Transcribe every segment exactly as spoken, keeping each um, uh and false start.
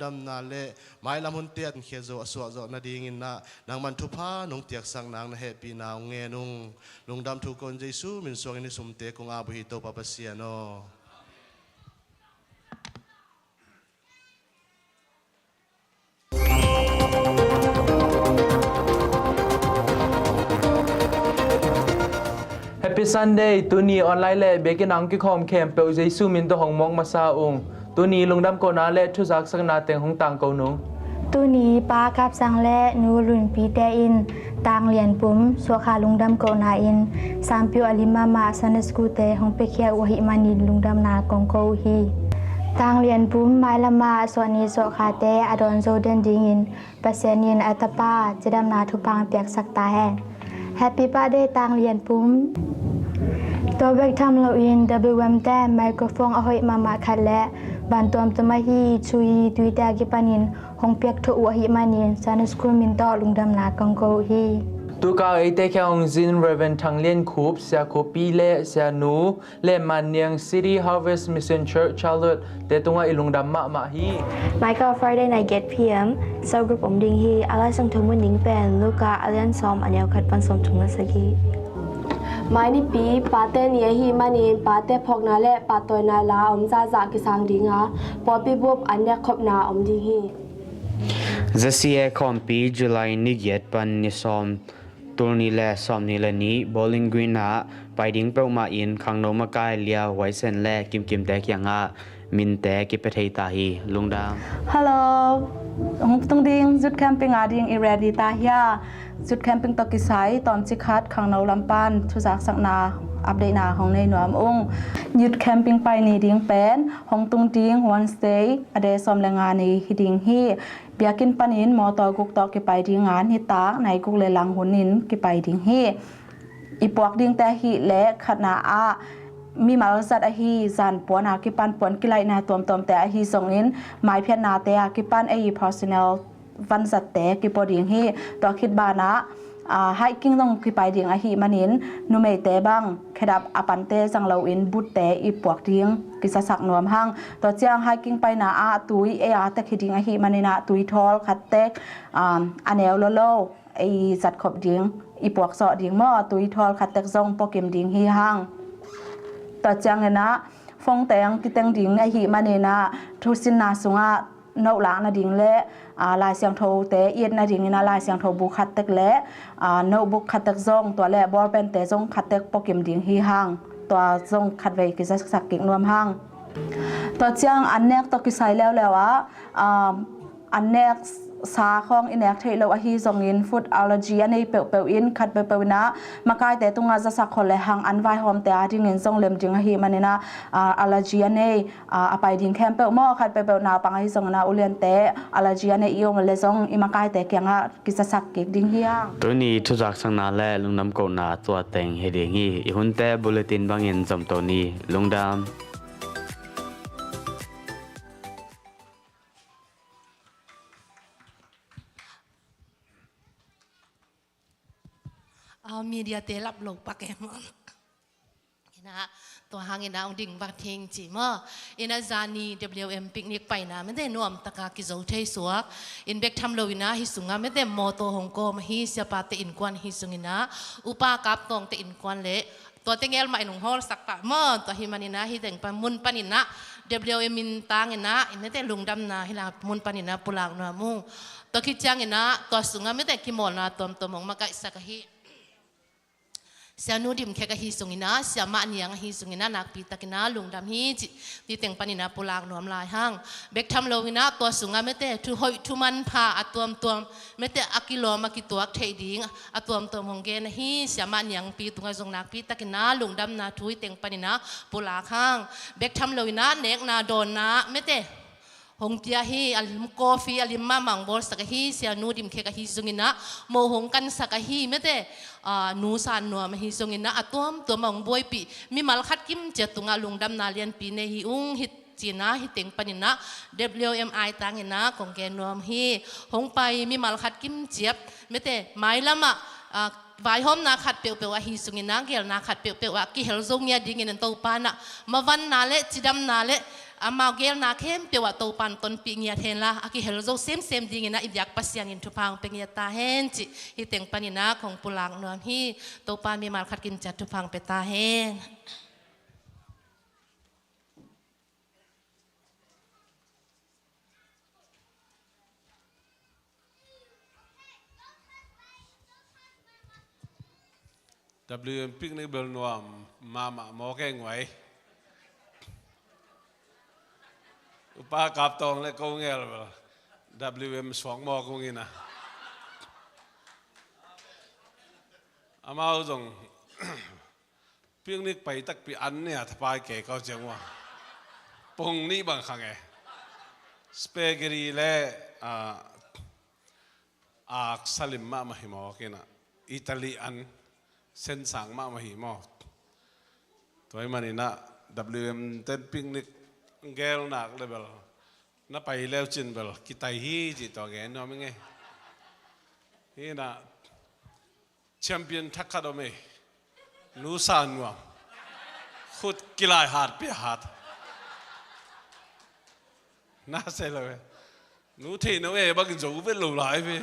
damna le mailam hunte a khia zo a suah zawh nadingin ah nangman thupha nong piaksak nang na hehpihna hong ngen ung. Lungdam thu ko-in Jesu min suangin i sumte kong ap uh hi Topa Pasian aw. Happy Sunday. Tuni online le biakinn ah hong kikhawm khempeuh Jesu min tawh hong mawk masa ung. Tuni lungdam kohna le thuzaksakna teng hong tangko nung. Tuni Pa Kap Sang le Nu Lun Pi te in Tang Lian Pum suahkha lungdam kohna in Sanpyo a lim mahmah Sunday School te hong piakhia uh ahih manin lungdamna kong ko uh hi. Tang Lian Pum mailam ah suahni suahkhate a dawn zo den dingin Pasian in a tapa cidamna thupha hong piaksak ta hen. Happy birthday Tang Lian Pum. Tua bek tham loin W M te microphone a hoih mahmah khat le van tuamtuam ahi chui tuite a kipanin hong piak thawh uh ahih manin Sunday School min tawh lungdamna kong ko uh hi. Tukau eite kiang hong zin Reverend Thang Lian Khup, Sia Khup Pi le Sia Nu le Man Niang City Harvest Mission Church Charlotte te tungah i lungdam mahmah hi. Michael Friday night eight P M cell group om ding hi. A Lai Siangtho mun ding pen Luka a lian sawm a neu khat pan sawm thum le sagih. Mai nipi pate ni ahih manin pate phawkna le pahtawina la om zahzah kisang ding a, pawlpi bup an nekkhopna om ding hi. Z C A khawmpi July ni giat pan ni sawm, tul nih le sawmnih le nih Bowling Green ah pai ding peuhmah in khangno makai Lia Huai Sen le Kim Kim te kiangah minte kipia thei ta hi. Lungdam. Hello. Hong tung ding youth camping a ding i ready ta hia? Youth camping tawh kisai tawmcik khat khangno lam pan thuzaksakna update na hong nei nuam ung. Youth camping pai ni ding pen hong tung ding Wednesday a de sawm le nga ni hi ding hi. Biakinn panin mawtaw guk tawh kipai ding a, nitak nai guk le lang hunin kipai ding hi. I puak dingte ahih leh khatna ah mimal zat ahi zan puan a kipan puan kilaihna tuamtuamte ahi zongin maiphiatnate a kipan ei personal vanzatte kipua ding hi. Tua khit banah hiking zong kipai ding ahih manin numeite bang khedap a pante zang loin butte i puak ding kizasak nuam hang. Tua ciang hiking paina ah tui ei a tek hi ding ahih manin ah tui thawl khat tek, a neu lolo ei zatkhop ding i puak zawh ding maw, tui thawl khat tek zong puakim ding hi hang. Tua ciangin ah phone teng kiteng ding ahih manin ah thusinna sungah note lak nading le Lai Siangthote i et nadingin ah Lai Siangtho bu khat tek le notebook khat tek zong, tua le ballpen te zong khat tek puakim ding hi hang. Tua zong khatvei kizaksak kik nuam hang. Tua ciang an nek tawh kisai leuleu ah an nek sa khawng i nek theih loh ahi zongin food allergy a nei peuhpeuh in khat peuhpeuh in ah makaite tungah zasak khol le hang an vaihawmte a dingin zong lem ding ahih manin ah allergy a nei a pai ding khempeuh maw, khat peuhpeuh naupang ahi zongin ah uliante allergy a nei i om le zong i makaite kiangah kizasak kik ding hi hang. Tuni thuzaksakna le lungdam kohna tua teng hi ding hi. I hunte bulletin bangin zomto ni. Lungdam. Media te lap lo pak em. Ina, tua hangin ah hong ding bak theng ci maw. Ina zani W M picnic paina mete nuam taka kizo thei suak. In bek tham lo ina hi sunga mete mawtaw hong kawm hi, siapate innkuan hi sungina upa kaptawngte innkuan le tua tengel mah in hong hawlsak pah maw. Tua hi manina hi teng pan mun panina W M in tangina in mete lungdamna hi la mun panina pulak nuam ung. Tua khit ciangina tua sunga mete kimawlna tuamtuam hong makaihsak ahi. Sianu Dim Khek ahi sungina, Siamah Niang ahi sungina nakpi takina lungdam hi ci, ti teng panina pulak nuam lai hang. Bek tham lo ina tua sunga mete thu hoih thu manpha a tuamtuam mete a kilawm a kituak theih ding a tuamtuam hong gen ahi. Siamah Niangpi tunga zong nakpi takina lungdamna thu i teng panina pulak hang. Bek tham lo ina nekna dawnna mete hong pia hi, a lim coffee a lim mahmah hong bawlsak ahi. Sianu Dim Khek ahi zongina mo hong kansak ahi mete, nu San Nuam ahi zongina a tuamtuam a hong buaipih mimal khat kimciat tungah lungdamna lianpi nei hi ung hi cina hi teng panina W M I tangina kong gen nuam hi. Hong pai mimal khat kimciat mete mailamah vaihawmna khat peuhpeuh ahi sungina gelna khat peuhpeuh ah kihel zo ngia dingin an Topa na mavanna le cidamna le amau geelna khempeuh ah Topan tonpih ngiat henla, a kihel zo semsem dingin ah i biak Pasian in thupha hong pia ngiat ta hen cih hih teng panin ah kong pulak nuam hi. Topan mimal khat kinciat thupha hong pia ta hen. W M picnic bel nuam mahmah maw, kei nguai. Upa Kap Tawng le ko ngel bel W M suak maw kong ina. Amau zong picnic pai takpi an nia thapai kei kau ciang ua. Pung nih bang khang e. Spaghetti le, ah, ak salim mahmah hi maw kina. Italy an sensang mahmah hi maw. Tua hi maninah W M ten picnic gel nak le bel na pai leu cin bel kitai hi cih tua gen nuam i ngei. Hinah champion thak khat om ei. Nu sa nuam. Khut kilai hat pia hat. Na se lo e. Nu thei no e bangin zo vet lo lai ve.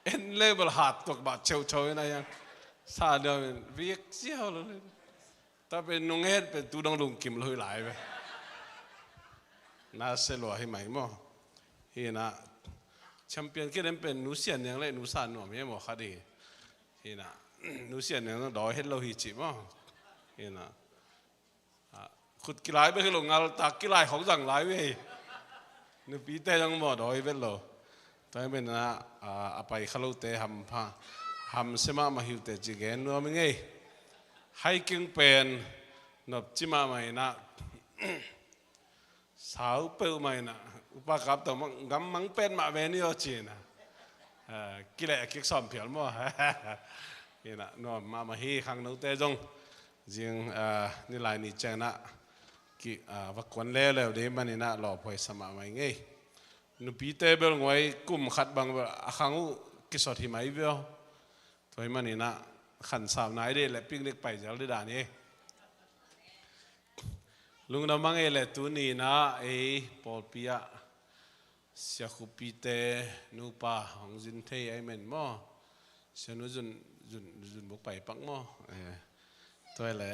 En le bel hat tuak ba cheu cheu na yang. Sa nuam in viek siau lo le. Ta pen nung het pen tu dong lungkim lo hi lai ve. Na se lua hi mai maw. Hinah champion kidem pen nu sian niang le nu sa nuam hi maw khat hi. Hinah nu sian niang dong dawi het lo hi cih maw. Hinah, ah, khut kilai bek hi lo ngal tak kilai khong zang lai ve. Nupite zong maw dawi vet lo. Tua hi maninah, ah, a pai kha lote hampha hamsia mahmah hi uh teh ci gen nuam i ngei. Hiking pen nopci mahmah inah sau peuhmah inah Upa Kap Tawng gam mang pen mah ve ni aw ci inah, ah, kileh kik sawm phial maw. Inah nuam mahmah hi khangnote zong zing, ah, nilai ni cianginah ki, ah, va kuan leuleu ding maninah lawphuai sa mahmah i ngei. Nupite bel nguai kum khat bang bel a khang uh kisot hi mai veu. Tua hi maninah khansau nai dih le picnic pai zel dih dan hi. Lungdam a ngei le tuninah ei pawlpi ah Sia Khupite nupa hong zin thei a i men maw. Sia nu zun, zun, zun buk pai pak maw. Eh, tua hi le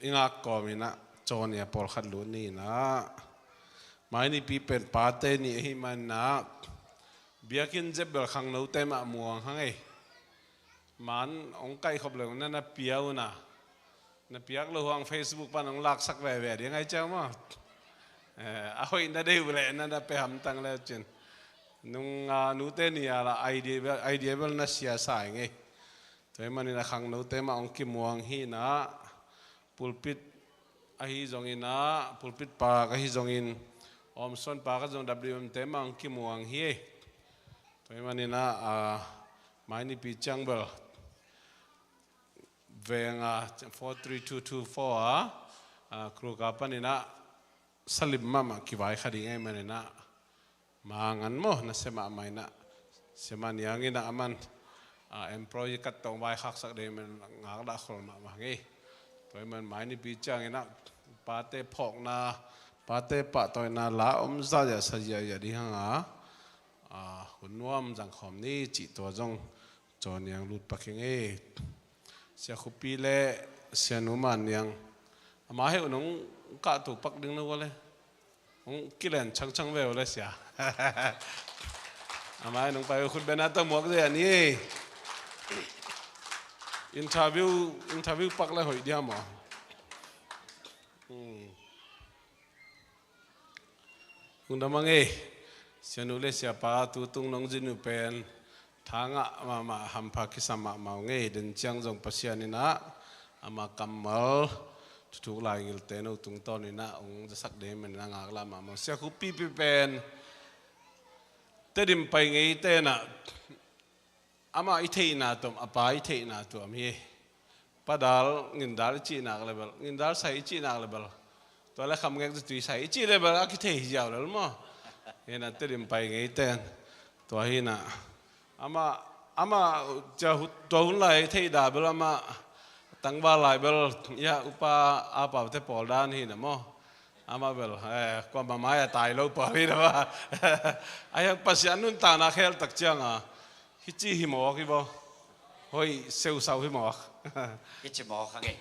i ngak kawm inah cawnia pawlkhat lut ni inah mai nipi pen pate ni ahi maninah biakinn zep bel khangnote mah muang hang ei. Man hong kaihkhop le na na pia uh na. Na piak lo huang Facebook pan hong laksak veve ding ai ciang maw. Eh, a hoih na dei uh leh na na pe hamtang le cin. Nung, ah, nute ni a la idea bel, idea bel na sia sa i ngei. Tua hi maninah khangnote mah hong kimuang hi inah pulpit ahi zongin ah pulpit pak ahi zongin awmsuan pak ah zong W M te mah hong kimuang hi. Tua hi maninah, ah, mai nipi ciang bel veng a four three two two four a, ah, Kruka paninah salim mahmah kivai kha ding ahi maninah mangan maw na sia mahmah inah sia mah nianginah aman, ah, employee kat tawh vai khaksak ding man ngaklah khol mahmah ngei. Tua hi man mai nipi cianginah pate phawkna pate pahtawina la om zahzah sa ziahziah ding hanga, ah, hun nuam zangkhawm ni cih tua zong cawniang lut pak hi ngei. Sia Khupi le Sia Nu Man Niang ama heuh nong kahto pak ding lo le hong kilen changchang ve uh le sia. Ama heuh nong pai uh khut bena tawh muak zia ni. Interview, interview pak le hoih dia maw. Hmm. Lungdam a ngei. Sianu le siapa tutung nong zin uh pen thangah mahmah hampha kisam mahmah uh ngei. Den ciang zong Pasian inah ama kammal thuthuk laingilte no tungtawn inah hong zasak ding maninah ngaklah mahmah uh. Sia Khupipi pen Tedim pai ngei tenah amah i theihna tuam, a pa i theihna tuam hi. Padal ngindal i cihnak le bel, ngindal sai i cihnak le bel, tua le khamngek zutui sai i cih le bel a kithei hi ziau lel maw? Hinah Tedim pai ngei ten tua hinah amah, amah cia tua hun lai theihda bel amah Tangval lai bel, ia, upa a paute pawl dan hi na maw. Amah bel, eh, kuamah mai-ah tai lo pawl hi na maw. A hiang Pasian nuntakna khel tak cianga, hici hi mawk hi baw. Hoih seusau hi mawk. Hici mawk hang e.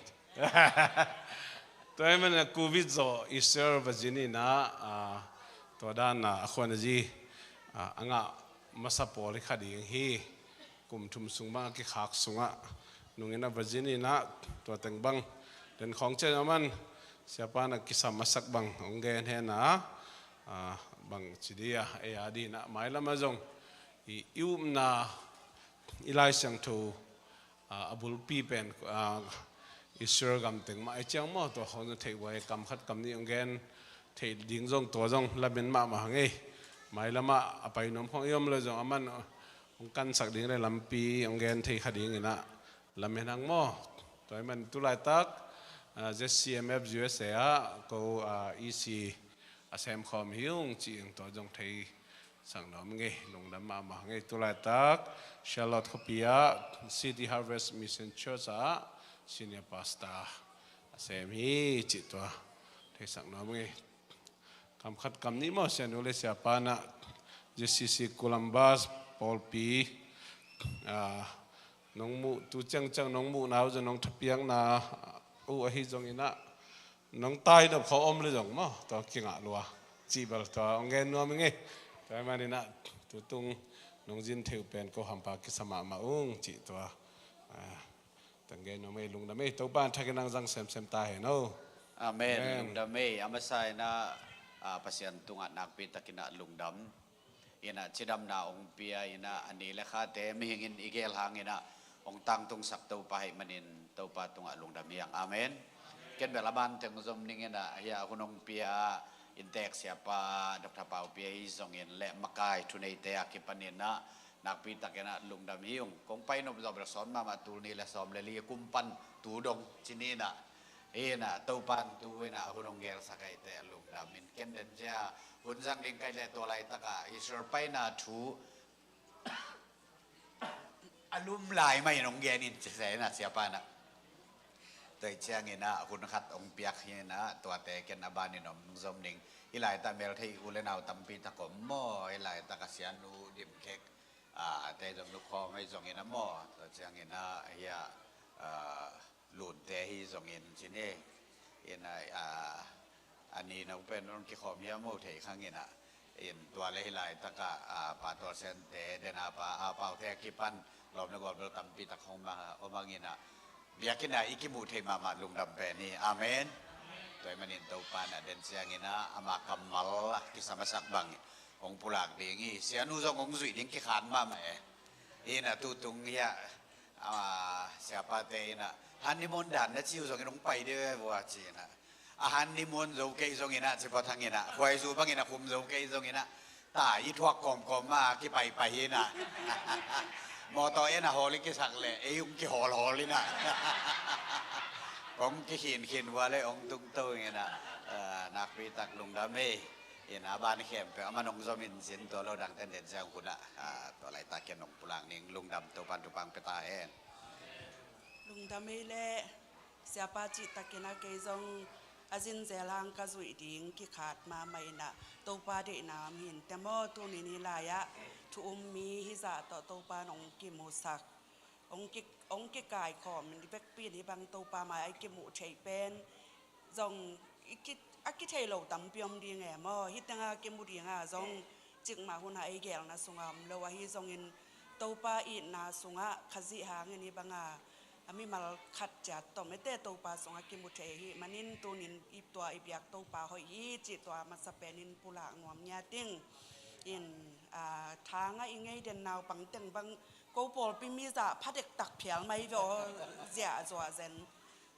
Tua ahih manin a covid zawh Easter Virginia in ah, ah, tua dan a, a khuan a zi, ah, a ngah masa pawl hi kha ding hi. Kum thum sung bang a kikhak sungah nungin a Virginia in ah tua teng bang den khawng cian a man siapa na kisam a sak bang hong gen hen a, ah, bang ci dia, ei a dina mailam a zong i, i upna i Lai Siangtho, ah, a bulpi pen, ah, Israel gam teng mah i ciang maw, tua khawng na theih buai kam khat kam nih hong gen theih ding zong tua zong lamen mahmah hang ei. Mailamah a pai nuam khawng i om le zong a man hong kansak ding le lampi hong gen thei kha dingin ah lamen hang maw. Tua ahih man tu laitak, ah, Z C M F U S A ah ko, ah, E C a semkhawm hi ung ci-in tua zong thei sak nuam ngei, lungdam mahmah ngei. Tu laitak Charlotte khuapi ah City Harvest Mission Church ah Senior Pastor a sem hi cih tua thei sak nuam ngei. Kam khat kam nih maw, sianu le siapa na Z C C Columbus pawlpi, ah, nong muh, tu ciangciang nong muhna uh zong nong thapiakna uh ahi zongin ah nong tai nop khawng om le zong maw, tua kingah lua cih bel tua hong gen nuam ing ei. Tua ahih manin ah tutung nong zin thei uh pen ko hampa kisa mahmah ung cih tua, ah, tang gen nuam ei. Lungdam ei, Topa in thakin nang zang semsem ta hen o. Amen. Amen. Lungdam ei, a masa in ah, ah, Pasian tungah nakpi takin ah lungdam. In ah cidamna hong pia in ah a ni le khate mihingin i gel hangin ah hong tangtungsak Topa ahih manin Topa tungah lungdam hi hang. Amen. Ken bel a ban teng zom ning in ah, hia hun hong pia inntek siapa Doctor Pau Pi ahi zongin le makai thuneite a kipanin ah nakpi takin ah lungdam hi ung. Kong pai nop zawh bel sawm mahmah, tul nih le sawm le li kum pan tu dong ci ni in ah. In ah Topa in tu in ah hun hong gelsak ahih teh lungdam in, ken den cia hun zang ding ka hih leh tua laitak ah Israel paina thu a lum lai mah in hong gen in ci se in ah siapa in ah. Tua ahih ciangin ah hun khat hong piak hi in ah tuate ken a ban in hong zom ning. Hih laitak melthei u le nau tampi tak om maw, hih laitak a sianu Dim Khek, ah, te zong nu khawng ahi zongin ah maw, tua ciangin ah hia, ah, Lunte ahi zongin ci ni. In ah, ah, a nina uh pen hong kikhawm hiam maw thei khang in ah. In tua le hih laitak ah, ah, Pa Tual Sente, den a pa, ah, Paute a kipan lawm le gual bel tampi tak hong ma, om hang in ah. Biakinn ah i kimuh theih mahmah lungdam pen hi. Amen. Tua ahih manin Topa in ah den ciangin ah ama kammal a kisam a sak bang hong pulak ding hi. Sianu zong hong zuih ding kikhat mahmah e. In ah tutung hia, ah, siapate in ah honeymoon dan na ci uh zongin hong pai ding ve vua ci in ah. A honeymoon zo kei zongin ah ci pawt hang in ah, khuaizu bangin a khum zo kei zongin ah, ta i thuak kawmkawm mah kipaipai hi in ah. Mawtaw en a hawl i kisak leh ei hong kihawlhawl in ah. Kong kikhinkhin vua le hong tungto in ah, ah, nakpi tak lungdam ei. In a ban khempeuh a man hong zom in cin, tua lo dang tenden ciang hun ah, ah, tua laitak ken hong pulak ning. Lungdam, Topa in thupha hong pia ta hen. Lungdam ei leh, siapa cih takin ah kei zong a zinzel hang ka zuih ding kikhat mahmah in ah, Topa deihna om hi inteh maw, tuni ni lai ah thu um mi hizah tawh Topa in hong kimusak, hong ki, hong kikaikhawm in, i vekpi in hih bang Topa mai a i kimuh theih pen zong i ki, a kithei lo tampi om ding e maw. Hih teng a kimu ding a zong cikmah hun ah ei gelna sungah om lo, ahi zongin Topa itna sungah Khazih hangin hih bang a, a mimal khat ciat tawh mete Topa sungah kimu thei ahih manin tunin i, tua i biak Topa hoih hi cih tua masa penin pulak nuam ngiat ing. In, ah, thang ah i ngei den naupang teng bang ko pawlpi mi zah pha dektak phial mai ve aw, ziahzuah zen.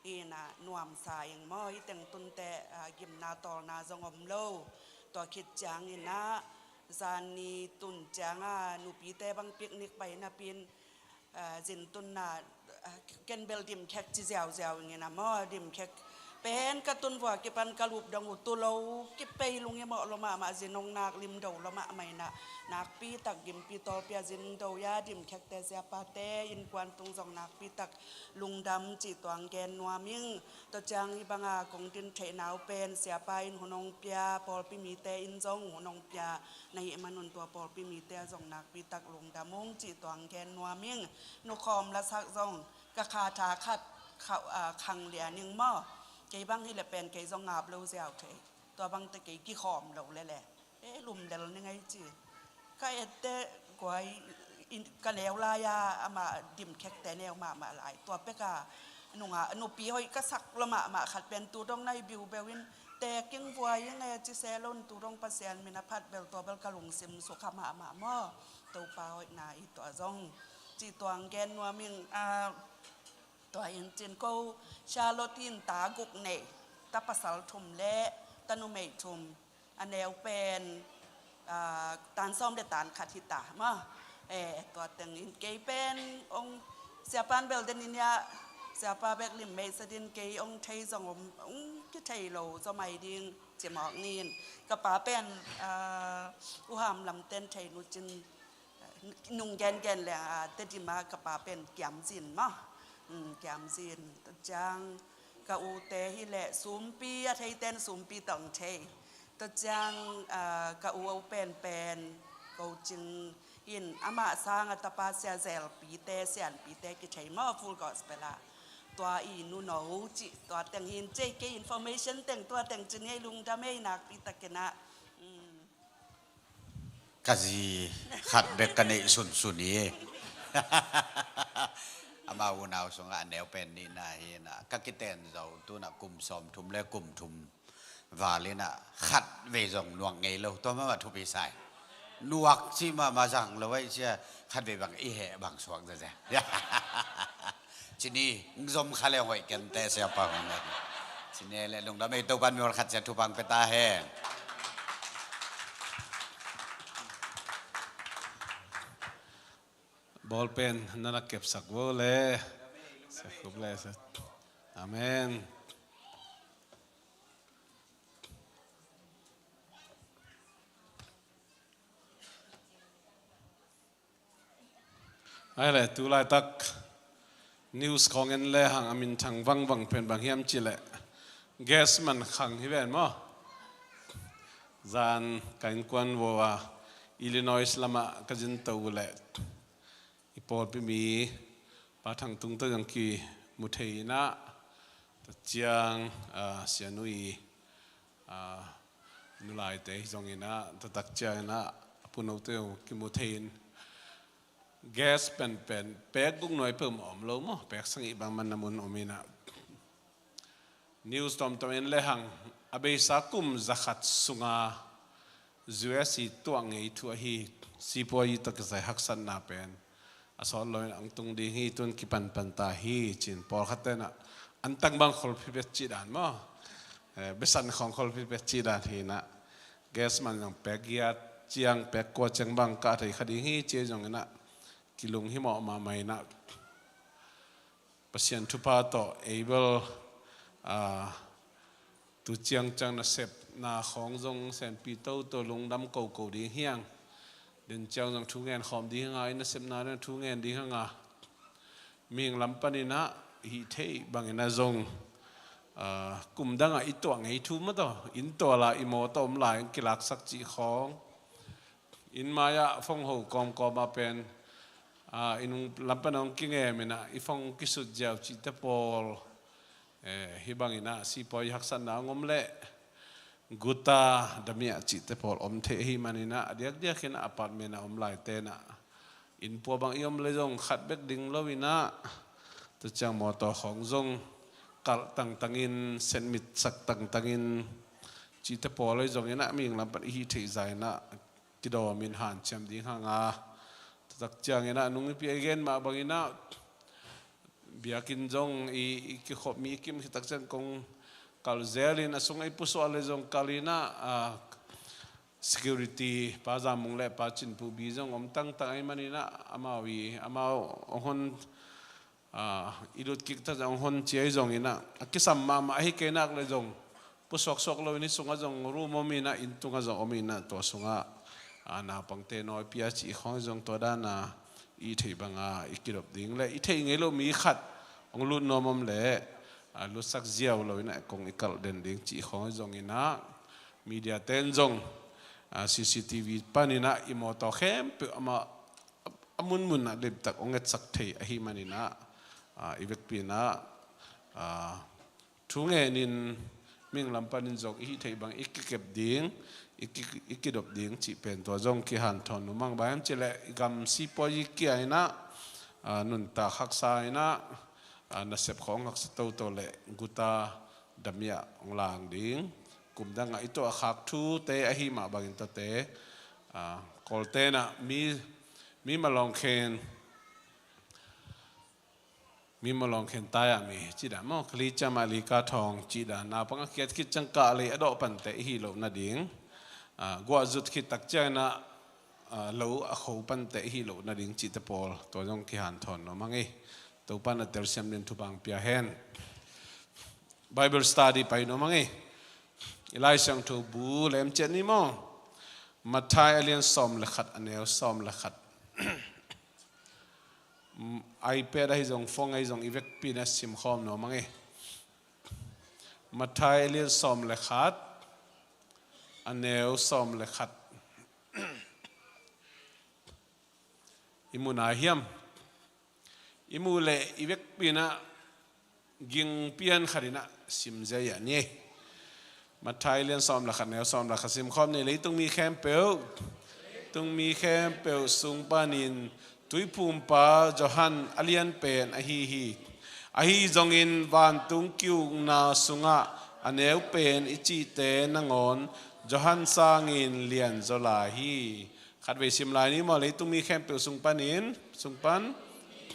In ah nuamsa ing maw, hih teng tunte, ah, gimna tawlna zong om lo. Tua khit ciangin ah zan ni tun ciang a nupite bang picnic pai napi in, ah, zin tunna, ah, ken bel Dim Khek ci ziauziau ing in ah maw, Dim Khek Pen ka tun vua kipan ka lup dong uh tu lo kipei lung i mawh lo mahmah, zin hong nak lim do lo mahmah inah, nakpi tak gimpi tawlpi a zin do ya dim khekte siapate innkuan tung zong nakpi tak lungdam cih tuang gen nuam ing. Tua ciang hih banga kong din theihna uh pen siapa in hun hong pia, pawlpi mite in zong hun hong pia na hih manun tua pawlpi mite ah zong nakpi tak lungdam ung cih tuang gen nuam ing. Nukhawm lasak zong ka kha tha khat khauh, ah, khang lian ing maw. Kei bang hi le pen kei zong ngap lo ziau thei. Tua bang te kei kikhawm lo le le. E, lum lel ni ngai ci. Ka ette guai in, ka neu lai a ama dim khekte neu mahmah lai. Tua peka nunga nupi hoih ka sak lo mahmah khat pen tu dong nai biu beu in teking vuai ing e ci se lo in tu dong Pasian min a phat bel tua bel ka lungsim sukha mahmah maw. Topa hoihna i tua zong. Ci tuang gen nuam ing, a, tua in cin ko Charlotte in ta guk nei, ta pasal thum le ta numei thum, a neu pen, a, tan sawm le tan khat hi ta maw. E, tua teng in kei pen ong siapan bel den in ya, siapa bek lim mei sa din kei ong thei zong om, ong kithei lo zomai ding cimawk nin. Ka pa pen, a, uham lam ten thei nu cin, nung gengen le, a, Tedim a ka pa pen kiamzin maw. Mm, kiamzin. Tua ciang ka ute hi le sumpi a theiten sumpi tawh ong thei. Tua ciang, a, ka u a u penpen coaching in amah sang a tapa sia zelpite sianpite kithei maw Full Gospel ah. Tua i nuno cih tua teng hin cei kei information teng tua teng cin ngei lungdam ei nakpi takin ah. Mm. Ka zi khat bek ka neih sunsun hi. Ama unau sungah a neu pen nihna hi na, ka kiten zo tunah kum sawmthum le kum thum val inah khat vei zong nuak ngei lo, tua mahmah thupi sai. Nuak cih mahmah zang lo aih cia, khat vei bang i heh bang suak zazia. Cini zom kha le hoih kente siapa hong le. Cini le lungdam ei Topan miol khat cia thupang peta hen. Bawlpen na na kepsak vo le. Sakhup le sa. Amen. Ai le, tu laitak news khawng en le hang a minthang vangvang pen bang hiam cih leh gas man khang hi ven maw. Zan ka innkuan vo a Illinois lamah ka zin to uh leh i pawlpi mi Pa Thang Tung tawh zong kimu thei inah, tua ciang, ah, Sianu i, ah, nulaite hi zong inah, tua tak ciang inah a punote zong kimu thei in, gas penpen pek guk nuai peuhmah om lo maw, pek sagih bang man na mun om inah. News tomtom en le hang, a beisa kum zakhat sunga U S i tuah ngei thu ahi, sipuazi tawh kisai haksatna pen a sawt loin ang tung ding hi, tun kipanpan ta hi, cin pawlkhat tenah an tang bang kholphi pet cih dan maw. Eh, besan khawng kholphi pet cih dan hi inah. Gas man zong pek giat ciang pek kua ciang bang kah thei kha ding hi, ci zong inah kilung hi mawh mahmah inah. Pasian thupha tawh ei bel, ah, tu ciangciang nasepna khawng zong senpi toto lungdam koko ding hiang. Den ciang zong thu ngen khawm ding hanga, i nasepna ding thu ngen ding hanga. Mihing lam paninah hih theih banginah zong, ah, kum dangah i tuah ngei thu mataw, inn tuala i mawtaw om lai ang kilaksak cih khawng. Inn mai-ah phone ho kawmkawm ah pen, ah, i nung lam pan hong kingem inah i phone kisut ziau cihte pawl, eh, hih bang inah sipuazi haksatna hong om leh guta damiah cihte pawl om thei ahih man inah a diakdiak inah apartment a om laite inah inn pua bang i om le zong khat bek ding lo inah, tua ciang mawtaw khawng zong kalh tangtangin, senmitsak tangtangin cihte pawl ahi zong inah mihing lam pan i hih theih zah inah kidawmin hanciam ding hanga. Tua tak ciang inah nung i pi a i gen mah bang inah biakinn zong i, i kikhop mi i kim khit tak ciang kong kalh zelin a sung a i pusuah le zong kalh inah, ah, security Pa Zam Mung le Pa Cin Pu Bi zong om tangtang ahih man inah amau i, amau hong hon ah, i lut kik ta zong hon ci ahi zongin ah, a kisam mahmah ahi kei nak le zong, pusuaksuak lo in i sungah zong room om in ah, inn tungah zong om in ah, tua sungah, ah, naupangte nawi pia cih khawng zong tua dan a i theih banga i kidop ding le i theih ngei lo mi khat hong lut nuam om le, ah, lutsak ziau lo in ah kong i kalh den ding cih khawng zongin ah, media ten zong, ah, C C T V panin ah i mawtaw khempeuh amah a munmun ah limtak hong etsak thei ahih manin ah, ah, i vekpi in ah, ah, thu ngenin mihing lam panin zong i hih theih bang i kikep ding, i ki, i kidop ding cih pen tua zong kihanthawn nuam ing. Bang hiam cih leh i gam sipuazi kia in ah, ah, nuntak haksa in ah, ah, nasep khawng haksa toto le guta damiah hong lang ding. Kum dangah i tuah khak thute ahih mah bangin tate, ah, Kawlte in ah mi, mi malawng khen, mi malawng khen tai ah mi cih dan maw, kali ciam ah li ka thawng cih dan, naupang a kiat khit ciang kah lei a dawh pante i hih loh nading, ah, guah zut khit tak ciangin ah, ah, lo a kho pante i hih loh nading cihte pawl, tua zong kihanthawn nuam ing. Topa in a telsiam ding thupha hong pia hen. Bible study pai nuam ing. I Lai Siangtho bu lem ciat ni maw. Matthai a lian sawm le khat, a neu sawm le khat. iPad ahi zong, phone ahi zong, i vekpi in a simkhawm nuam ing. Matthai a lian sawm le khat, a neu sawm le khat. I mu nai hiam? I muh leh i vekpi in ah ging pian khat in ah sim ziau ni. Matthai lian sawm le khat, neu sawm le khat simkhawm ni. Leitung mi khempeuh, leitung mi khempeuh sung panin Tuiphumpa Johan a lian pen ahi hi. Ahi zongin vantung ki-ukna sungah a neu pen i cihte nangawn Johan sangin lianzaw lai hi. Khatvei sim lai ni maw, leitung mi khempeuh sung panin, sung pan,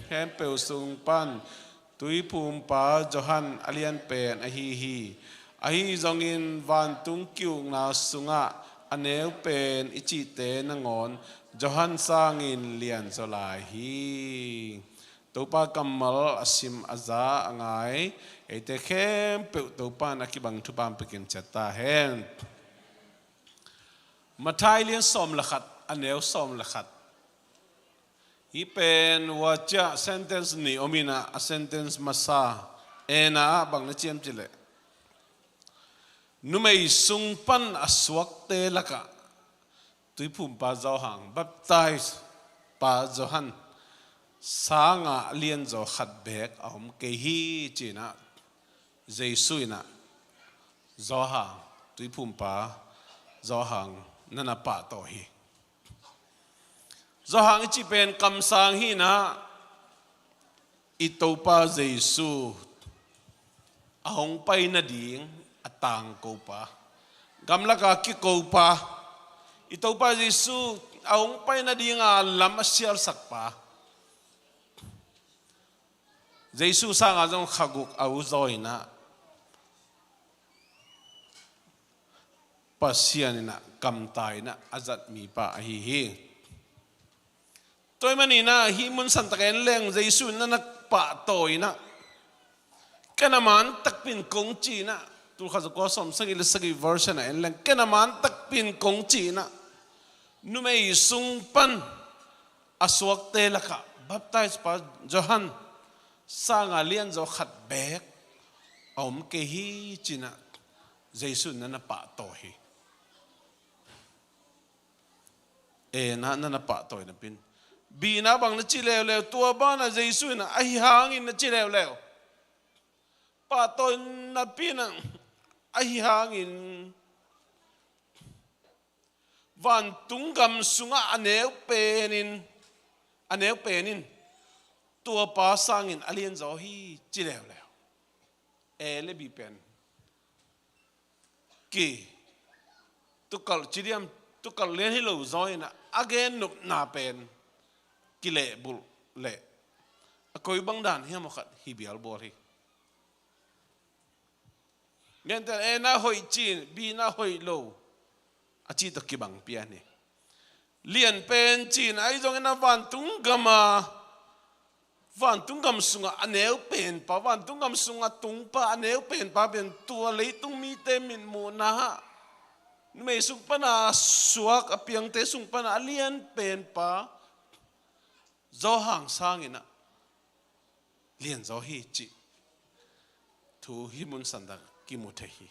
khempeuh sung pan Tuiphumpa Johan a lian pen ahi hi. Ahi zongin vantung ki-ukna sungah a neu pen i cihte nangawn Johan sangin lianzaw lai hi. Topa kammal a sim, a za, a ngai eite khempeuh Topa in a kibang thupha hong pia kim ciat ta hen. Matthai lian sawm le khat, a neu sawm le khat. Hih pen huaciah sentence nih om in ah, a sentence masa, en ah bang na ci hiam cih leh, numei sung pan a suakte lakah Tuiphumpa Johan, baptize pa Johan sangah a lianzaw khat beek a om kei hi, ci-in ah Jesu in ah Johan, Tuiphumpa Johan na na pahtawi hi. Johan i cih pen kamsang hi in ah, i Topa Jesu a hong pai nading a tangkopa, gamlaka kikopa, i Topa Jesu a hong pai nadinga lam a sialsakpa. Jesu sangah zong kha guk a uzaw in ah Pasian in ah kamta in ah a zat mipa ahi hi. Tua ahih manin ah hih mun santak en leng, Jesu in na na pahtawi in ah, ken a man takpi in kong ci in ah, tul khat za kua sawm sagih le sagih version ah en leng, ken a man takpi in kong ci in ah, numei sung pan a suakte lakah baptize pa Johan sangah lianzaw khat beek a om kei hi, ci-in ah Jesu in na na pahtawi hi. En ah na na pahtawi napi in, bih in ah bang na ci leuleu, tua banah Jesu in ah ahi hangin na ci leuleu, pahtawi napi in ah ahi hangin vantung gam sungah a neu pen in, a neu pen in tuapa sangin a lianzaw hi, ci leuleu. A le B pen ki tukalh ci diam, tukalh lian hi lo zaw in ah a gen nopna pen kilehbulh leh a koi bang dan hiam aw khat hi bialbual hi. Gentehna, en ah hoih ci-in, bih in ah hoih lo a cih tawh kibang pian hi. Lian pen ci-in, ahi zongin ah vantung gama Vantung gam sungah a neu penpa, vantung gam sungah tungpa, a neu penpa pen tua leitung mite mitmuhna ah numei sung pana suak, a piangte sung pana a lian penpa Johan sangin ah lianzaw hi cih thu hih mun santak kimu thei hi.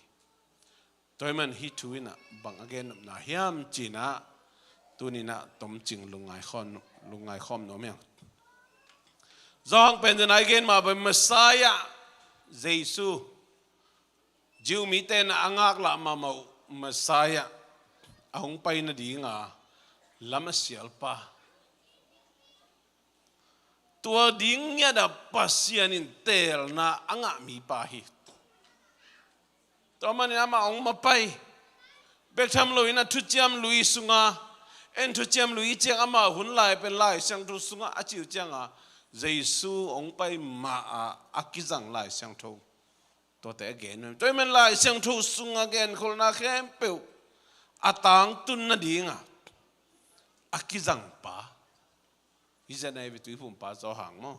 Tua ahih man hih thu in ah bang a gen nopna hiam ci-in ah tuni-in ah tomcing lungngai khawm, lungngai khawm nuam hi ing. Johan pen tuni-in ah i gen mah bang Messiah, Jesu, Jew mite in ah a ngaklah mahmah uh Messiah, a hong pai nadinga lam a sialpa. Tua ding ngiat ah Pasian in teelna a ngah mipa hi. Tua manin amah hong mapai. Bek tham loin a Thuciam Lui sungah, en Thuciam Lui ciang amah hun lai pen Lai Siangtho sungah a cih uh ciangah Jesu hong pai mah ah a kizang Lai Siangtho, tuate a gen uh. Tua ahih man Lai Siangtho sungah genkholhna khempeuh a tangtun nadinga a kizangpa. Hi zen a hi ve, Tuiphumpa Johan maw.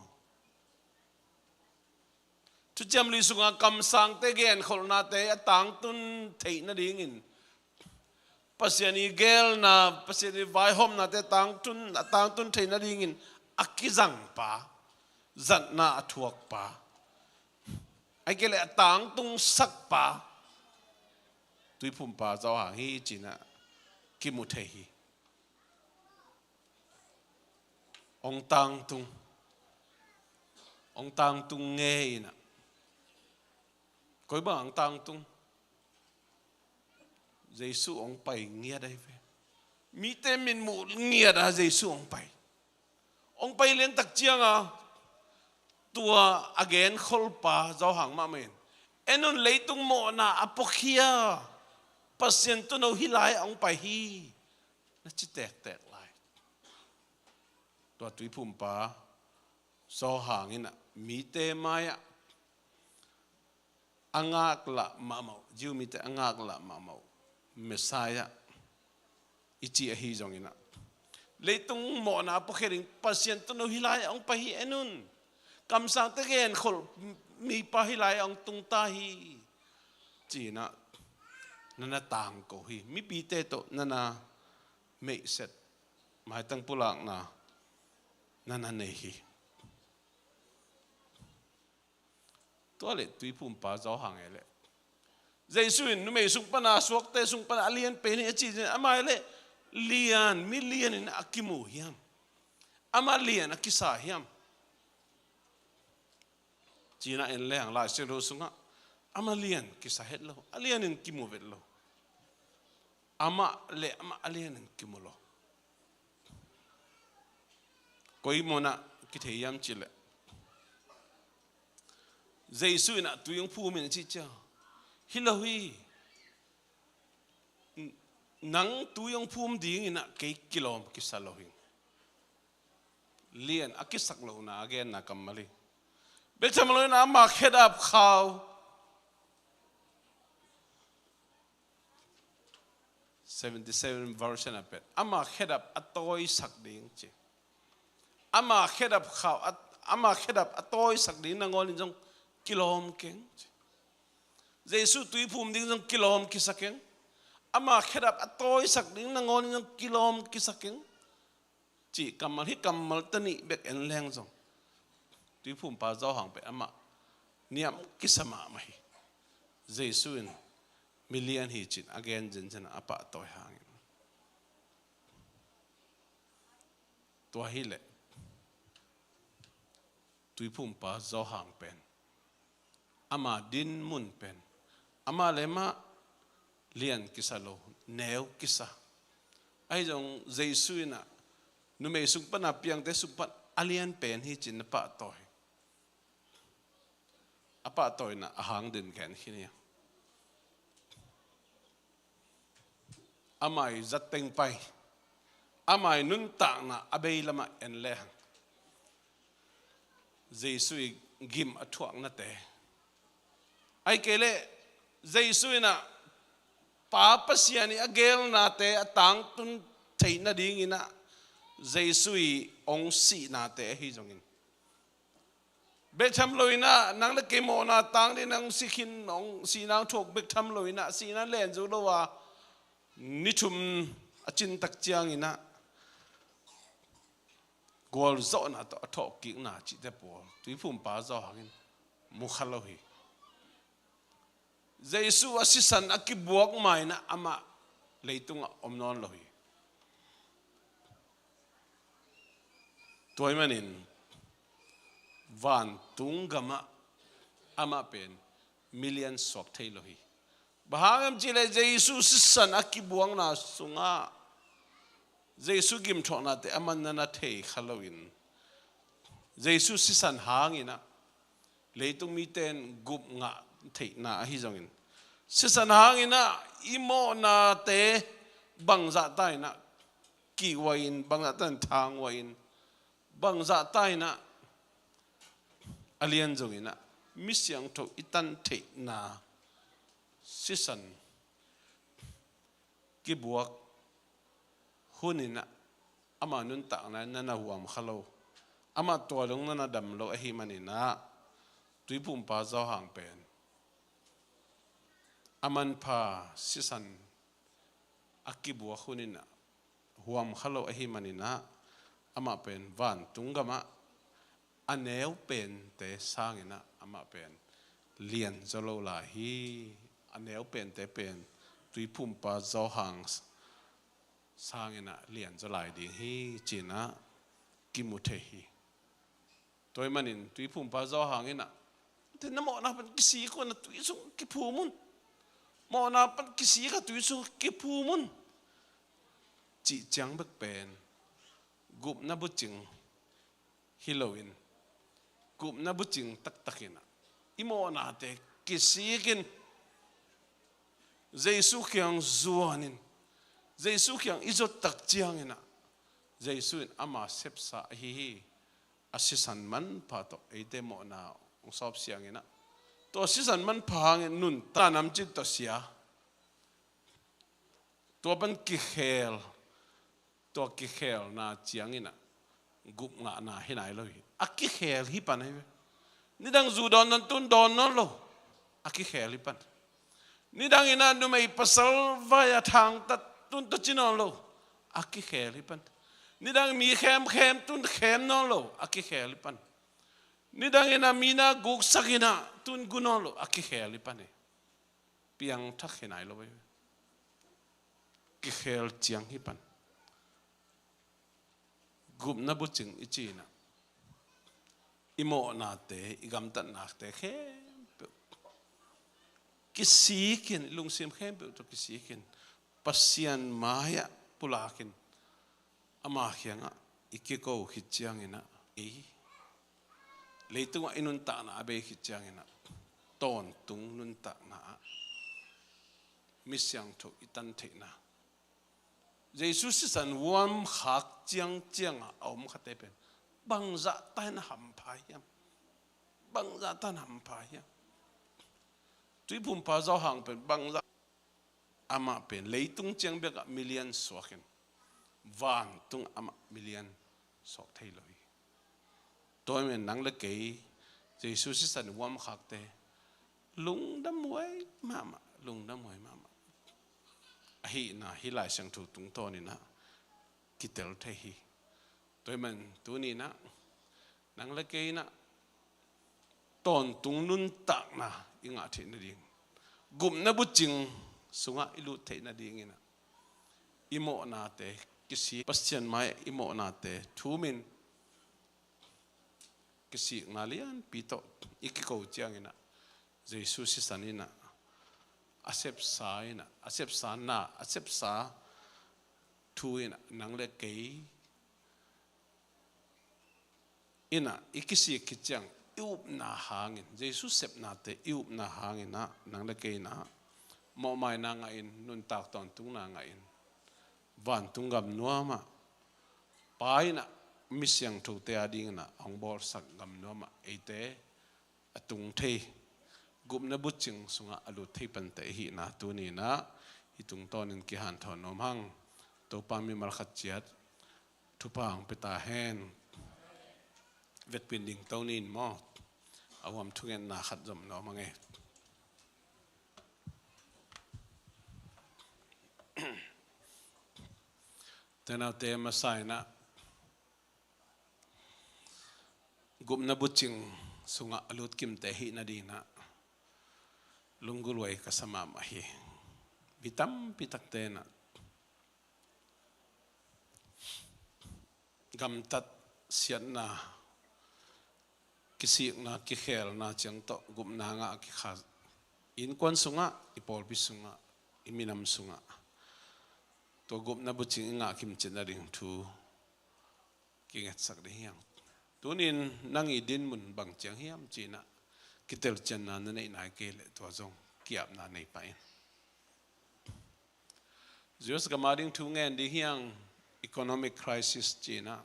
Thuciam Lui sungah kamsangte genkholhnate a tangtun theih nadingin, Pasian i geelna, Pasian i vaihawmnate a tangtun, a tangtun theih nadingin a kizangpa, zatna a thuakpa, ahih kei leh a tangtung sakpa Tuiphumpa Johan hi ci-in ah kimu thei hi. Hong tangtung, hong tangtung ngei in ah. Koi bang hong tangtung? Jesu hong pai ngiat ahi ve. Mite mitmuh ngiat ah Jesu hong pai. Hong pai liantak ciangah tua a genkholhpa Johan mahmah in, en un, leitung mawhna a puakhia Pasian Tuuno hih lai-ah hong pai hi, na ci tektek lai. Tua Tuiphumpa Johan in ah mite mai-ah a ngaklah mahmah uh, Jew mite a ngaklah mahmah uh Messiah i cih ahi zongin ah, leitung mawhna a puakhia ding Pasian Tuuno hih lai-ah hong pai hi, en un. Kamsangte genkholh mipa hih lai-ah hong tungta hi, ci-in ah na na tangko hi. Mipite tawh na na meihset, maitang pulakna na na nei hi. Tua leh Tuiphumpa Johan e leh, Jesu in numei sung pana, suakte sung pana a lian pen hi a ci-in, amah e leh lian, mi lian in a kimu hiam? Amah lian a kisa hiam? Ci-in ah en lehang Lai Siangtho sungah amah lian kisa het lo, a lian in kimu vet lo. Amah le amah a lian in kimu lo. Koi mun ah kithei hiam cih leh, Jesu in ah tui hong phum in a cih ciang, hi lo hi. Nang tui hong phum dingin ah kei kilawm kisa lo hi. Lian a kisak lohna a genna kammal hi. Bek tham loin ah ama khedap khau, seventy seven version ah pen ama khedap a tawisak ding ci. Ama khedap khau a, ama khedap a tawisak ding nangawnin zong kilawm keng ci. Jesu tui phum ding zong kilawm kisa keng. Ama khedap a tawisak ding nangawnin zong kilawm kisa keng. Cih kammal, hih kammal ta nih bek en leng zong Tuiphumpa Johan pen amah niam kisa mahmah hi. Jesu in milian hi ci-in a gen zenzen a pahtawi hangin. Tua hi leh Tuiphumpa Johan pen ama din mun pen, amah le amah lian kisa lo, neu kisa. Ahi zong Jesu in ah numei sung pana, piangte sung pana a lian pen hi ci-in na pahtawi. A pahtawina a hang den gen khin hi. Ama i zatteng pai, ama i nuntakna a bei lamah en lehang, Jesu i gim a thuaknate, ahih kei leh Jesu in ah Pa Pasian i a geelnate a tangtun theih nadingin ah Jesu i hong sihnate ahi zongin, Bek tham lo in ah, nang le kei mawhna tang ding, nang si khin, nong sihna thuak bek tham lo in ah, sihna len zo lo a, ni thum a cin tak ciangin ah, gualzawhna tawh a thawhkikna cihte pawl Tuiphumpa Johan in mu kha lo hi. Jesu a sisan a kibuak ma in ah amah leitungah om nawn lo hi. Tua ahih manin vantung gamah amah pen milian suak thei lo hi. Bang hang hiam cih leh Jesu sisan a kibuakna sungah Jesu gimthuaknate a man na na thei kha loin, Jesu sisan hangin ah leitung mite in gup ngah theihna ahi zongin, sisan hangin ah i mawhnate bangzah ta in ah kihhuai in, bangzah ta in thanghuai in, bangzah ta in ah a lian zongin ah mi siangtho i tan theihna sisan kibuak hun in ah ama nuntakna in na na huam kha lo, ama tua dong na na dam lo ahih manin ah Tuiphumpa Johan pen a manpha sisan a kibuak hun in ah huam kha lo ahih manin ah amah pen vantung gamah a neu pente sangin ah amah pen lian zaw lo lai hi. A neu pente pen Tuiphumpa Johan sangin ah lian zaw lai ding hi ci-in ah kimu thei hi. Tua ahih manin Tuiphumpa Johan in ah, "Te na mawhna pan kisik un, a tui sung kiphum un. Mawhna pan kisik a, tui sung kiphum un," cih ciang bek pen gupna bucing hi loin, gupna bucing taktak in ah i mawhnate kisik in Jesu kiang zuan in, Jesu kiang i zot tak ciangin ah Jesu in ama sepsa ahi hi. A sisan manpha tawh eite mawhna hong sawp siangin ah, tua sisan manpha hangin nuntak nam cin tawh sia, tua pan kikhel, tua kikhelna ciangin ah gup ngahna hi nai lo hi. A kikhel hi pan ahi ve. Nidang zu dawn nawn tun dawn nawn lo, a kikhel hi pan. Nidang in ah numei pasal vai a thangtat tun tawh ci nawn lo, a kikhel hi pan. Nidang mi khemkhem tun khem nawn lo, a kikhel hi pan. Nidang in ah mi na guksak in ah tun gu nawn lo, a kikhel hi pan hi. Piangthak hi nai lo ahi ve. Kikhel ciang hi pan. Gupna bucing i cih in ah i mawhnate, i gamtatnate khempeuh kisik in, i lungsim khempeuh tawh kisik in, Pasian mai-ah pulak in, ama kiangah i kiko khit ciangin ah, ei, leitungah i nuntakna a bei khit ciangin ah tawntung nuntakna ah mi siangtho i tan theihna, Jesu sisan huam khak ciangciang a a om khate pen bangzah ta in a hampha hiam? Bangzah ta in a hampha hiam? Tuiphumpa Johan pen bangzah, amah pen leitung ciang bekah milian suak in, vantung amah milian suak thei lo hi. Tua ahih manin nang le kei Jesu sisan huam khakte lungdam huai mahmah, lungdam huai mahmah. Ahihna hih Lai Siangtho tungtawn in ah kitel thei hi. Tua ahih manin tuni in ah nang le kei in ah tawntung nuntakna i ngah theih nading, gupna bucing sungah i lut theih nadingin ah i mawhnate kisik, Pasian mai-ah i mawhnate thumin kisikna lianpi tawh i kiko ciangin ah Jesu sisan in ah a sepsa in ah, a sepsa na, a sepsa thu in ah nang le kei in ah i kisik khit ciang i upna hangin, Jesu sepnate i upna hangin ah nang le kei in ah mawhmaina ngahin, nuntak tawntungna ngahin, vantung gam nuamah Pa in ah mi siangthote adingin ah hong bawlsak gam nuamah eite a tung thei, gupna bucing sungah a lut thei pante i hihna tuni in ah hih tungtawnin kihanthawn nuam hang. Topa mimal khat ciat thupha hong pia ta hen. Vekpi-in dingto ni in maw. A huam thungetna khat zom nuam a ngei. Te naute, masa inah gupna bucing sungah a lutkimte hih nadinah lunggulh huai ka sa mahmah hi. Mi tampi takte inah gamtat, siatna, kisikna, kikhelna ciang tawh gupna ngah kikha, innkuan sungah, i pawlpi sungah, i minam sungah tua gupna bucing i ngah kimciat nading thu kingetsak ding hi hang. Tunin nang i dinmun bang ciang hiam cinah kitelcianna na neih nai kei leh tua zong ki-apna nei pah in. U S gam ading thu ngen ding hi hang. Economic crisis cinah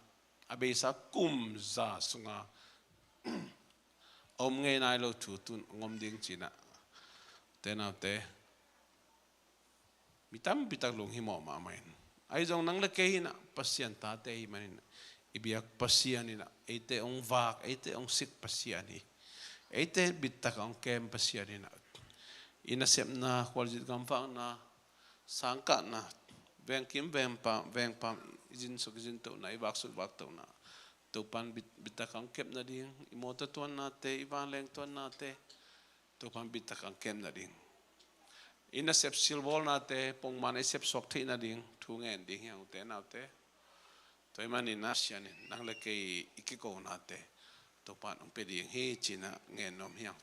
a beisa kum za sunga a om ngei nai lo thu tun hong om ding cinah, te naute, mi tampi tak lunghimawh mahmah in. Ahi zong nang le kei hinah Pasian tate ahih manin i biak Pasian inah eite hong vak, eite hong sik Pasian hi. Eite bittak a hong kem Pasian inah i nasepna, khualzin gamvakna, sangkahna, vengkim vengpam, vengpam, i zinsuk i zintohna, i vaksuk vaktohna Topan bit, bittak a hong kep nading, i mawtaw tuannate, i vanleng tuannate Topan bittak a hong kem nading, i nasep silbawlnate pongman a i sepsuak theih nading thu ngen ding hi hang, ute naute. Tua ahih manin a Pasian in nang le kei i kikonate Topan hong pia ding hi cinah ngen nuam hi hang.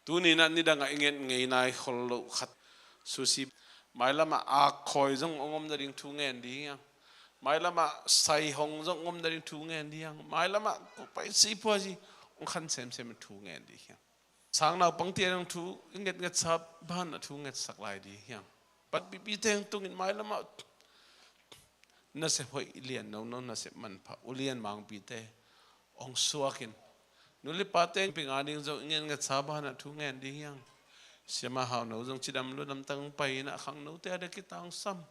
Tuninah nidangah i nget ngei nai khol loh khat, sushi, mailamah akkhawi zong hong om nading thu ngen ding hi hang. Mailamah saihong zong hong om nading thu ngen ding hi hang. Mailamah kopai sipuazi hong khan semsem thu ngen ding hi hang. Sang naupangte ading thu i ngetngetsa banah thu ngetsak lai ding hi hang. Patpipite hong tungin mailamah nasep hoih, lian nono, nasep manpha, ulian mangpite hong suakin, nu le pate hong ping ading zong i ngetngetsa banah thu ngen ding hi hang. Siamah Hau No zong cidam ludam tang hong pai inah khangnote ading a kitangsam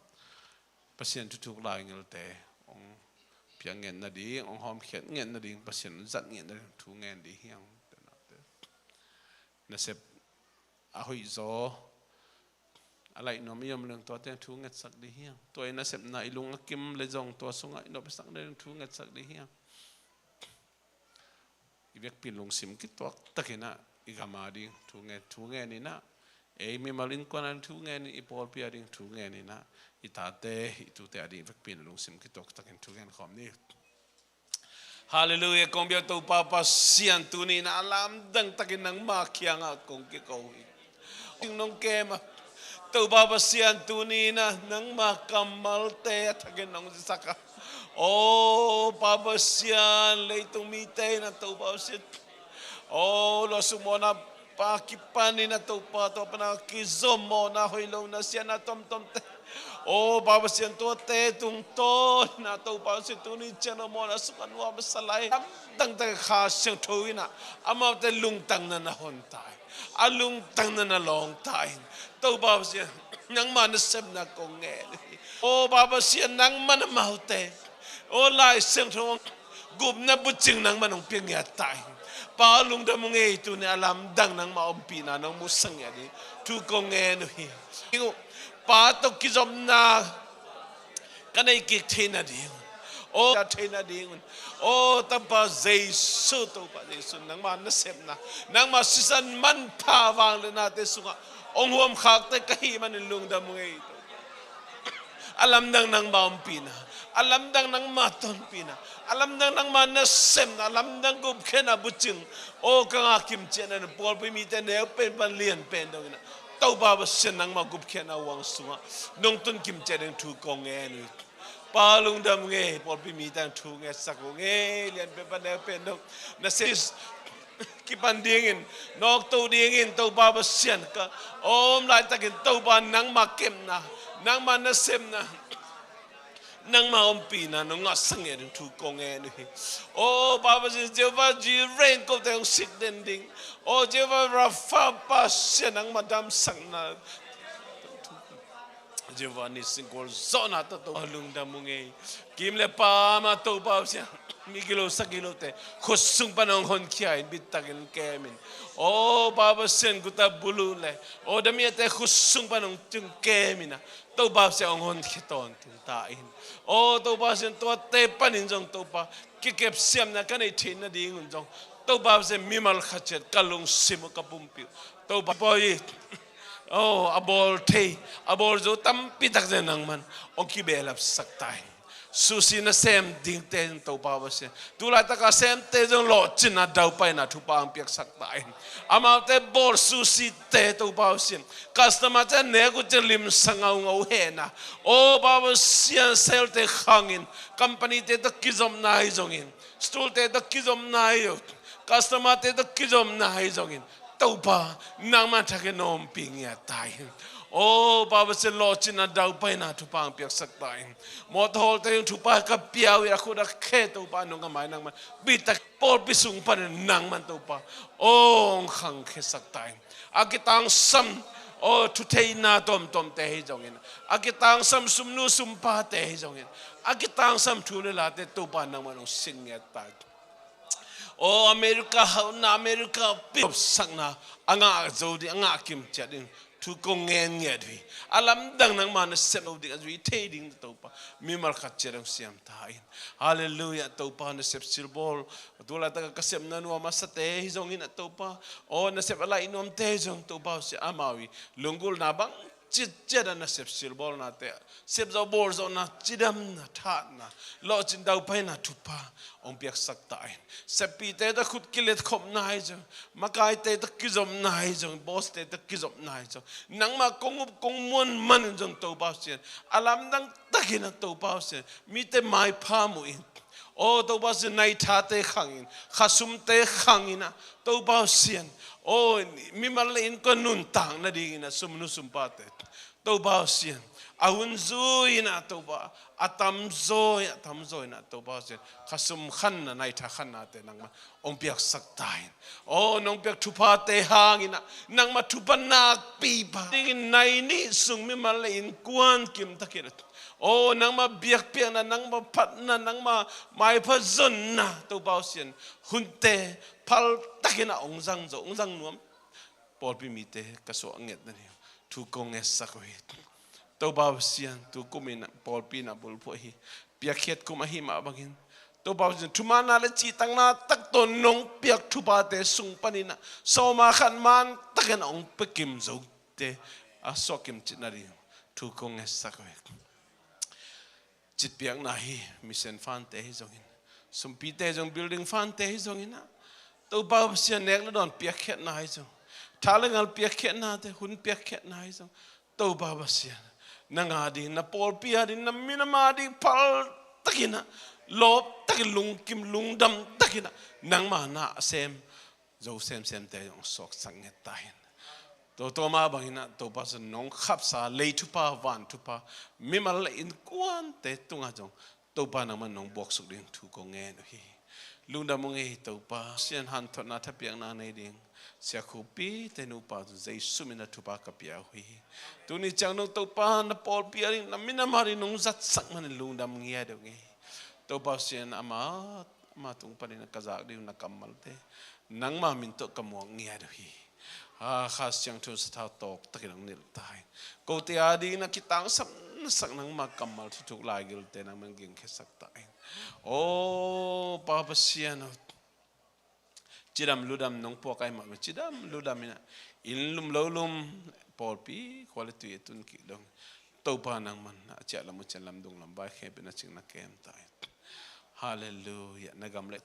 Pasian thuthuk laingilte hong piak ngen nading, hong hawmkhiat ngen nading, Pasian hong zat ngen nading thu ngen ding hi hang. Nasep a hoihzaw, a laih nuam i om leng tuate thu ngetsak ding hi hang. Tua i nasepna i lung a kim le zong tua sungah i nopsak nading thu ngetsak ding hi hang. I vekpi in lungsim kituak takinah i gam ading thu ngen, thu ngen inah, ei mimal innkuan ading thu ngen in, i pawlpi ading thu ngen inah, i tate i tute ading i vekpi in lungsim kituak takin thu ngen khawm ni. Halleluiah. Kong biak Topa Pasian, tuni inah a lamdang takin nangma kiangah kong kiko hi. Nong kem a, Topa Pasian, tuni inah nangma kammalte a thakin nong zisak a, o Pa Pasian, leitung mite inah Topa Pasian, o lawsuk mawhna pa kipan inah Topa, tua pana kizom mawhna, hoih lohna, siatna tomtomte, o Pa Pasian, tuate tungtawn inah Topa Pasian, tuni ciang no mawhna sungah nuam a sa lai, lamdang takin Kha Siangtho inah amaute lungtang na na hon ta in, a lungtang na na lawng ta in, Topa Pasian, nangma nasepna kong ngen hi. O Pa Pasian, nangman amaute, o Lai Siangtho gupna bucing nangman hong pia ngiat ta in, Pa lungdam ung ei, tuni a lamdang nangma ompihna nong musak ngiat ding thu kong ngen uh hi. Pa tawh kizopna ka neih kik theih nading un, o ka theih nading un, o Tapa Jesu, Topa Jesu, nangma nasepna, nangma sisan manpha vangliatnate sungah hong huamkhakte ka hih manin lungdam ung ei. A lamdang nangma ompihna, a lamdang nangma tonpihna, a lamdang nangma nasepna, a lamdang gupkhiatna bucing, o ka ngah kimciat nading un, pawlpi mite neu pen pan lian pen dong inah, Topa Pasian, nangma gupkhiatna huang sungah nong tun kimciat ding thu kong ngen uh hi. Pa lungdam ung ei, pawlpi mite thu ngetsak ung ei, lian pen pan neu pen dong, na sis kipan dingin, nawkto dingin, Topa Pasian, ka om laitakin Topa nangma kepna, nangma nasepna, nangma ompihna nong ngahsak ngiat ding thu kong ngen uh hi. O Pa Pasian, Jehovah Jireh in kote hong sik den ding, o Jehovah Rapha, Pasian, nangma damsakna Jehovah nisingkual zawhna tawh Topa lungdam ung ei. Kim le pam ah Topa Pasian, mi gilo sa gilote khut sung pan hong honkhia in, bittakin kem in. O Pa Pasian, guta bulu le o damiate khut sung pan hong tung kem in ah, Topa Pasian, hong honkhia tawntung ta in. O Topa Pasian, tuate panin zong Topa, kikepsiamna ka neih theih nadingun zong Topa Pasian, mimal khat ciat ka lungsim uh, ka pumpi uh Topa Pasian, o a bawl thei, a bawl zo tampi takte nangman hong kibehlapsak ta in. Sushi na sem dingte in Topa Pasian, tu laitaka semte zong lawhcinna daupaina thupha hong piaksak ta in. Amaute bawl sushite Topa Pasian, customer te nek uh ciang limsa ngaungau hehna, o Pa Pasian, sale te khangin, company te tawh kizopna hi zongin, stool te tawh kizopna hi zong, customer te tawh kizopna hi zongin, Topa, nangma thakin na ompih ngiat ta in. O Pa Pasian, lawhcinna daupaina thupha hong piaksak ta in. Mawtaw hawlte in thupha ka pia uh hi, a khut a khe Topa, nung a mai nangman, bitak pawlpi sung panin nangman Topa, o hong khangkhiasak ta in. A kitangsam, o thutheihna tuamtuamte hi zongin, a kitangsam sumnu sumpate hi zongin, a kitangsam thu le late Topa nangman hong sin ngiat ta in. O America hauhna, America pipsakna a ngah zo ding, a ngah kim ciat ding thu kong ngen ngiat uh hi. A lamdang nangma nasep lo ding, a zui thei ding Topa, mimal khat ciat hong siam ta in. Halleluiah. Topa, nasep silbawl, tu laitaka ka sepna nuam a sate hi zongin ah Topa, o nasep a laih nuamte hi zong Topa Pasian, amau i lunggulhna bang citciat a nasep silbawlnate, sep zawh bawl zawhna, cidamna, thatna, lawhcin daupaina thupha hong piaksak ta in. Seppihte tawh khut kiletkhopna hi zong, makaite tawh kizopna hi zong, bawste tawh kizopna hi zong, nangma kong up kong muan manin zong Topa Pasian, a lamdang takin ah Topa Pasian, mite maipha muh in. O Topa Pasian, naithate khangin, khasumte khangin ah Topa Pasian, o mimal le innkuan nuntak nadingin ah sumnu sumpate Topa Pasian, a hun zui in ah Topa, a tamzaw in ah, tamzaw in ah Topa Pasian, khasum khanna, naitha khannate nangma hong piaksak ta in. O nong piak thuphate hangin ah nangma thupha nakpi pha dingin nai nih sung mimal le innkuan kim takin ah, o nangma biakpiakna, nangma phatna, nangma maipha zonna Topa Pasian, hunte phal takin ah hong zang zo, hong zang nuam pawlpi mite ka suah ngetna ding thu kong ngetsak uh hi. Topa Pasian, tu kum in ah pawlpi in ah bulphuh hi, piakkhiat kum ahi mah bangin, Topa Pasian, thumaanna le cihtakna tak tawh nong piak thuphate sung panin ah sawma khat man takin ah hong pia kim zote a suah kim cih nading thu kong ngetsak uh hi. Citpiakna hi, mission fund-te hi zongin, sumpite zong, building fund-te hi zongin ah, Topa Pasian, nek le dawn piakkhiatna hi zong, tha le ngal piakkhiatnate, hun piakkhiatna hi zong, Topa Pasian, nang a ding, na pawlpi a ding, na minam a ding phal takin ah, lawp takin, lungkim lungdam takin ah, nangma na a sem zo semsemte zong suaksak nget ta hen. Tua, tua mah bangin ah Topa Pasian, nong khapsa lei thupha, van thupha, mimal le innkuante tungah zong Topa nangman nong buaksuk ding thu kong ngen uh hi. Lungdam ung ei Topa. Sian hanthotna thapiakna nei ding Sia Khup Pi te nupa Jesu min a thupha ka pia uh hi. Tuni ciang dong Topa, na pawlpi a ding, na minam a ding nong zatsak manin lungdam ngiat ung ei. Topa Sian, ama, ama tung panin ka zak ding na kammalte nangma min tawh ka muak ngiat uh hi. A, Kha Siangtho sathau tawk takin hong nilh ta hen. Kote a dingin a kitangsapna sak nangma kammal thuthuk laigilte nangman gingkhiasak ta hen. O Pa Pasian aw, cidam ludam nong puak ai mah, cidam ludam in ah, inn lum lo lum, pawlpi khua le tui a tun kik dong, Topa nangman a ciah lam uh cian lam dung lam vai khempeuh in a cing na kem ta hen. Halleluiah. Na gam le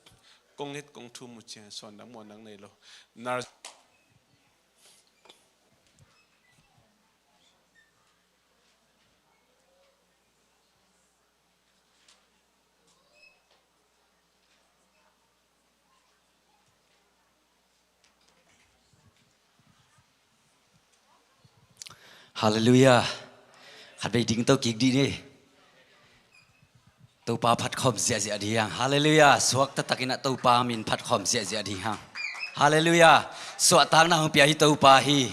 kong het kong thum uh ciang suandang muandang nei lo. Nar Halleluiah. Khatvei ding to kik dih ni. Topa phatkhawm ziahziah dih hang. Halleluiah. Suak taktakin ah Topa min phatkhawm ziahziah dih hang. Halleluiah. Suahtakna hong pia hi Topa hi.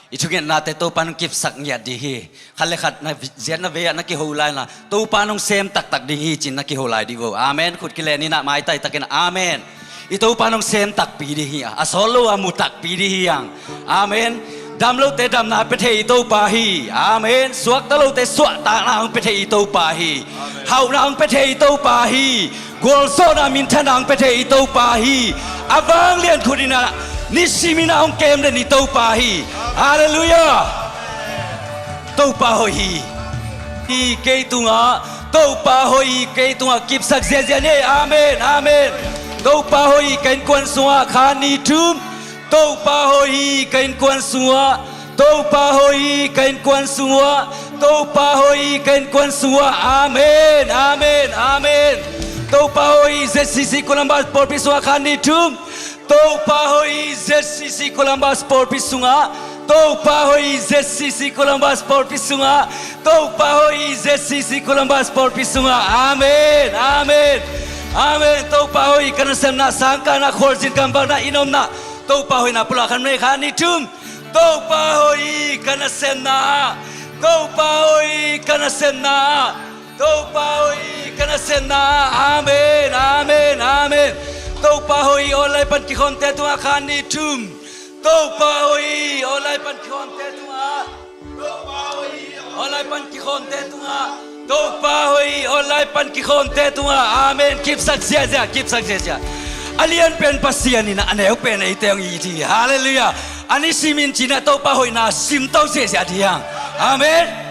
I thungetnate Topa in hong kipsak ngiat ding hi. Khat le khat na ziat na vei ah na kiho lai na, Topa in hong sem taktak ding hi ci-in na kiho lai ding uh. Amen. Khut kilen in ah, maitai takin amen. I Topa in hong sem takpi ding hi a, a sawt lo a mu takpi ding hi hang. Amen. Dam lote damna pia thei i Topa hi. Amen. Suakta lote suahtakna hong pia thei i Topa hi. Hauhna hong pia thei i Topa hi. Gualzawhna, minthanna hong pia thei i Topa hi. A vanglian khut in ah nisimin ah hong kem den i Topa hi. Halleluiah. Topa hoih hi. Hi kei tungah, Topa hoih hi kei tungah kipsak ziahziah ni. Amen, amen. Topa hoih hi ka innkuan sungah, kha nih thum. Topa hoih hi ka innkuan sungah. Topa hoih hi ka innkuan sungah. Topa hoih hi ka innkuan sungah. Amen, amen, amen. Topa hoih hi Z C C Columbus pawlpi sungah, kha nih thum. Topa hoih hi Z C C Columbus pawlpi sungah. Topa hoih hi Z C C Columbus pawlpi sungah. Topa hoih hi Z C C Columbus pawlpi sungah. Amen, amen, amen. Topa hoih hi ka nasepna, sangkahna, khualzin kamvalna, inn omna. Topa hoihna pulak khat mai, kha nih thum. Topa hoih hi ka nasepna ah. Topa hoih hi ka nasepna ah. Topa hoih hi ka nasepna ah. Amen, amen, amen. Topa hoih hi online pan kikhawmte tungah, kha nih thum. Topa hoih hi online pan kikhawmte tungah. Online pan kikhawmte tungah. Topa hoih hi online pan kikhawmte tungah. Amen. Kipsak ziahziah, kipsak ziahziah. A lianpen Pasian in ah, a neupen eite hong it hi. Halleluiah. A nisimin ci-in ah Topa hoihna simto ziahziah ding hi hang. Amen.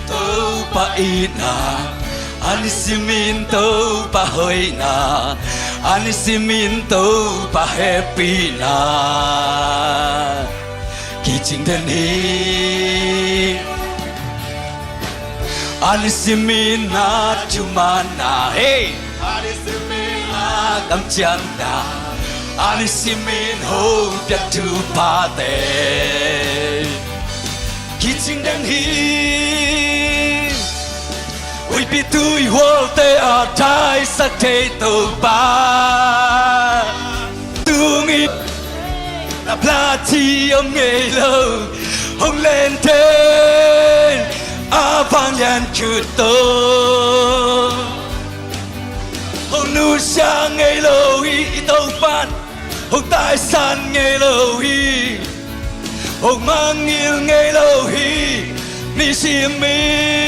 Topa itna, a nisimin Topa hoihna, a nisimin Topa hehpihna kicing den hi. A nisimin na thumanna, hey. A nisimin na kamciamna, a nisimin hong piak thuphate kicing den hi. Huihpi tuihualte a taisak thei Topa, tungin laplahci om ngei lo, hong lenten a vanglian khut tawh. Hong nusia ngei lo hi i Topa'n, hong taisan ngei lo hi, hong mangngilh ngei lo hi, nisimin.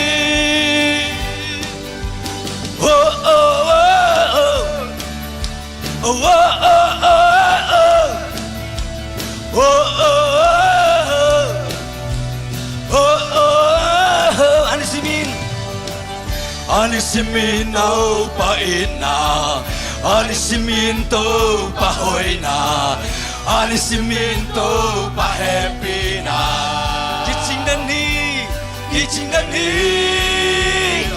Oh, oh, oh, oh. Oh, oh, oh, oh, oh. Oh, oh, oh, oh, oh. Oh, oh, oh, oh. A nisimin, a nisimin Topa itna, a nisimin Topa hoihna, a nisimin Topa hehpihna kicing den hi, kicing den hi,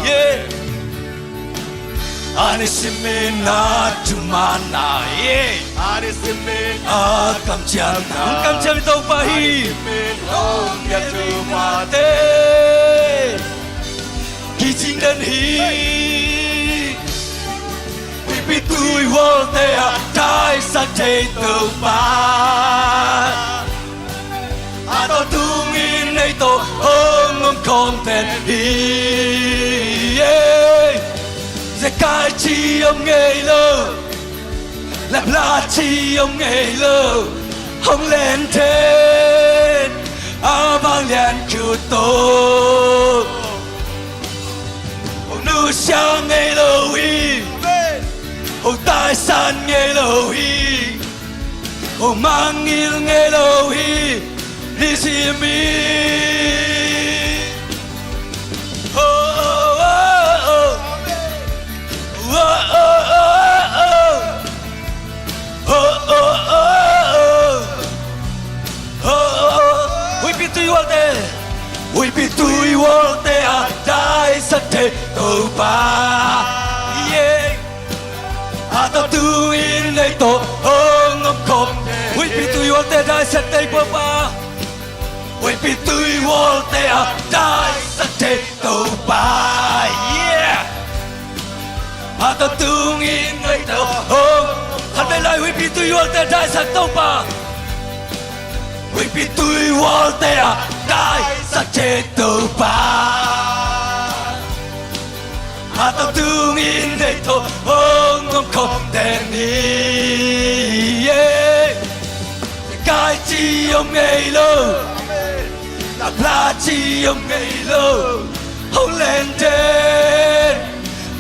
yeah. A nisimin na thumanna, yeah. A nisimin na kamciamna, hong kamciam Topa hi. A nisimin hong piak thuphate kicing den hi. Huihpi tuihualte a taisak thei Topa, a tawh tungin ei tawh hong om khawm den hi. Zekai ci om ngei lo, laplahci om ngei lo, hong lenten a vanglian khut tawh. Hong nusia ngei lo hi, hong taisan ngei lo hi, hong mangngilh ngei lo hi, nisimin. Oh, oh, oh, oh. Oh, oh, oh, oh. Oh, oh, oh, oh. Oh, oh, oh. Huihpi tuihualte, huihpi tuihualte a taisak thei Topa, yeah. A tawh tungin ei tawh hong om khawm den hi. Huipi tuihualte daisak thei Topa. Huipi tuihualte a daisak thei Topa. Yeah. Hatang tungin ngaihto. Oh. Khat vei lai, huipi tuihualte daisak Topa. Huipi tuihualte a daisak thei Topa. Hatang tungin ngaihto hong om khawm den hi. Yeah. Kai ci om ngei lo, lapla ci om ngei lo, hong len den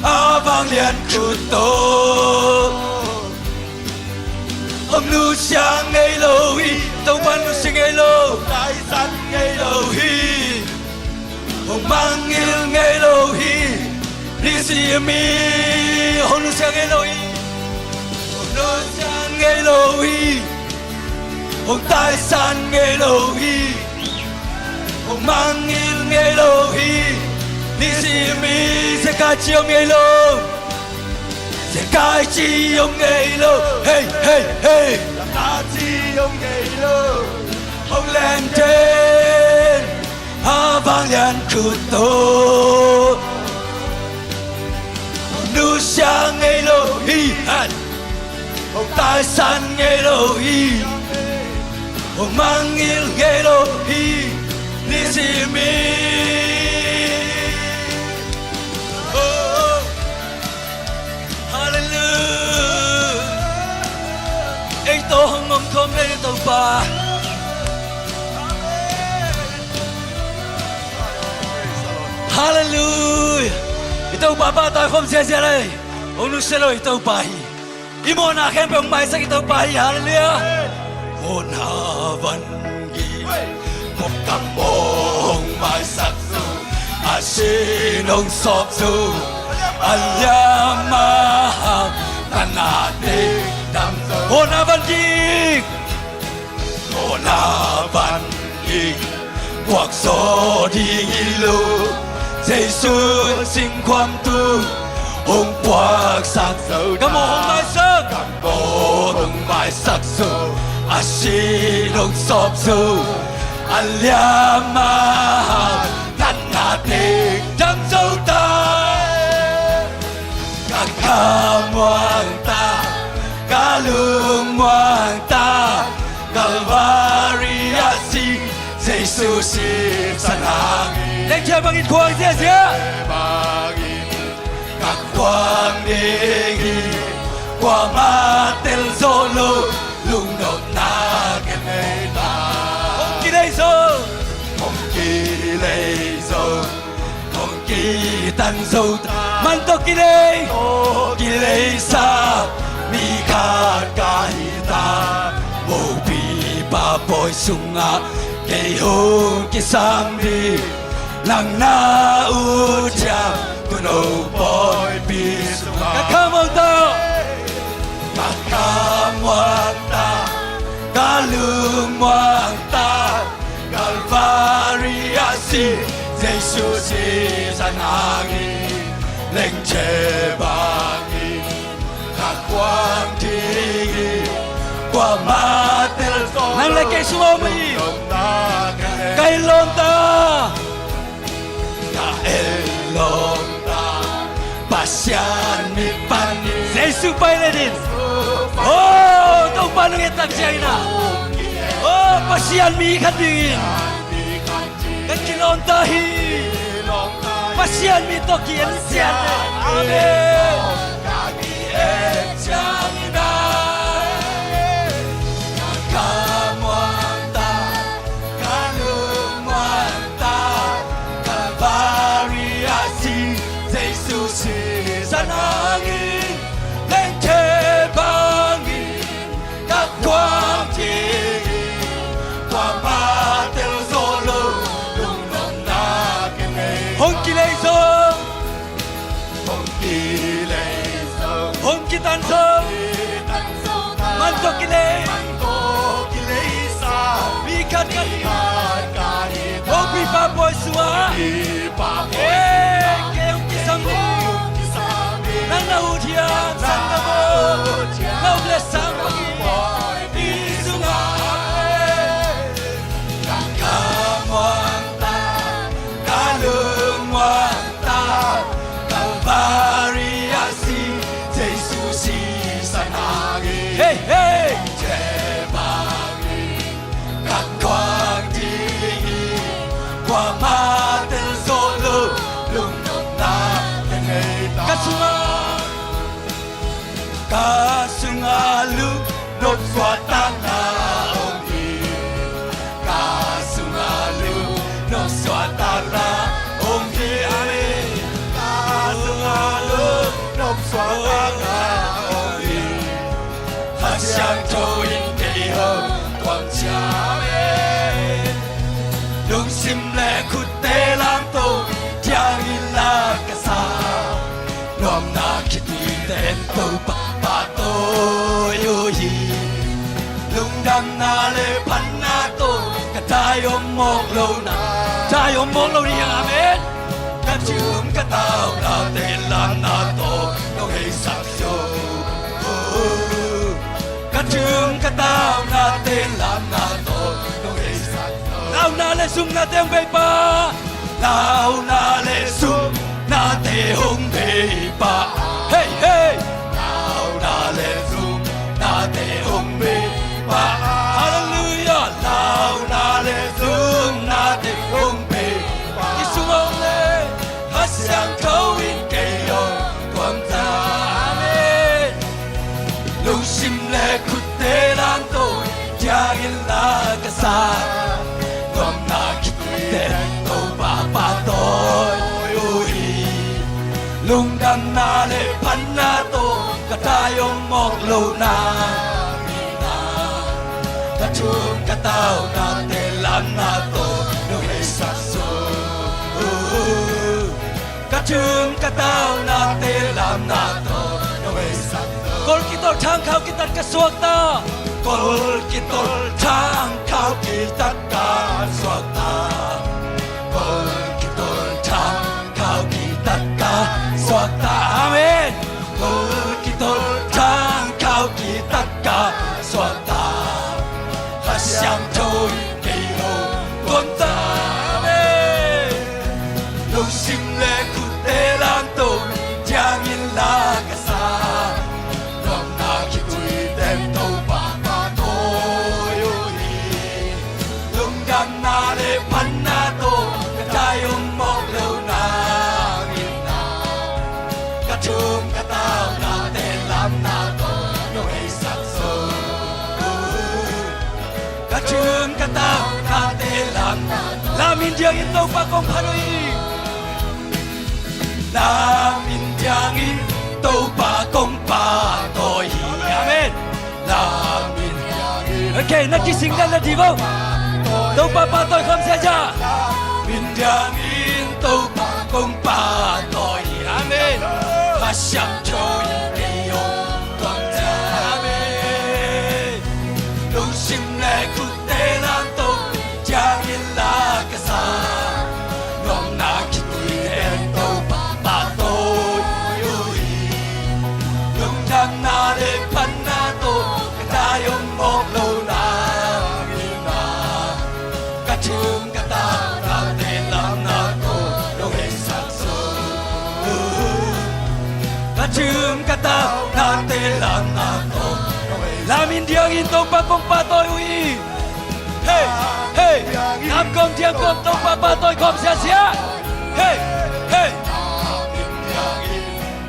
a vanglian khut tawh. Hong nusia ngei lo hi, Topa nusia ngei lo, taisan ngei lo hi. Hong mangngilh ngei lo hi, ni sim i. Hong nusia ngei lo hi, hong nusia ngei lo hi. Hong taisan ngei lo hi, hong mangngilh ngei lo hi, ni sim i. Sia Kai ci om ngei lo, Sia Kai ci om ngei lo, hey, hey, hey. Sia Kai ci om ngei lo, hong len den a vanglian khut tawh. Hong nusia ngei lo hi, han. Hong taisan ngei lo hi, hong mangngilh ngei lo hi, ni sim i. Oh. Hallelujah. Ei tawh hong om khawm den Topa. Hallelujah. I Topa pahtawi khawm ziahziah lai. Hong nusia lo i Topa hi. I mawhna khempeuh hong maisak i Topa hi. Hallelujah. Mawhna van gik, mawh kam mawh hong maisak zo, a sin hong sawp zo, a liam a hau, na nate dam zo. Mawhna van gik, mawhna van gik, puakzaw ding hi lo, Jesu singkhuam tu hong puaksak zo. Kam mawh hong maisak, kam mawh hong maisak zo, a sin hong sawp zo, a liam a hau, na nate dam zo ta. Ka khamuang ta, ka lungmuang ta, Calvary a si Jesu sisan hangin. Lengkhia bangin khuang ziahziah, bangin ka khuang ding hi. Kuamah tel zawh lo, lungnopna ka nei ta. Hong kilei zo, hong kilei zo, hong kitan zo ta. Man tawh kilei, tawh kileisa mi khat ka hi ta. Mopipa pawi sungah kei hong kisam ding, nang na ut hiam, tuuno pawipi sungah. Ka khamuang ta, ka khamuang ta, ka lungmuang ta, Calvary a si Jesu sisan hangin, lengkhia bangin ka khuang ding hi. Kuamah tel zawh lo, nang le kei sungah om hi. Ka lawm ta, ka el lawm ta, Pasian mit panin Jesu pai le din. Oh, Topa nung et tak ciangin ah, oh, Pasian mi khat dingin ka kilawm ta hi. Pasian mi tawh ki-en ciat le. Amen. Ka ki-en ciangin ah, ka khamuang ta, ka lungmuang ta, Calvary a si Jesu sisan hangin, lengkhia bangin ka khuang ding hi. Kuamah tel zawh lo, lungnopna ka nei. Hong kilei zo, hong kilei zo, hong kitan zo, hong kitan zo ta. Man tawh kilei, man tawh kileisa mi khat ka hi. Mopipa pawi sungah, mopipa pawi sungah, eh, kei hong kisam ding, hong kisam ding. Nang na ut hiam, sang na maw, na ut hiam, na ut le sang bangin, pawipi sungah Lungdamna le phatna tawh ka tai om mawk lo na. Tai om mawk lo ni, amen. Ka thum ka taunate lamna tawh nong heisak zo. Ka thum ka taunate lamna tawh nong heisak zo. Launa le zumnate hong bei pa. Launa le zumnate hong bei pa. Hei, hei. Launa le zumnate hong bei pa. Halleluiah. Launa le zumnate hong bei pa. I sung hong le Kha Siangtho in kei hong tuamta. Amen. Lungsim le khutte lam tawh ciangin la ka sa. Nuamna khitui teng Topa pahtawi uh hi. Lungdamna le phatna tawh ka tai om mawk lo na. Ka thum ka taunate lamna tawh nong heisak zo. Ka thum ka taunate lamna tawh nong heisak zo. Kol kitol thangkhau kitat ka suakta. Kol kitol thangkhau kitat ka suakta. Kol kitol thangkhau kitat ka suakta. Amen. Kol kitol thangkhau kitat ka suakta. Kha Siangtho in kei hong tuamta. Amen. Lungsim le khutte lam tawh ciangin la ka sa. Nuamna khitui teng Topa pahtawi uh hi. Lungdamna le phatna tawh ka tai om mawk lo na. Ka thum ka taunate lamna tawh nong heisak zo. Ka thum ka taunate lam. Lam in diangin Topa kong phat uh hi. Lam in diangin Topa kong pahtawi hi. Amen. Lam in diangin. Okay, na kising dan na di ko. Topa pahtawi khawm sia sia. Lam in diangin Topa kong pahtawi hi. Amen. Kha Siangtho in kei hong tuamta. Amen. Lungsim le khutte lam tawh ciangin la ka sa. Nuamna khitui teng Topa pahtawi uh hi. Lungdamna le phatna tawh ka tai om mawk lo na. Ka thum ka taunate lamna tawh nong heisak zo. Ka thum ka taunate lamna tawh nong heisak. Lam in diangin Topa kong pahtawi uh hi. Hey, hey. Lam kong diang kong Topa pahtawi khawm sia sia. Hey, hey. Lam in diangin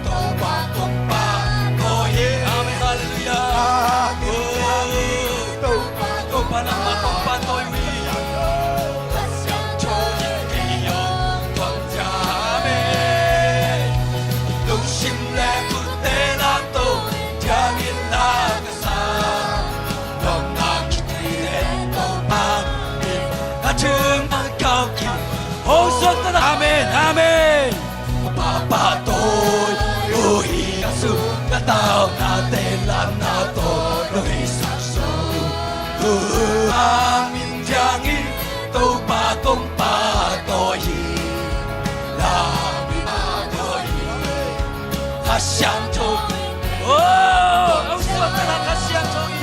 Topa kong pahtawi hi. Amen. Halleluiah. Topa, Topa nangmah kong pahtawi uh hi. Kha Siangtho in kei hong tuamta. Amen. Lungsim le khutte lam tawh ciangin la ka sa. Nuamna khitui teng Topa in ka thum ka taunate lam tawh nong heisak zo. Amen, amen. Pahtawi uh hi. Ka thum ka taunate lamna tawh nong heisak zo. Lam in diangin Topa kong pahtawi hi. Lam in pahtawi hi. Kha Siangtho. Oh, hong suakta na Kha Siangtho hi.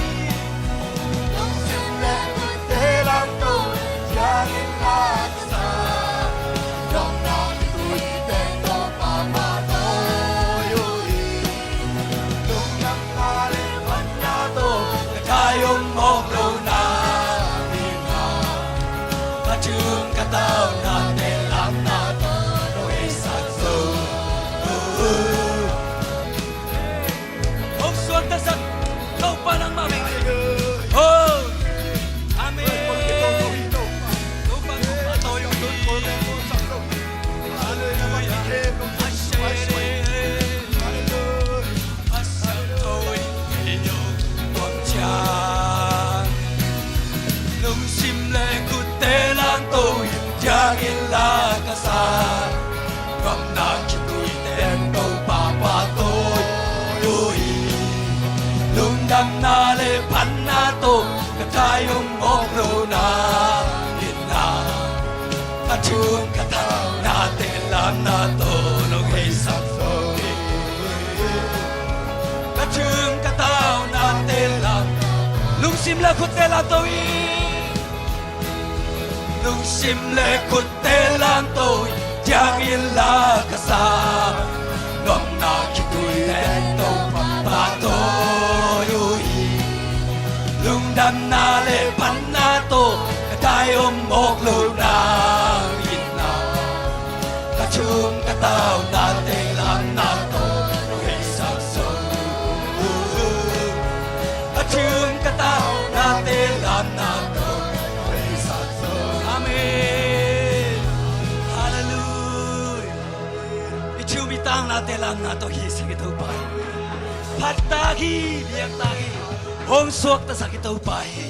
Khutte lamto hi. Lungsim le khutte lamto hi. Ciangin la ka sa. Nuamna khitui le Topa pahtawi uh hi. Lungdamna le phatna tawh ka tai om mawk lo nang in na. Ka thum ka tau nate lamna tawh hong heisak zo. Ka thum ka tau nate lamna tawh hong heisak zo. Amen. Halleluiah. I thum i tau nate lamna tawh hi sek i Topa hi. Phat tak hi, biak tak hi. Hong suaktasak i Topa hi.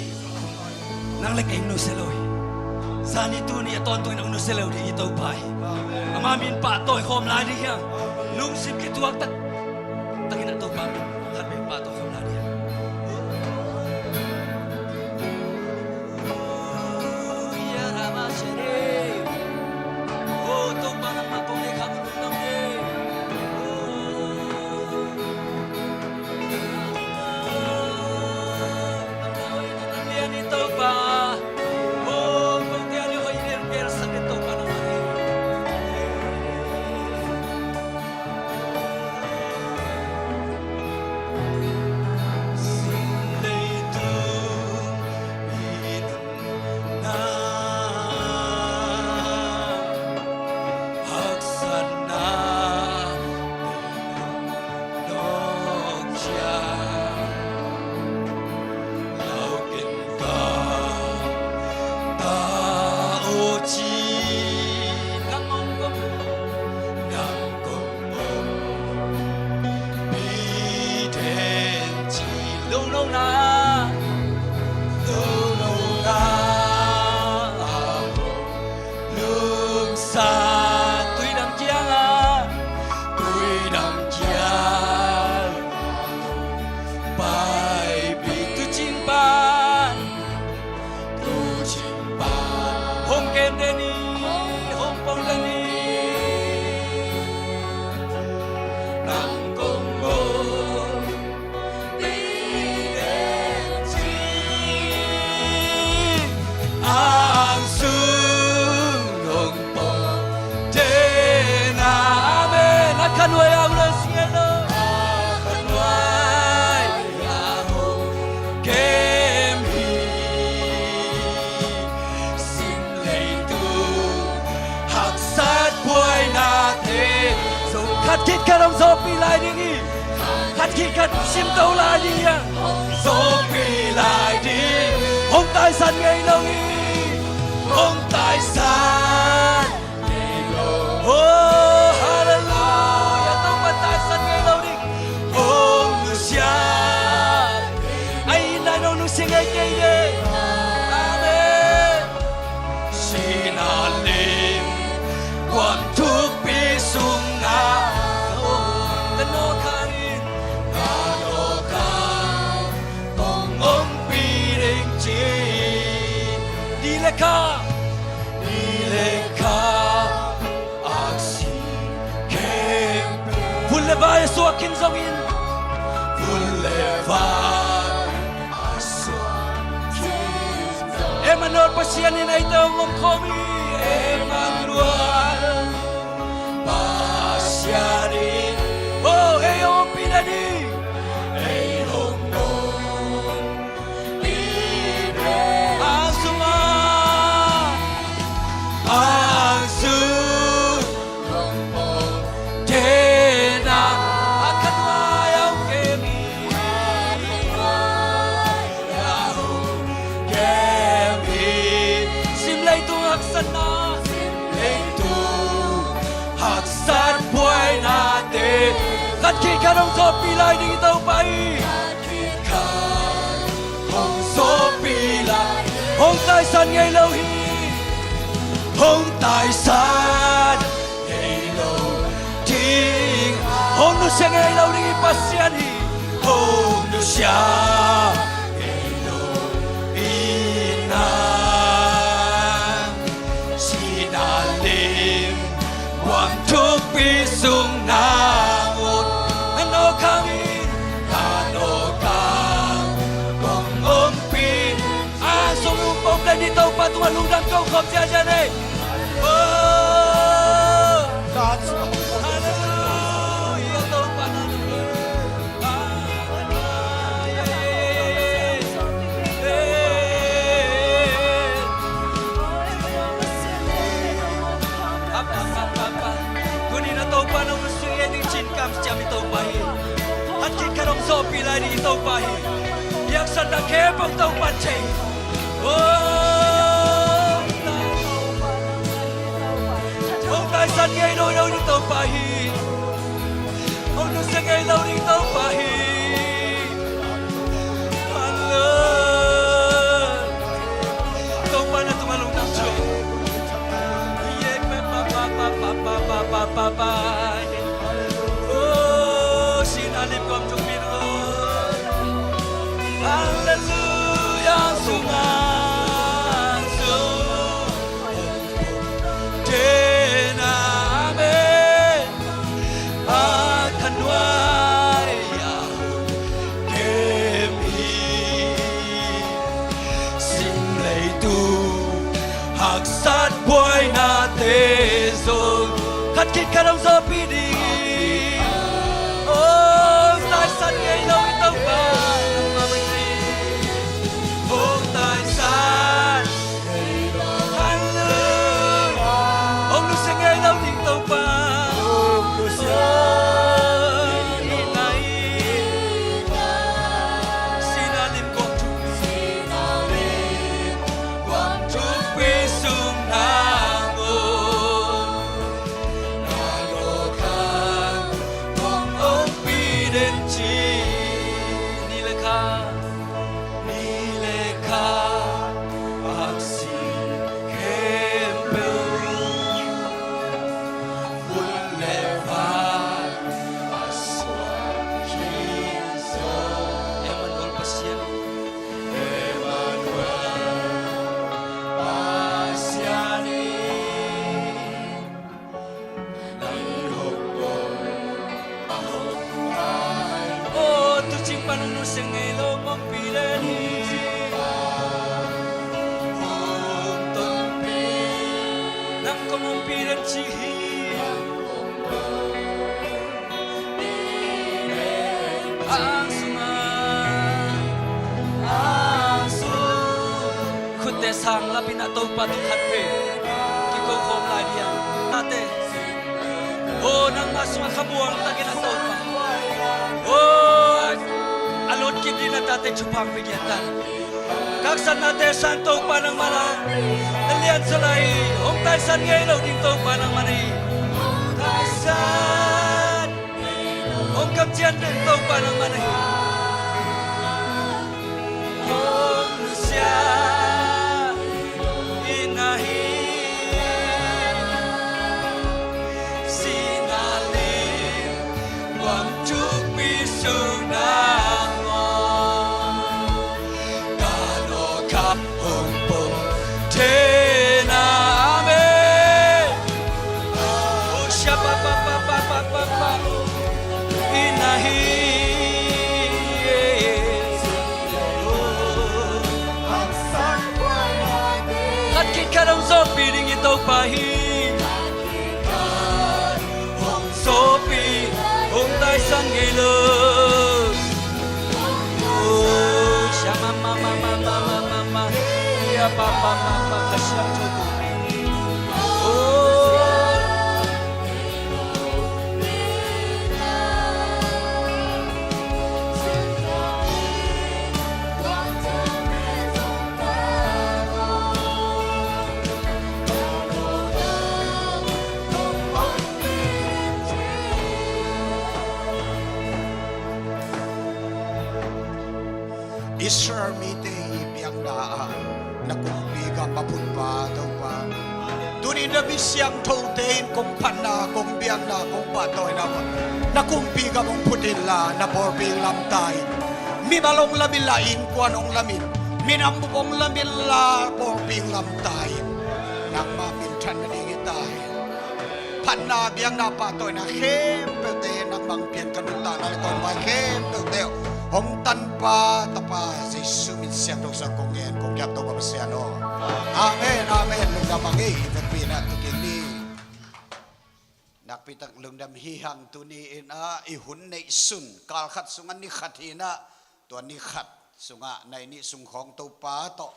Nang le kei nusia lo hi. Zani tuni a tawntung in hong nusia lo ding hi Topa hi. Ama min pahtawi khawm lai ding hiam? Lungsim kituak tak takin a Topa min khat vei pahtawi khawm lai ding hiam? Haksatna nawk ciang lau ken ka ta aw ci. Nang hong kong, nang kong hong pi den ci. Lo lo na, lo lo na. Lungsa tuidam kiangah, tuidam kiang paipih tucing pan, tucing pan hong kem den hi, hong pong den hi. Nang kong hong Khat khit khat hong zawhpih lai ding hi. Khat khit khat simto lai ding hi. Zawhpih lai ding. Hong taisan ngei lo hi. Hong taisan ngei lo. Oh, halleluiah. Topa taisan ngei lo ding. Hong nusia. Ai, nai nong nusia ngei kei ding. Amen. Sihna lim guam thukpi sung na, ka nawk hangin, ka nawk hang kong ompih ding ci. Ni le kha, ni le kha aksi khempeuh, vun le vai a suak khin zongin, vun le vai Emmanuel Pasian in eite hong omkhawm hi. Emmanuel Pasian in, oh, ei hong ompih den hi. Ei hong ompih den hi. Ang sungah, ang sung Sim leitung haksatna, sim leitung haksat buainate khat khit khat hong zawhpih lai ding hi Topa hi. Khat khit khat hong zawhpih lai, hong taisan ngei lo hi. Hong taisan ngei lo ding, hong nusia ngei lo ding i Pasian hi. Hong nusia ngei lo i na, sihna lim guam thukpi sung na ngut, na nawk hangin, na nawk hang kong ompih Lungdam ko khawm ziahziah ni. Oh. Hallelujah. Topa na. Tuni na Topa na usia ding cinkam ciam i Topa hi. Khat khit khat hong sawhpih lai ding i Topa hi. I haksatna khempeuh Topa thei. Oh, hong taisan ngei lo lo ding Topa hi. Hong nusia ngei lo ding Topa hi. Hallelujah. Topa na tungah lungdam ciat. Ye pa pa pa pa pa pa pa pa pa. Oh, sihna lim guam thukpi lo. Hallelujah, sungah sung. Amen. A khanuai a kem hi. Sim leitung haksat buainate zong khat khit khat hong zawhpih ding hi. Hong taisan ngei lo i Topa. Hong taisan Hallelujah. Hong nusia ngei lo ding Topa. Hong nusia. Oh, i na hi. Sihna lim guam thukpi. Sihna lim guam thukpi sung na ngawh. Na ngawh kha hong ompih den ci. Ni le kha. Ni le kha, aksi khempeuh, hun le van, a suak khin zaw. Emmanuel Pasian. Emmanuel Pasian. Oh, tucing pan hong nusia ngei lo, hong ompih den hi. Nang kong ompih den ci hi. Ang sungah, ang sung. Khutte sang lapin a Topa tawh khat peuh kiko khawm lai ding a, tate. Oh, nangmah sungah khamuang takin a Topa. Oh, a lut kip ding a tate thupha hong pia ta. Ka haksatnate sang Topa nangmah na lian zaw lai. Hong taisan ngei lo ding Topa nangmah na hi. Hong taisan, hong kamciam ding Topa nangmah na hi. Hong nusia i na hi. Sihna lim guam thukpi sung na ngawh. Ka nawh kha hong pom thei na. Amen. Oh, sha pa pa pa pa pa pa pa. I na hi. Khat khit khat hong zawhpih ding i Topa hi. Hong zawhpih, hong taisan ngei lo. Oh, sha ma ma ma ma. Ya pa pa pa pa, ka siangtho. Oh. Israel mite i biakna ah na kumpi gam a phutpa Topa, tuni na mi siangthote in kong phatna, kong biakna, kong pahtawina na kumpi gam hong phut inla na pawlpi lamta in. Mimal hong lam inla, innkuan hong lam in, minam bup hong lam inla pawlpi lamta in. Nangmah minthan nading hi ta hen. Phatna, biakna, pahtawina khempeuhte nangmah hong pia in. Ka nuntakna le ka hun vai khempeuhte hong tanpa Tapa Jesu min Siangtho sang kong ngen, kong kiap Topa Pasian aw. Amen, amen. Lungdam a ngei i vekpi in ah tukin ni. Nakpi tak lungdam hi hang. Tuni in ah i hun neih sun, kal khat sungah ni khat hi in ah, tua ni khat sungah nai nih sung khawng Topa tawh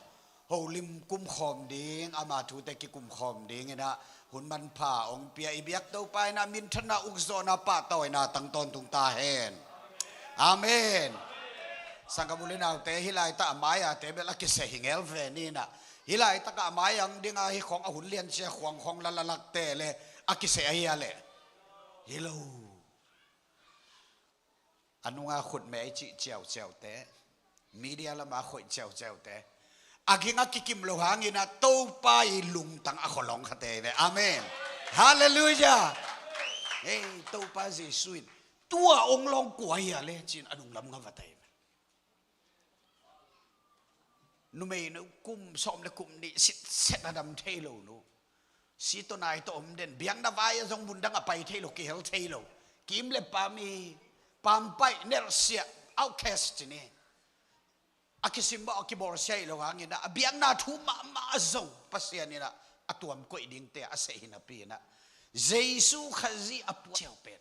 holim kumkhawm ding, ama thute kikumkhawm ding in ah hun manpha hong pia i biak Topa in ah minthanna, ukzawhna, pahtawina tang tawntung ta hen. Amen. Sangkam u le naute, hih laitak a mai-ate bel a kiseh hi ngel ve ni in ah, hih laitak a mai ang ding a hih khawng a hun lian cia khuang khawng lalalakte le a kiseh ahi a leh hi lo. A nunga khutme i cih ciauciaute, media lama khoih ciauciaute, a ging a kikim lo hangin ah Topa i lungtang a kholawng khate ve. Amen. Halleluiah. Hei, Topa Jesu in tua ong lawng kua hi a le cin a nunglam nga va tai ve. Numei nu kum sawm le kum nih sitset a dam thei lo nu, si tawh nai tawh om den, biakna vai a zong mundang a pai thei lo, kihel thei lo, kim le pam hi, pampaih, nelhsiah, outcast ci ni. A kisimmawh, a kibawlsia hi lo hangin ah a biakna thu mahmah a zong Pasian in ah a tuam koih dingte a seh hi napi in ah, Jesu Khazih a puah ciau pen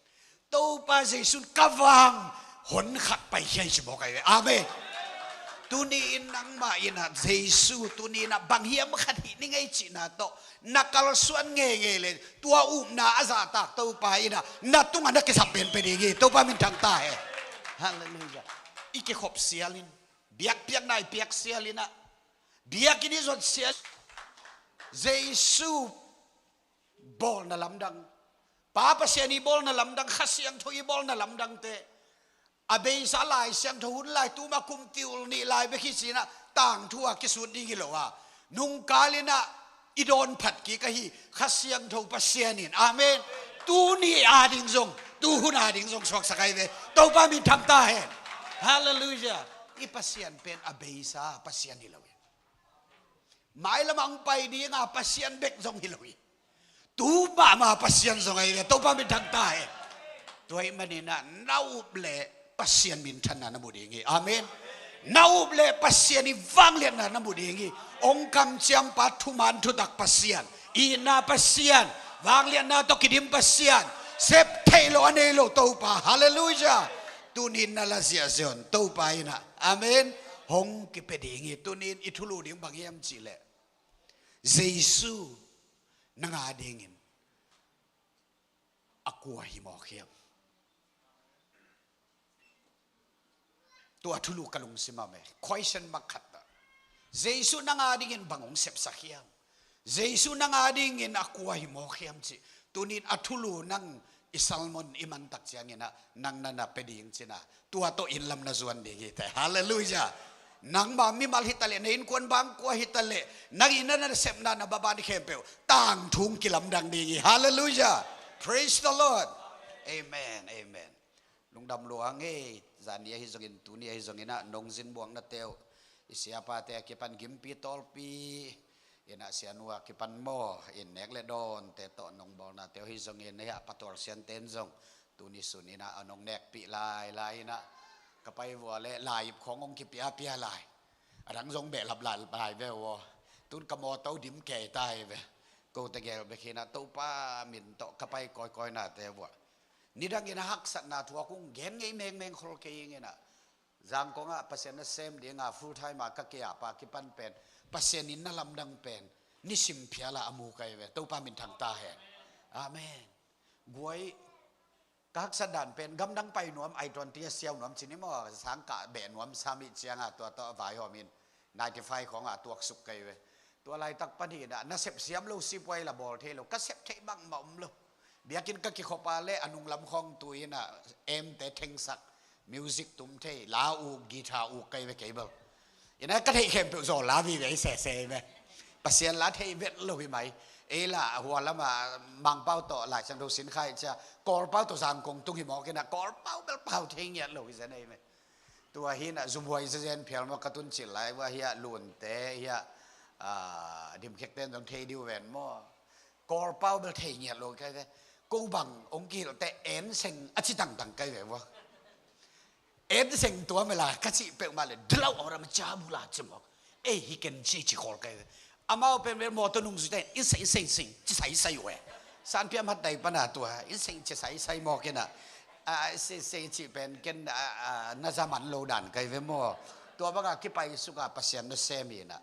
Topa Jesu in ka vang hon khat paikhia hi ci mawk ahi ve. Amen. Tuni in nangmah in ah Jesu tuni in ah bang hiam khat hih ni ngei cihna tawh na kalsuan ngeingei le, tua upna a zahtak Topa in ah na tungah na kisap pen pia ding hi. Topa minthang ta hen. Halleluiah. I kikhop sial in, biakpiakna i piak sial in ah, biakinn i zuat sial, Jesu bawlna lamdang, Pa Pasian i bawlna lamdang, Kha Siangtho i bawlna lamdangte, a beisa Lai Siangtho hun lai, tuma kum kiul nih lai bek hi ci in ah tangthu a kisut ding hi lo a, nungkal in ah i dawn phat kik ahi Kha Siangtho Pasian in, amen, tuni a ding zong, tuhun a ding zong suaksak ahi ve. Topa minthang ta hen. Halleluiah. I Pasian pen a beisa Pasian hi lo hi. Mailam ah hong pai dinga Pasian bek zong hi lo hi. Tu mahmah Pasian zong ahi ve. Topa minthang ta hen. Tua ahih manin ah na up leh Pasian minthanna na mu ding hi. Amen. Na up leh Pasian i vangliatna na mu ding hi. Hong kamciampa thuman thutak Pasian, itna Pasian, vangliatna tawh kidim Pasian, sep theih lo a nei lo Topa. Halleluiah. Tunin na la ziahziah un Topa in ah, amen, hong kipia ding hi. Tunin i thulu ding bang hiam cih leh, Jesu nang a dingin a kua hi mawk hiam? Tua thulu ka lungsim ah om e. Question mark khat ah, Jesu nang a dingin bang hong sepsak hiam? Jesu nang a dingin a kua hi mawk hiam cih tunin a thulu nang i sermon i mantak ciangin ah nang na na pia ding cin ah, tua tawh inn lam na zuan ding hi te. Halleluiah. Nangma mimal hi ta leh, na innkuan bangkua hi ta leh, nang in na nasepna na baban khempeuh tangthu hong kilamdang ding hi. Halleluiah. Praise the Lord. Amen, amen. Lungdam lua ngei. Zani ahi zongin, tuni ahi zongin ah nong zin buaknate uh i siapate a kipan gimpi tawlpi in ah, sianu a kipan maw in, nek le dawnte tawh nong bawlnate uh ahi zongin, hih ah patual siante in zong tuni sun in ah a nong nekpih lailai in ah, ka pai vua leh lai-ip khawng hong kipiapia lai. A dang zong behlap lailai ve uh aw. Tun ka mawtaw dim kei ta hi ve. Ko tegel bek hi in ah Topa min tawh ka pai kawikawinate vua, nidangin a haksatna thu a kong gen ngei mengmeng khol kei ing in ah, Zangkong ah Pasian nasem dinga full time a ka kiapa kipan pen Pasian in na lamdang pen nisim phial ah a mu ka hi ve. Topa minthang ta hen. Amen. Guai, ka haksat dan pen gamdang pai nuam, I twenty a siau nuam cin hi maw, sangkah beh nuam sam ih cianga tua tawh a vaihawm in ninety five khawngah a tuaksuk ka hi ve. Tua laitak pan hi in ah nasep siam lo, sipuai la bawl thei lo, ka sep theih mahmah om lo. Biakinn ka kikhop a leh a nunglam khawng tu in ah emte thengsak, music tum thei, la uk, guitar uk ka hi ve kei bel. In ah ka theih khempeuh zawl la vive hi sese hi ve. Pasian la theih vet lo hi mai. Ei la hua lamah Mangpau tawh Lai Siangtho sin kha ih cia, Kawlpau tawh Zangkong tung hi mawk in ah, Kawlpau bel pau thei ngiat lo hi zen ei ve. Tua hi in ah zumhuai zezen phial maw, ka tun cil lai vua, hiah Lunte, hiah, ah, Dimkhekte in zong thei dih uh ven maw. Kawlpau bel thei ngiat lo ka hi ve. Ko bang hong kihilh teh en seng a ci tangtang ka hi ve vua. En seng tua mela ka cih peuhmah le, dlau awra ma ca bula cimawk. Ei, hi ken ci ci khawl kai ve. Amau pen vel mawtaw nungzui ta in, in seng, in seng, seng ci saisai uh e. Sanphiam hat dai pana tua in seng ci saisai mawk inah, a, seng, seng cih pen ken, a, a, na za man lo dan kai ve maw. Tua banga kipai suka Pasian na sem inah,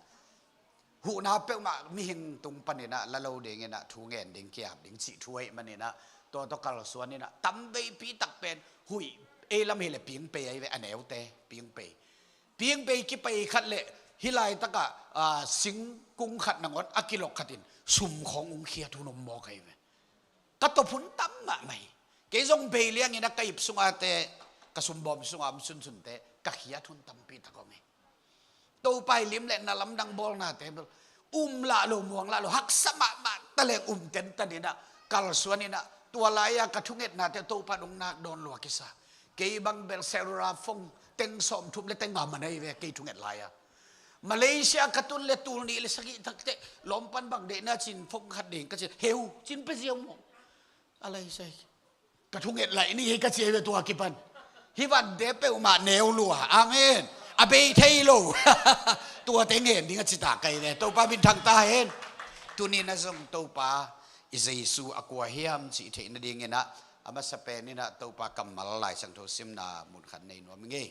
huhna peuhmah mihing tung paninah la lo dinginah thu ngen ding, kiap ding cih thu ahih maninah, tua tawh kalsuan inah tam veipi tak pen huih, ei lam hileh pingpei ahi ve, a neute pingpei. Pingpei kipai khat le hih laitakah, a, singkung khat nangawn a kilok khatin sum khawng ung khiat hun om mawk ahi ve. Ka tawp hun tam mahmah hi. Kei zong bei liangin a ka ip sungate, ka sumbawm sunga om sunsunte ka khiat hun tampi tak om hi. Topa i lim le na lamdang bawlnate bel um lah lo, muang lah lo, haksa mahmah taleng um tentan inah, kalsuan inah, tua lai-a ka thungetnate Topa dong nak dawn lua kisa. Kei bang bel cellular phone teng sawmthum le teng nga man ahi ve kei thunget lai-a. Malaysia ka tun le tul nih le sagih takteh lawmpan bang deihna cin phone khat ding ka cin, heu cin pe ziau maw. A lai sai. Ka thunget laih ni hi ka ci ahi ve tua kipan. Hih vante peuhmah neu lua. Amen. A bei thei lo. Tuate ngen ding a ci ta kai ve. Topa minthang ta hen. Tuni na zong Topa i Jesu a kua hiam cih theih nadinginah a masa peninah Topa kammal Lai Siangtho simna mun khat nei nuam i ngei.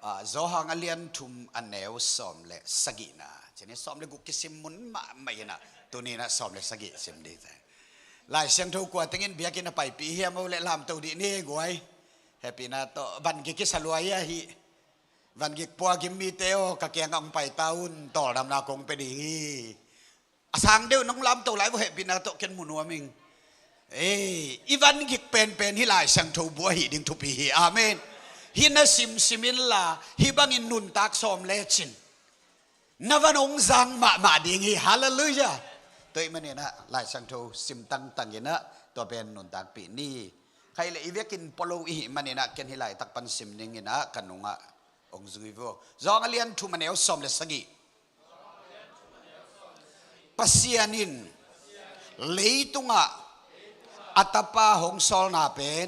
Ah, Johan a lian thum a neu sawm le sagihna. Cini sawm le guk kisim mun mahmah inah, tuninah sawm le sagih sim dih te. Lai Siangtho kua tengin biakinn a paipih hiam o le lamto dih ni guai. Hehpihna tawh van gik kisa luai ahi. Van gik puakim mite aw, ka kiangah hong pai ta un, tawldamna kong pe ding hi. A sang deuh nong lamto lai vua, hehpihna tawh ken mu nuam ing. Ei, i van gik penpen hih Lai Siangtho bu ahi ding thupi hi. Amen. Hih na simsim inla hih bangin nuntak sawm lecin na van hong zang mahmah ding hi. Halleluiah. Tua ahih maninah Lai Siangtho sim tangtang inah tua pen nuntakpih ni. Khaih le i vekin polo ihih maninah ken hih laitak pan sim dinginah ka nungah hong zui vua. Johan a lian thum a neu sawm le sagih. Pasian in leitungah a Tapa hong sawlna pen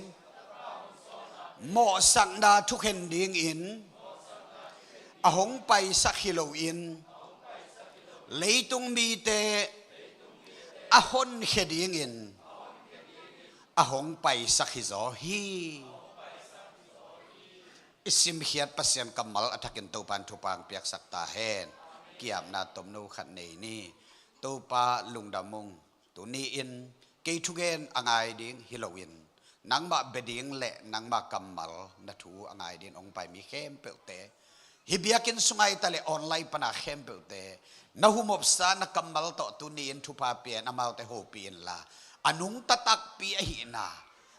mawhsakna thukhen dingin a hong paisak hi loin leitung mite a honkhia dingin a hong paisak hi zaw hi. I simkhiat Pasian kammal a thakin Topa in thupha hong piaksak ta hen. Kiapna tomno khat nei ni. Topa lungdam ung. Tuni-in kei thugen a ngai ding hi loin nangmah bia ding le nangmah kammal na thu a ngai dingin hong pai mi khempeuhte, hih biakinn sungah i ta le online pana khempeuhte, na humopsa na kammal tawh tuni-in thupha pia in amaute hopih inla, a nungta takpi ahihna,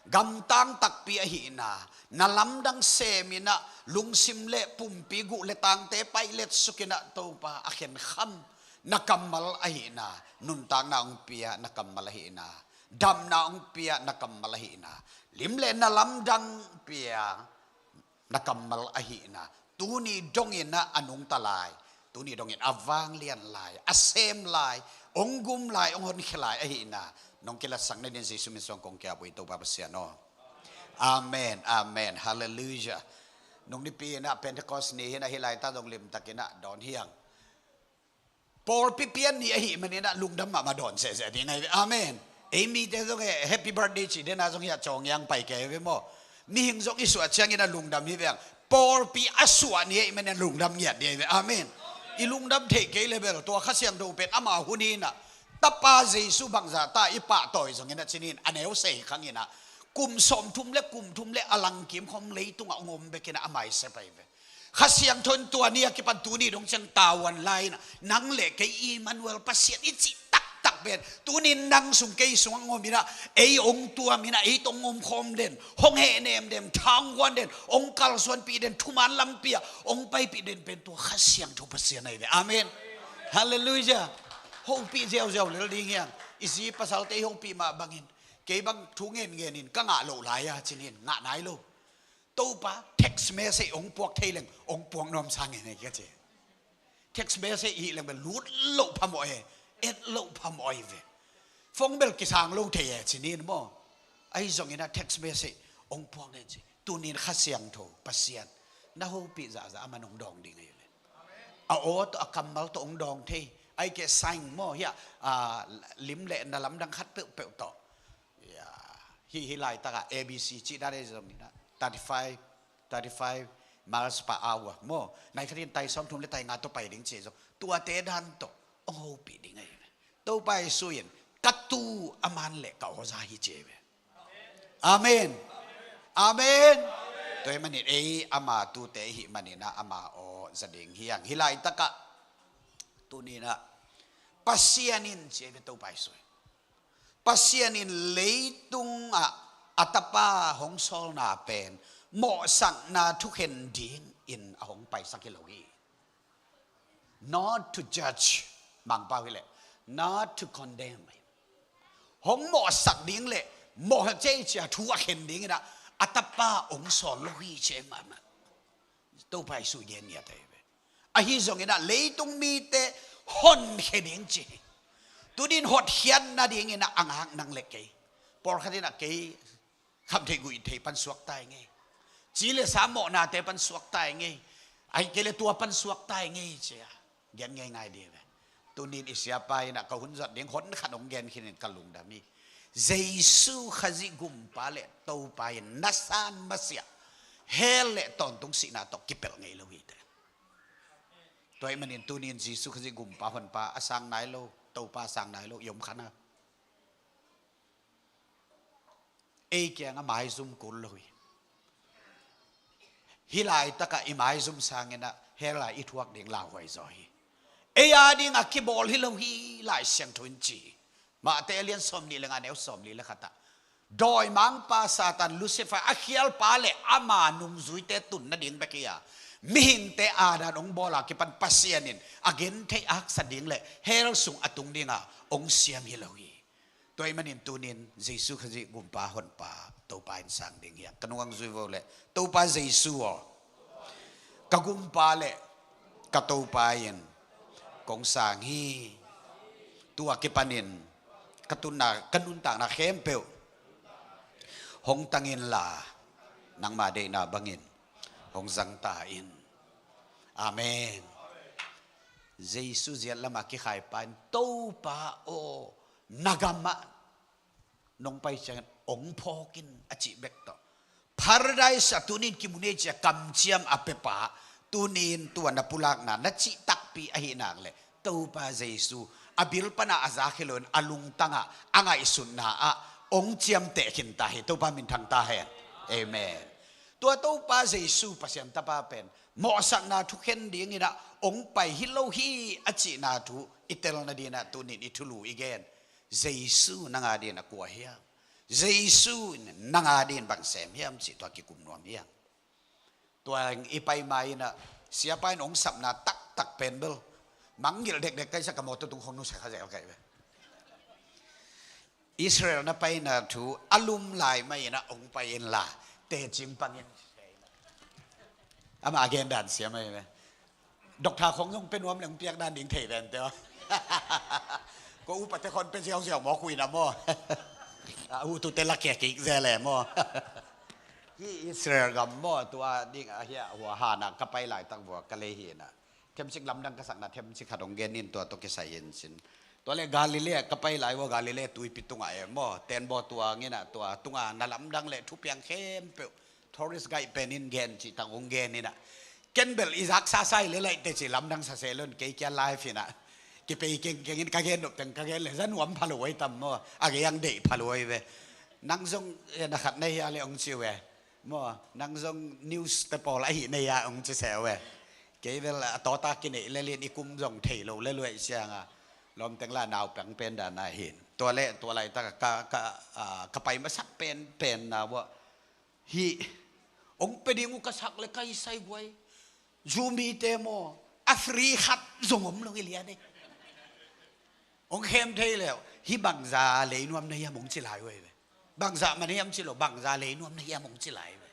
gamtang takpi ahihna, na lamdang seminah lungsim le pumpi guh le tangte paihlet sukinah Topa a khenkham na kammal ahihna, nuntakna hong pia na kammal ahihna, damna hong pia na kammal ahihna, lim le na lamdang pia na kammal ahihna, tuni donginah a nungta lai, tuni dongin a vanglian lai, a sem lai, hong gum lai, hong honkhia lai ahihna nong kilatsak nadin Jesu min suang kong kiap uh hi Topa Pasian aw. Amen, amen, halleluiah. Nung nipi inah Pentecost ni hinah hih laita dong limtakinah dawn hiang. Pawlpi pian ni ahih maninah lungdam mahmah dawn sehseh ding ahi ve. Amen. Ei mite zong e happy birthday ci dena zong hiah cawngiang pai kei ve maw. Mihing zong i suah cianginah lungdam hi veng. Pawlpi a suah ni ahih maninah lungdam ngiat ding ahi ve. Amen. I lungdam theih kei le bel tua Kha Siangtho pen ama hun hinah Tapa Jesu bangzah ta i pahtawi zonginah cinin a neu sei khanginah kum sawmthum le kum thum le a langkim khawm leitungah hong om bekinah a maise pai ve. Kha Siangtho in tua ni a kipan tuni dong ciang tavuan lai inah nang le kei Emmanuel Pasian i cih taktak pen tuni nang sung kei sung a ngominah ei hong tuaminah ei tawh hong omkhawm den, hong hehnemnem, thangguan den, hong kalsuanpih den, thuman lampi ah hong paipih den pen tua Kha Siangtho Pasian ahi ve. Amen. Halleluiah. Hopih ziauziau lel ding hiang. I zi pasalte i hopih mah bangin kei bang thu ngenngenin ka ngah loh lai-a cinin ngah nai lo. Topa text message hong puak thei leng hong puak nuam sangin ka ci. Text message hih leng bel lut loh phamawh e, et loh phamawh ahi ve. Phone bel kisang lo thei e cinin maw. Ahi zonginah text message hong puak nen ci. Tunin Kha Siangtho Pasian na hopih zahzah a man hong dawng ding ahi ve. A aw tawh a kammal tawh hong dawng thei. Ai ke saing maw hiah, a, lim le na lamdang khat peuhpeuh tawh. Ya, hi, hi laitakah A B C cih dan ei zong ni na. Thirty-five, thirty-five miles per hour maw. Nai khatin tai sawmthum le tai nga tawh pai ding ci ei zong. Tuate dan tawh hong hopih ding ahi ve. Topa Jesu in ka tu a man le ka aw za hi ci ei ve. Amen. Amen. Tua hi manin ei ama tute hi maninah ama aw za ding hiang. Hi laitakah tuninah Pasian in ci ei ve Topa Jesu in. Pasian in leitungah a tapa hong sawlna pen mawhsakna thukhen dingin a hong paisak hi lo hi. Not to judge, Mangpau hi leh, not to condemn. Hong mawhsak ding le mawh cei cia thu a khen dinginah a tapa hong sawl lo hi ci ei mahmah. Topa Jesu gen ngiat ahi ve. Ahi zonginah leitung mite honkhia ding ci hi. Tunin hotkhiatna dinginah a ngak nang le kei. Pawlkhatinah kei khamtheih guihtheih pan suakta i ngei. Ci le sa mawhnate pan suakta i ngei. Ahi kei le tua pan suakta i ngei cia gen ngeingai ding ve. Tunin i siapa inah ka hun zat ding hon khat hong gen khinin ka lungdam hi. Jesu Khazih Gumpa le Topa in na san masiah hell le tawntung sihna tawh kipelh ngei lo hi te. Tua hi manin tunin Jesu Khazih Gumpa honpa a sang nai lo, Topa a sang nai lo i om khan a, ei kiangah maizum kul lo hi. Hi laitakah i maizum sanginah hell a i thuak ding lauhuai zaw hi. Ei a dingah kibawl hi lo hi Lai Siangtho in ci hi. Mahte a lian sawmnih le nga neu sawmli le khatah dawimangpa Satan Lucifer a khialpa le ama nungzuite tun nading bek hi a, mihingte adan hong bawl a kipan Pasian in a gentheih a haksa ding le hell sung a tung dingah hong siam hi lo hi. Tua hi manin tunin Jesu Khazih Gumpa honpa Topa in sang ding hiang. Ka nung ang zui vo le Topa Jesu aw, ka Gumpa le ka Topa in kong sang hi. Tua kipanin ka tunna, ka nuntakna khempeuh hong tang inla nangma deihna bangin hong zangta in. Amen. Jesu ziat lamah kikhaipa in Topa aw, na gamah nong pai ciangin ong phawkin a cih bek tawh Paradise ah tunin kimu nei cia kamciam a pepa, tunin tua na pulakna na cih takpi ahi nak le Topa Jesu a bil pana a zak hi loin a lungtangah a ngaihsutna ah ong ciamteh khinta hi. Topa minthang ta hen. Amen. Tua Topa Jesu Pasian tapa pen mawhsakna thukhen dinginah ong pai hi lo hi a cihna thu i tel nadinah tunin i thulu i gen. Jesu nanga din a kua hiam? Jesu in nanga din bang sem hiam cih tua kikum nuam hiam? Tua i pai ma inah siapa in ong sapna taktak pen bel mangngilh dekdek kaisa ka mawtaw tung khong nusia kha zel kai ve. Israel na paina thu a lum lai ma inah ong pai inla tecing pangin ama agendan siam ahi ve. Doctor khong zong pe nuam leng piak dan ding thei vente aw. Ko upate khon pe ziauziau maw kuina maw. A utute lakia kik zele maw. Hi Israel gam maw tua ding ahia hua hana ka pai laitak vua ka lei hina. Themcik lamdang ka sakna themcik khat hong genin tua tawh kisai hin sin. Tua le Galilee ka pai lai vua Galilee tuipi tungah e maw. Tenbaw tua ngina tua tunga na lamdang le thupiang khempeuh Tourist guide pen in gen cih tang hong gen inah ken bel i zak sasai le laih teci lamdang saseh lon kei kia live inah kipei kengkeng in ka gen nop teng ka gen le za nuam pha lo ai tam maw a gei ang deih pha lo ai ve. Nang zong na khat na hia le hong ci ve maw nang zong news te pawl ahi na hia hong ci se ve. Kei bel a tawta kineih le lin i kum zong thei lo le luai sianga lawm teng la naupang pen dan ahin tua le tua laitak ka ka ka pai masak pen pen na vua. Hi ong pe ding uh ka sak le ka i sai guai. Zumite maw a free khat zong om lo i lian e. Ong khem thei leh hi bangza lei nuam na hiam ong ci lai uh e ve. Bangza man hiam ci lo bangza lei nuam na hiam ong ci lai uh e ve.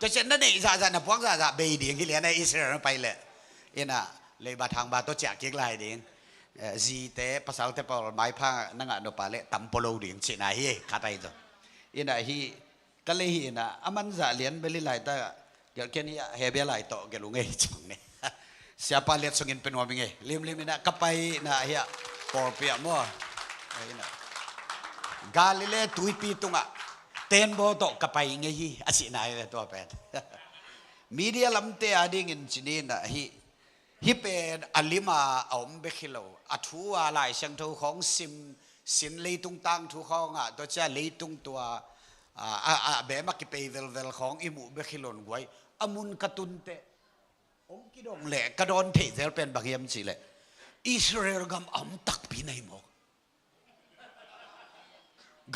Tua cian na neih zahzah na puak zahzah bei ding hi lian e Israel na pai leh. Ina leiba thangba tawh ciah kik lai ding. Zite pasalte pawl maipha na ngah nop a leh tam pua lo ding cihna hi khat ahi zaw. Ina hi Ka lei hi inah, a manzah lian bel hi lai ta, gelh ken hi ah, he bia lai tawh gelh ung ei cang ne. Siapa liat sungin pe nuam ing ei. Limlim inah ka pai inah hi ah, pawlpi ah maw. Inah Galilee tuipi tungah tenbaw tawh ka pai ngei hi, a cihna hi ve tua pen. Media lamte a dingin ci ni inah hi, hih pen a lima a om bek hi lo. A thu a Lai Siangtho khawng sim, sin leitung tangthu khawngah, tua cia leitung tua, a, a, a beem a kipei velvel khawng i muh bek hi lo in guai. A mun ka tun teh, hong kidong leh ka dawn theih zel pen bang hiam cih leh, Israel gam a om takpi na hi mawk.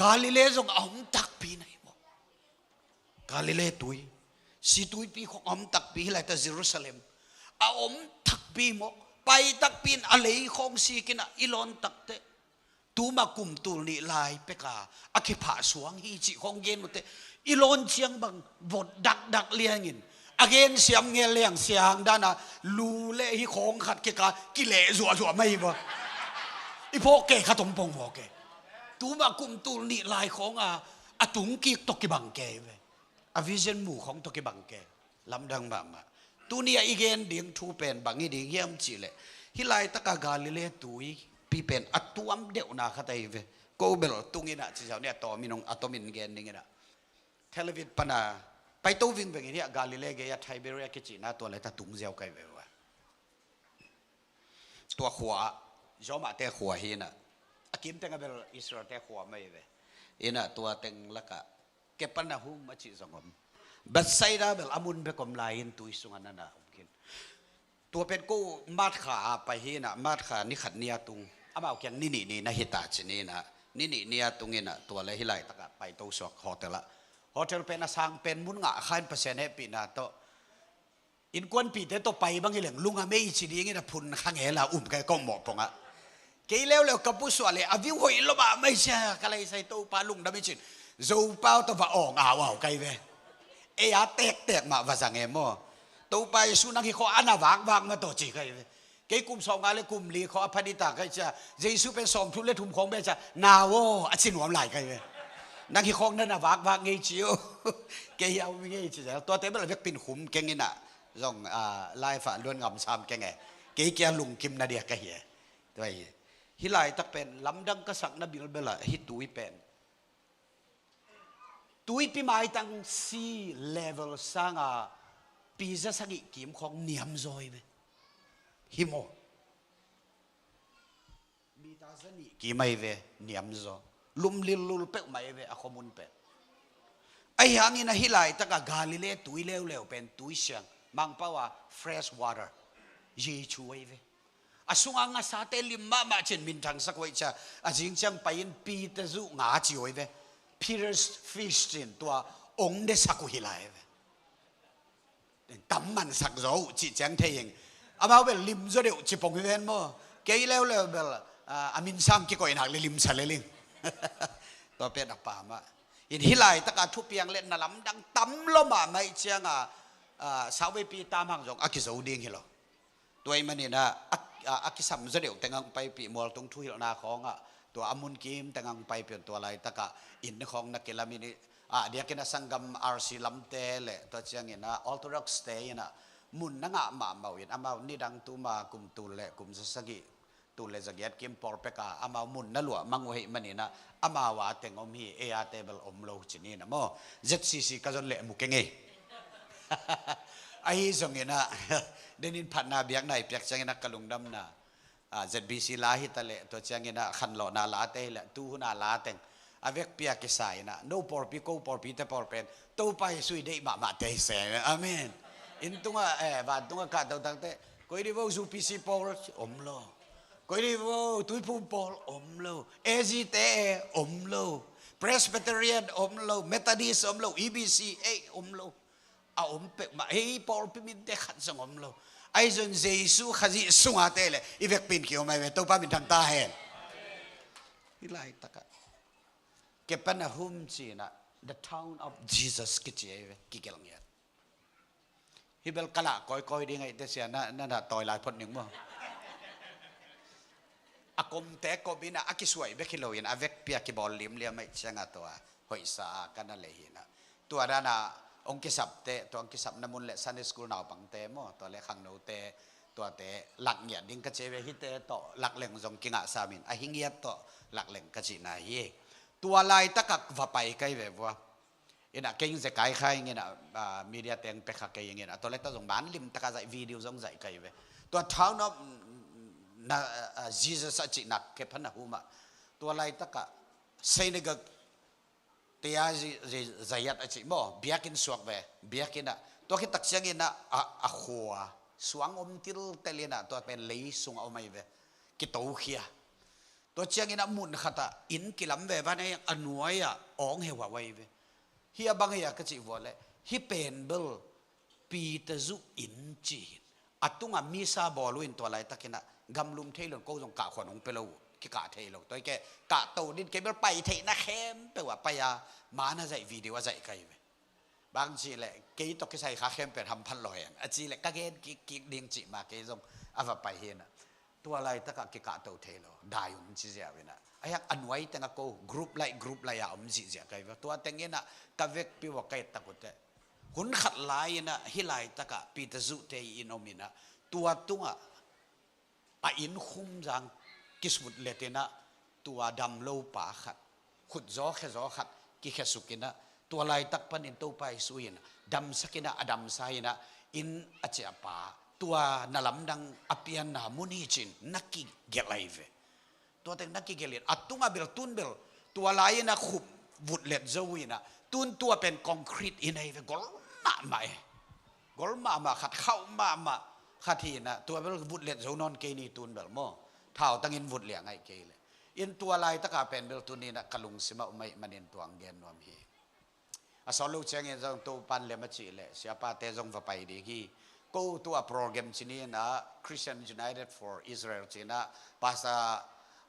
Galilee zong a om takpi na hi mawk. Galilee tui, si tuipi khawng a om takpi hi lai ta, Jerusalem a om takpi mawk. Pai takpi in a lei khawng sik inah i lawn tak teh, tuma kum tul nih lai peka a kiphah suang hi cih khawng gen uh teh, i lawn ciang bang vot dakdak liangin, a gen siam ngel liang siang dana, lu le hi khawng khat kika kileh zuahzuah mai hi va. I phawk ke khat om pong phawk ke. Tuma kum tul nih lai khawnga a tung kik tawh kibang ke hi ve. A vision mu khawng tawh kibang ke. Lamdang mahmah. Tuni a i gen ding thu pen bang hi ding hiam cih leh, hih laitaka Galilee tuipi pen a tuam deuhna khat ahi ve. Ko bel tung inah ci ziau ni, a tawm in hong, a tomin gen ding inah. Tel Aviv pana paito vingveng in hi ah, Galilee gei a Tiberia kicihna tua laita tung ziau kai ve uh a. Tua khua ah, Rome-te khua hi inah, a kimteng a bel Israel-te khua mai ve. Inah tua teng lakah Kapernaum a cih zong om. Bethsaida bel a mun bek om lai-in tui sungah na na om khin. Tua pen ko March kha a pai hi inah, March kha ni khat ni a tung. Amau kiang ni nih ni na hi ta ci ni inah, ni nih ni a tung inah, tua le hih laitakah paito suak hotel ah. Hotel pen a sang pen mun ngah kha in Pasian hehpihna tawh, innkuanpihte tawh pai bang hi leng lung a mei ci dingin a phun kha ngel a um ka hi, kong mawh pongah. Kei leuleu ka pusuah le a view hoih lua mahmah hi cia, ka leisai Topa lungdam hi cin. Zopau tawh va awng auau ka hi ve. Ei a tektek mah va zang e maw. Topa Jesu nang hi khawng a na vakvak mah tawh ci ka hi ve. Kei kum sawmnga le kum li khawng a pha dita ka hi cia, Jesu pen sawmthum le thum khawng bia cia, nau aw a ci nuam lai ka hi ve. Nang hi khawng na na vakvak ngei ci uh. Kei hi a um ngei ci zel. Tuate bel a vekpin khum keng inah, zong, ah, life ah luan ngam sam keng e. Kei kia lungkim na dia ka hi e. Tua hi. Hih laitak pen lamdang ka sakna bilbel ah hih tui pen, tuipi maitang sea level sanga pi za sagih kim khawng niamzaw hi ve. Hi maw? Mita za nih kim ahi ve, niamzaw. Lumlillul peuhmah hi ve a khuamun pen. Ahi hangin a hih laitakah Galilee tui leuleu pen tui siang, Mangpau a fresh water, Jesu ahi ve. A sunga ngasate lim mahmah cin minthangsak uh ahi cia, a zing ciang pai-in Peter zuh nga ci uh ahi ve. Peter's fish cin tua ong desak uh hi lai ahi ve. Tam mansak zaw uh cih ciang thei ing. Amau bel limzaw deuh ci pong hi ven maw. Kei leuleu bel, ah, a minsang kikoihnak le limsa leling. Tua pen a pamah. In hih laitakah thupiang le na lamdang tam lua mahmah ih cianga, ah, sauveipi tamhang zong a kizo ding hi lo. Tua ih maninah a, a, a kisam zaw deuh tengah hong paipih mualtung thuhilhna khawngah tua a mun kim tengah hong paipih un tua laitakah inn khawng na kilamin ih, ah, diakin a sanggam R C lamte le tua cianginah Orthodox te inah mun na ngah mahmah uh in amau nidang tuma kum tul le kum zasagih, tul le zagiat kim pawl peka amau mun na luah mang uh ahih maninah amau a teng om hi, ei a te bel om lo ci ni na maw. Z C C ka zon leh mu keng ei. Ahi zonginah denin phatna biakna i piak cianginah ka lungdamna, ah, Z B C la hi ta leh tua cianginah khanlawhna late hi leh tuhuna la teng a vekpi a kisa inah no pawlpi ko pawlpi te pawl pen Topa Jesu i deih mahmahte hi se. Amen. Inn tungah, eh, vantungah kahto tangte koi dih vo, U P C pawl om lo. Koi dih vo, Tuiphum pawl om lo. A Z te, eh, om lo. Presbyterian om lo. Methodist om lo. E B C A om lo. A om peuhmah, hei pawlpi minte khat zong om lo. Ahi zong Jesu Khazih sungate le i vekpin ki om ahi ve, Topa minthang ta hen. Hih laitakah Kapernaum cinah the town of Jesus kici ahi ve, kigelh ngiat. Hih bel ka lah kawikawi ding ahi te sia, na, na, na tawi lai phot ning maw. A komte kom inah a kisuai bek hi loin a vekpi a kibawl limliam aih ciangah tua hoihsa a ka na lei hinah. Tua dana hong kisapte, tua hong kisapna mun le Sunday school naupangte maw, tua le khangnote, tuate lak ngiat ding ka ci ve, hihte tawh lak leng zong kingah samin, a hi ngiat tawh lak leng ka cihna hi. Tua laitaka va pai kai ve vua. Ina keng zekai khai ngina, ah, media teng pekha kei ngina, tua le ta zong man lim taka zaih, video zong zaih kai ve. Tua thau no na, ah, Jesus a cihnak ke phana huma. Tua laitaka synagogue tia zi-, zi-, zayat a cih maw, biakinn suak ve, biakinn ah. Tua khit tak ciangin ah, a, a khua, suang om tiltel in ah, tua pen lei sung a om ahi ve. Kitokhia. Tua ciangin ah mun khat ah, inn kilam ve van ahi a nuai ah, awng heuhau ahi ve. Hih a bang hia ka cih vua le, hih pen bel, Peter zuh inn ci hi. A tungah misa bawl uh in tua laitakin ah gamlum thei lo, ko zong kah khuan hong pia lo uh, kikah thei lo. Tua hi kei, kah to din kei bel pai theihna khempeuh ah pai a, man a zaih, video a zaih kai ve. Bang ci le, kei tawh kisai kha khempeuh hamphat lo hen a ci le, ka gen kik, kik ding cih ma kei zong a va pai hi na. Tua laitakah kikah to thei lo, dai um ci ziau in ah. A hiak a nuai tengah ko, group lai, group lai a om zihziah kai ve. Tua tengin ah ka vekpi uh a ka et tak uh teh. Hun khat lai-in ah, hih laitakah Peter zuhte inn om in ah, tua tungah a inn khum zang kisut let in ah, tua dam lo pa khat, khutzaw khezaw khat kikhesuk in ah, tua laitak panin Topa Jesu in damsak in ah, a damsa in ah, inn a ciahpa, tua na lamdang a pianna mun hi cin na kigelh ahi ve. Tua teng na kigelh in, a tungah bel tun bel, tua lai-in ah khup vutlet zo in ah, tun tua pen concrete inn ahi ve, gol mahmah e. Gol mahmah khat, khauh mahmah khat hi in ah, tua bel vutlet zo nawn kei ni tun bel maw. Thautangin vut liang ahi kei le. In tua laitaka pen bel tuni in ah ka lungsim ah om ahih manin tua hong gen nuam hi. A sawt lo ciangin zong Topan lem a cih leh, siapate zong va pai ding hi. Ko tua program ci ni in ah, Christian United for Israel ci in ah, Pastor,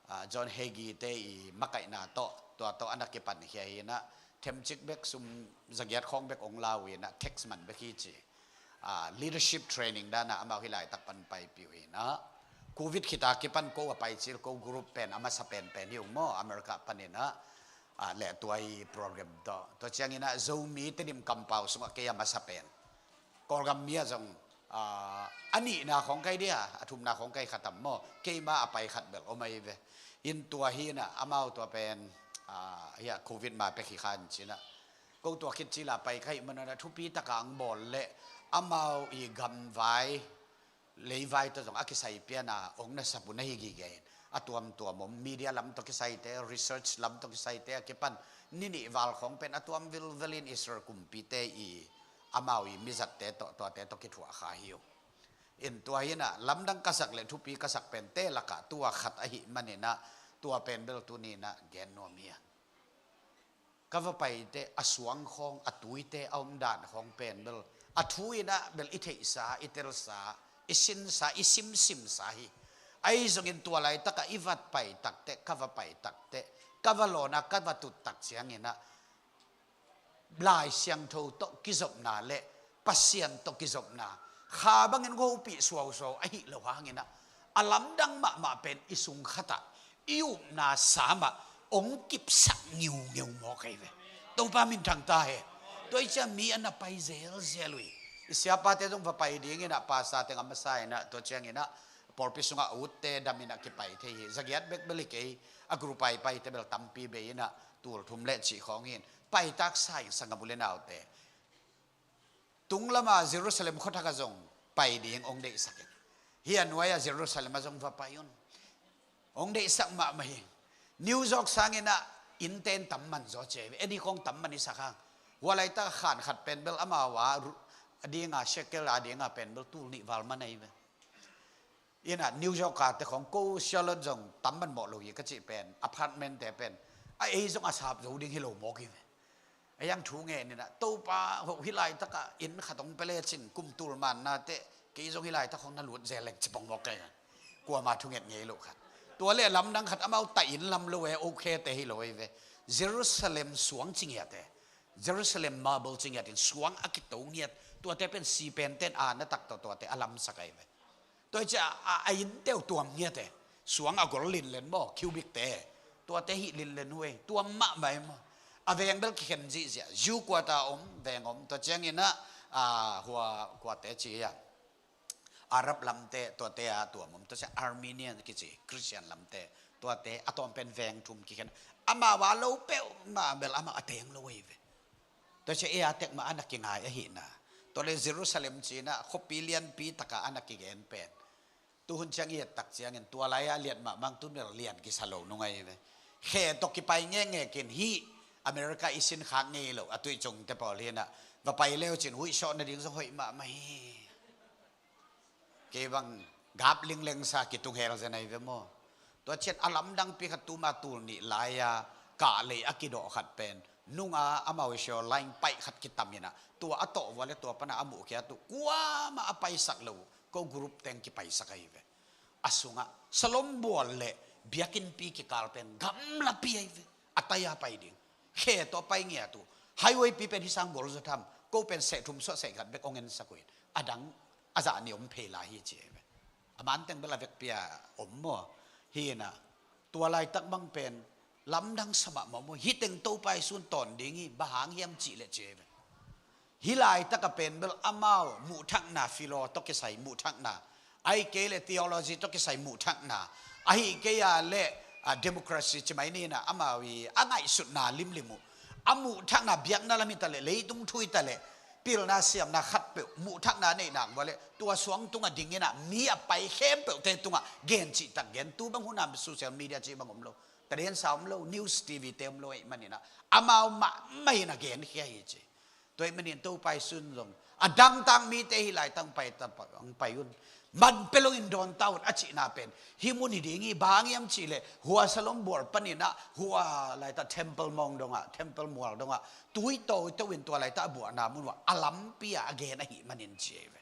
ah, John Hagee te i makaihna tawh, tua tawh a na kipan khia hi in ah, themcik bek, sum zagiat khawng bek hong la uh in ah, tax man bek hi ci. Ah, leadership training dana amau hih laitak pan paipih uh hi na. Covid khita kipan ko a paicil ko group pen a masa penpen hi uh maw, America panin ah, ah, le tua i program tawh. Tua ciangin ah Zomi Tedim kampau sungah kei a masa pen. Kawlgam mi ah zong, ah, a nihna khawng kai dia, a thumna khawng kai khatam maw, keima a pai khat bel om ahi ve. In tua hi na, amau tua pen, ah, hia Covid ma pek hi khan ci na. Ko tua khit cila pai ka hih manun ah thupi taka ang bawl leh amau i gamvai, leivai tawh zong a kisai piana hong na sap uh na hi gige in. A tuamtuam om, media lam tawh kisaite, research lam tawh kisaite a kipan, ni nih val khawng pen a tuam vilvelin Israel kumpite i amau i mizatte tawh, tuate tawh kithuah kha hi uh. In tua hi na, lamdang ka sak le thupi ka sak pente lakah tua khat ahih manin ah, tua pen bel tuni in ah gen nuam hi a. Ka va paite, a suang khawng, a tuite, a omdan khawng pen bel, a thu in ah bel i theihsa, i telsa, i sinsa, i simsimsa hi. Ahi zongin tua laitakah i va pai takteh, ka va pai takteh, ka va lawn a, ka va tut tak ciangin ah, Lai Siangtho tawh kizopna le Pasian tawh kizopna, kha bangin hopih suausuau ahih lo hangin ah, a lamdang mahmah pen i sung khatah i upna samah hong kipsak ngiungeu mawk ahi ve. Topa minthang ta hen. Tua i cia mi a na pai zelzel uh hi. I siapate zong va pai dingin ah, pastor teng a masa in ah, tua ciangin ah pawlpi sungah a utte dam in ah kipai thei hi. Zagiat bek bel hi kei, a group a i paite bel tampi bei in ah, tul thum le cih khawng hi in. Paitak sa in, sanggam u le naute. Tung lama Jerusalem khuathak ah zong pai ding hong deihsak in. Hih a nuai-ah Jerusalem ah zong va pai un. Hong deihsak mahmah hi. New York sangin ah innte in tam man zaw ci hi ve. Ei ni khawng tam man i sak hang. Hua laitak khan khat pen bel amau a ru-, a dinga shekel a dinga pen bel tul nih val man ahi ve. In ah New York a te khawng ko Charlotte zong tam man mawh lo hi ka cih pen, apartment te pen, a ei zong a sap zo ding hi lo mawk hi ve. A hiang thu ngen in ah, Topa ho, hih laitakah inn khat hong pia lecin kum tul man na teh, kei zong hih laitak hong na lut zel leng ci pong mawk kei. Kuama thunget ngei lo khat. Tua le lamdang khat, amau ta inn lam lo e, okay te hi lo hi ve. Jerusalem suang ci ngiat e. Jerusalem marble ci ngiat in suang a kito ngiat. Tuate pen si pen ten a na tak tawh tuate a lamsak ahi ve. Tua hi cia a, a inn teuh tuam ngiate. Suang a gol linlen maw, cubic te. Tuate hih linlen uh ei, tuam mahmah ei maw. A veng bel kikhen zihziah. Jew quarter om, veng om, tua ciangin ah, ah, hua quarter ci a, Arab lamte, tuate a tuam om, tua ciang Armenian kici, Christian lamte, tuate a tawm pen veng thum kikhen. Amau a lo peuhmah bel amau a teng lo ahi ve. Tua ciang ei a tek mah a na kingai ahihna. Tua le Jerusalem ci-in ah khuapi lianpi takah a na kigen pen, tuhun ciang i et tak ciangin tua lai-ah lian mahmah, tun bel lian kisa lo nung ahi ve. Khe tawh kipai ngekngek in hih America i sin khak ngei lo a tuicungte pawl hi-in ah, va pai leu cin huihsawh nading zong hoih mahmah hi. Kei bang gap lingleng sa kitung hel zen ahi ve maw. Tua ciang a lamdangpi khat tuma tul nih lai-a kah lei a kidawh khat pen nunga amau shoreline paih khat kitam in ah, tua a tawh vua le tua pana a muhkhiat uh kuamah a paisak lo uh, ko group teng kipaisak ahi ve. A sungah salom bual le biakinnpi kikal pen gamlapi ahi ve. A tai-a pai ding. Khe tawh pai ngiat uh. Highway pi pen hih sang gol zaw tham. Ko pen seh thum suah seh khat bek hong ensak uh in, a dang a zah nih om phei lai hi ci ahi ve. A man teng bel a vekpi-a om maw. Hi-in ah, tua laitak bang pen lamdang sa mahmah maw. Hih teng Topa Jesu in tawn ding hi, bang hang hiam cih leh ci ahi ve. Hih laitak a pen bel amau muhthakna, philo tawh kisai muhthakna, ahih kei leh theology tawh kisai muhthakna, ahih kei a leh, ah, democracy ci mai ni-in ah, amau i a ngaihsutna limlim uh, a muhthakna biakna lam hi ta leh, leitung thu hi ta leh, pilna siamna khatpeuh muhthakna neih nak vua leh tua suang tungah ding in ah, mi a pai khempeuhte tungah gen cihtak gen. Tu bang hun a social media cih bang om lo, tadinsa om lo, news, T V te om lo ahih manin ah, amau mahmah in a genkhia hi ci. Tua ahih manin Topa Jesu in zong a dangtak mite hih laitak hong pai ta, hong pai un, man pia lo in dawn ta un a cihna pen hih mun hi ding hi. Bang hang hiam cih leh hua salom bual panin ah, hua laitak temple mawng dongah, temple mual dongah tui toto in tua laitak a buahna mun uah a lampi-a a gen ahih manin ci ahi ve.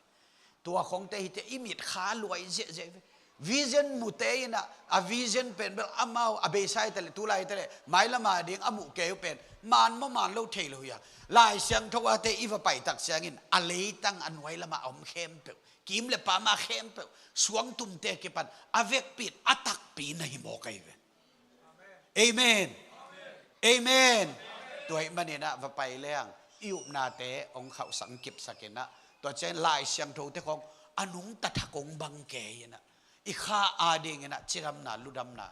Tua khongte hite i mit kha luai ziahziah ve. Vision mute in ah, a vision pen bel amau a beisa hi ta leh, tu lai hi ta leh, mailam a ding a muh kei uh pen man maw man lo thei lo hi a. Lai Siangtho a te i va pai tak ciangin a leitang a nuai lamah a om khempeuh, kim le pam a khempeuh, suangtumte kipan a vekpi in a takpi na hi mawk ahi ve. Amen. Amen. Tua ahih manin ah va pai leng i upnate hong khauhsak, hong kipsak in ah, tua ciang Lai Siangthote khawng a nungta thak hong bang kei in ah, i kha a ding in ah cidamna, ludamna,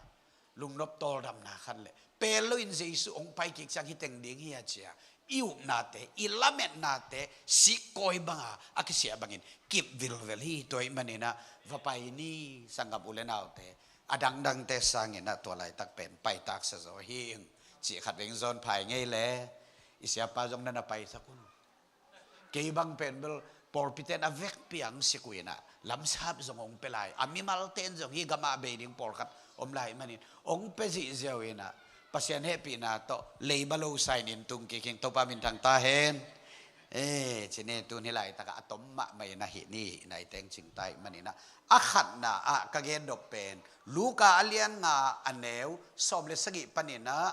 lungnop tawldamna khat leh, pel lo in Jesu hong pai kik ciang hih teng ding hi a ci a, i upnate, i lametnate sikkawi banga a kisia bangin kip vilvel hi. Tua ahih manin ah va pai ni, sanggam u le naute. A dangdangte sangin ah tua laitak pen paitak sa zaw hi ing cih khat veng zawn phai ngei le, i siapa zong na na paisak un. Kei bang pen bel pawlpiten a vekpi-a hong sik uh in ah, lamsap zong hong pia lai. A mimalte in zong hih gamah bei ding pawlkhat om lai manin hong pia zihziau in ah, Pasian hehpihna tawh leiba lo sa in tung kik ing. Topa minthang ta hen. Eh, ci ni, tun hih laitakah a tom mahmah in ah hih ni, hih nai teng cing ta ahih manin ah, a khatna ah ka gen dop pen Luka a lian nga, a neu sawm le sagih panin ah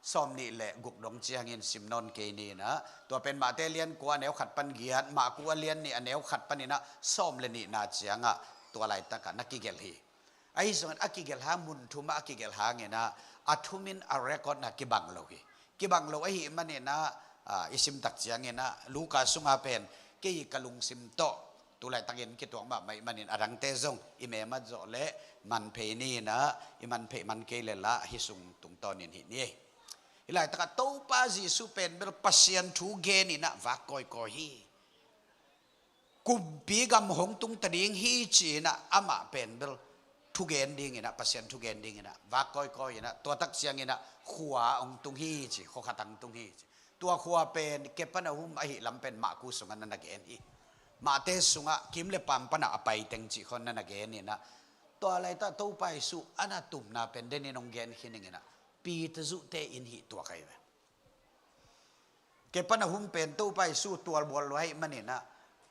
sawm nih le guk dong ciangin sim nawn kei ni in ah, tua pen Mate a lian kua, a neu khat pan giat, Marku a lian nih, a neu khat panin ah sawm le nihna ciangah tua laitakah na kigelh hi. Ahi zongin a kigelh hang, mun thum ah a kigelh hangin ah, a thumin a record na kibang lo hi. Kibang lo ahih manin ah, ah, i sim tak ciangin ah, Luka sunga pen kei ka lungsim tawh tu laitakin kituak mahmah ahih manin, a dangte zong i memat zawh leh man phei ni in ah, i man phei man kei leh lah hih sung tungtawnin hih ni. Hih laitakah Topa Jesu pen bel Pasian thu gen in ah vak kawikawi hi. Kumpi gam hong tung ta ding hi ci-in ah amah pen bel thugen dingin ah, Pasian thugen dingin ah vak kawikawi in ah, tua tak ciangin ah khua hong tung hi ci, khua khat hong tung hi ci. Tua khua pen Kapernaum ahih lam pen Marku sungah na na gen hi. Mate sungah kim le pam panah a pai teng cih khawng na na gen in ah, tua laitak Topa Jesu a na tumna pen denin hong gen khin ing in ah, Peter zuhte inn hih tuak ahi ve. Kapernaum pen Topa Jesu tualbual lua ahih manin ah,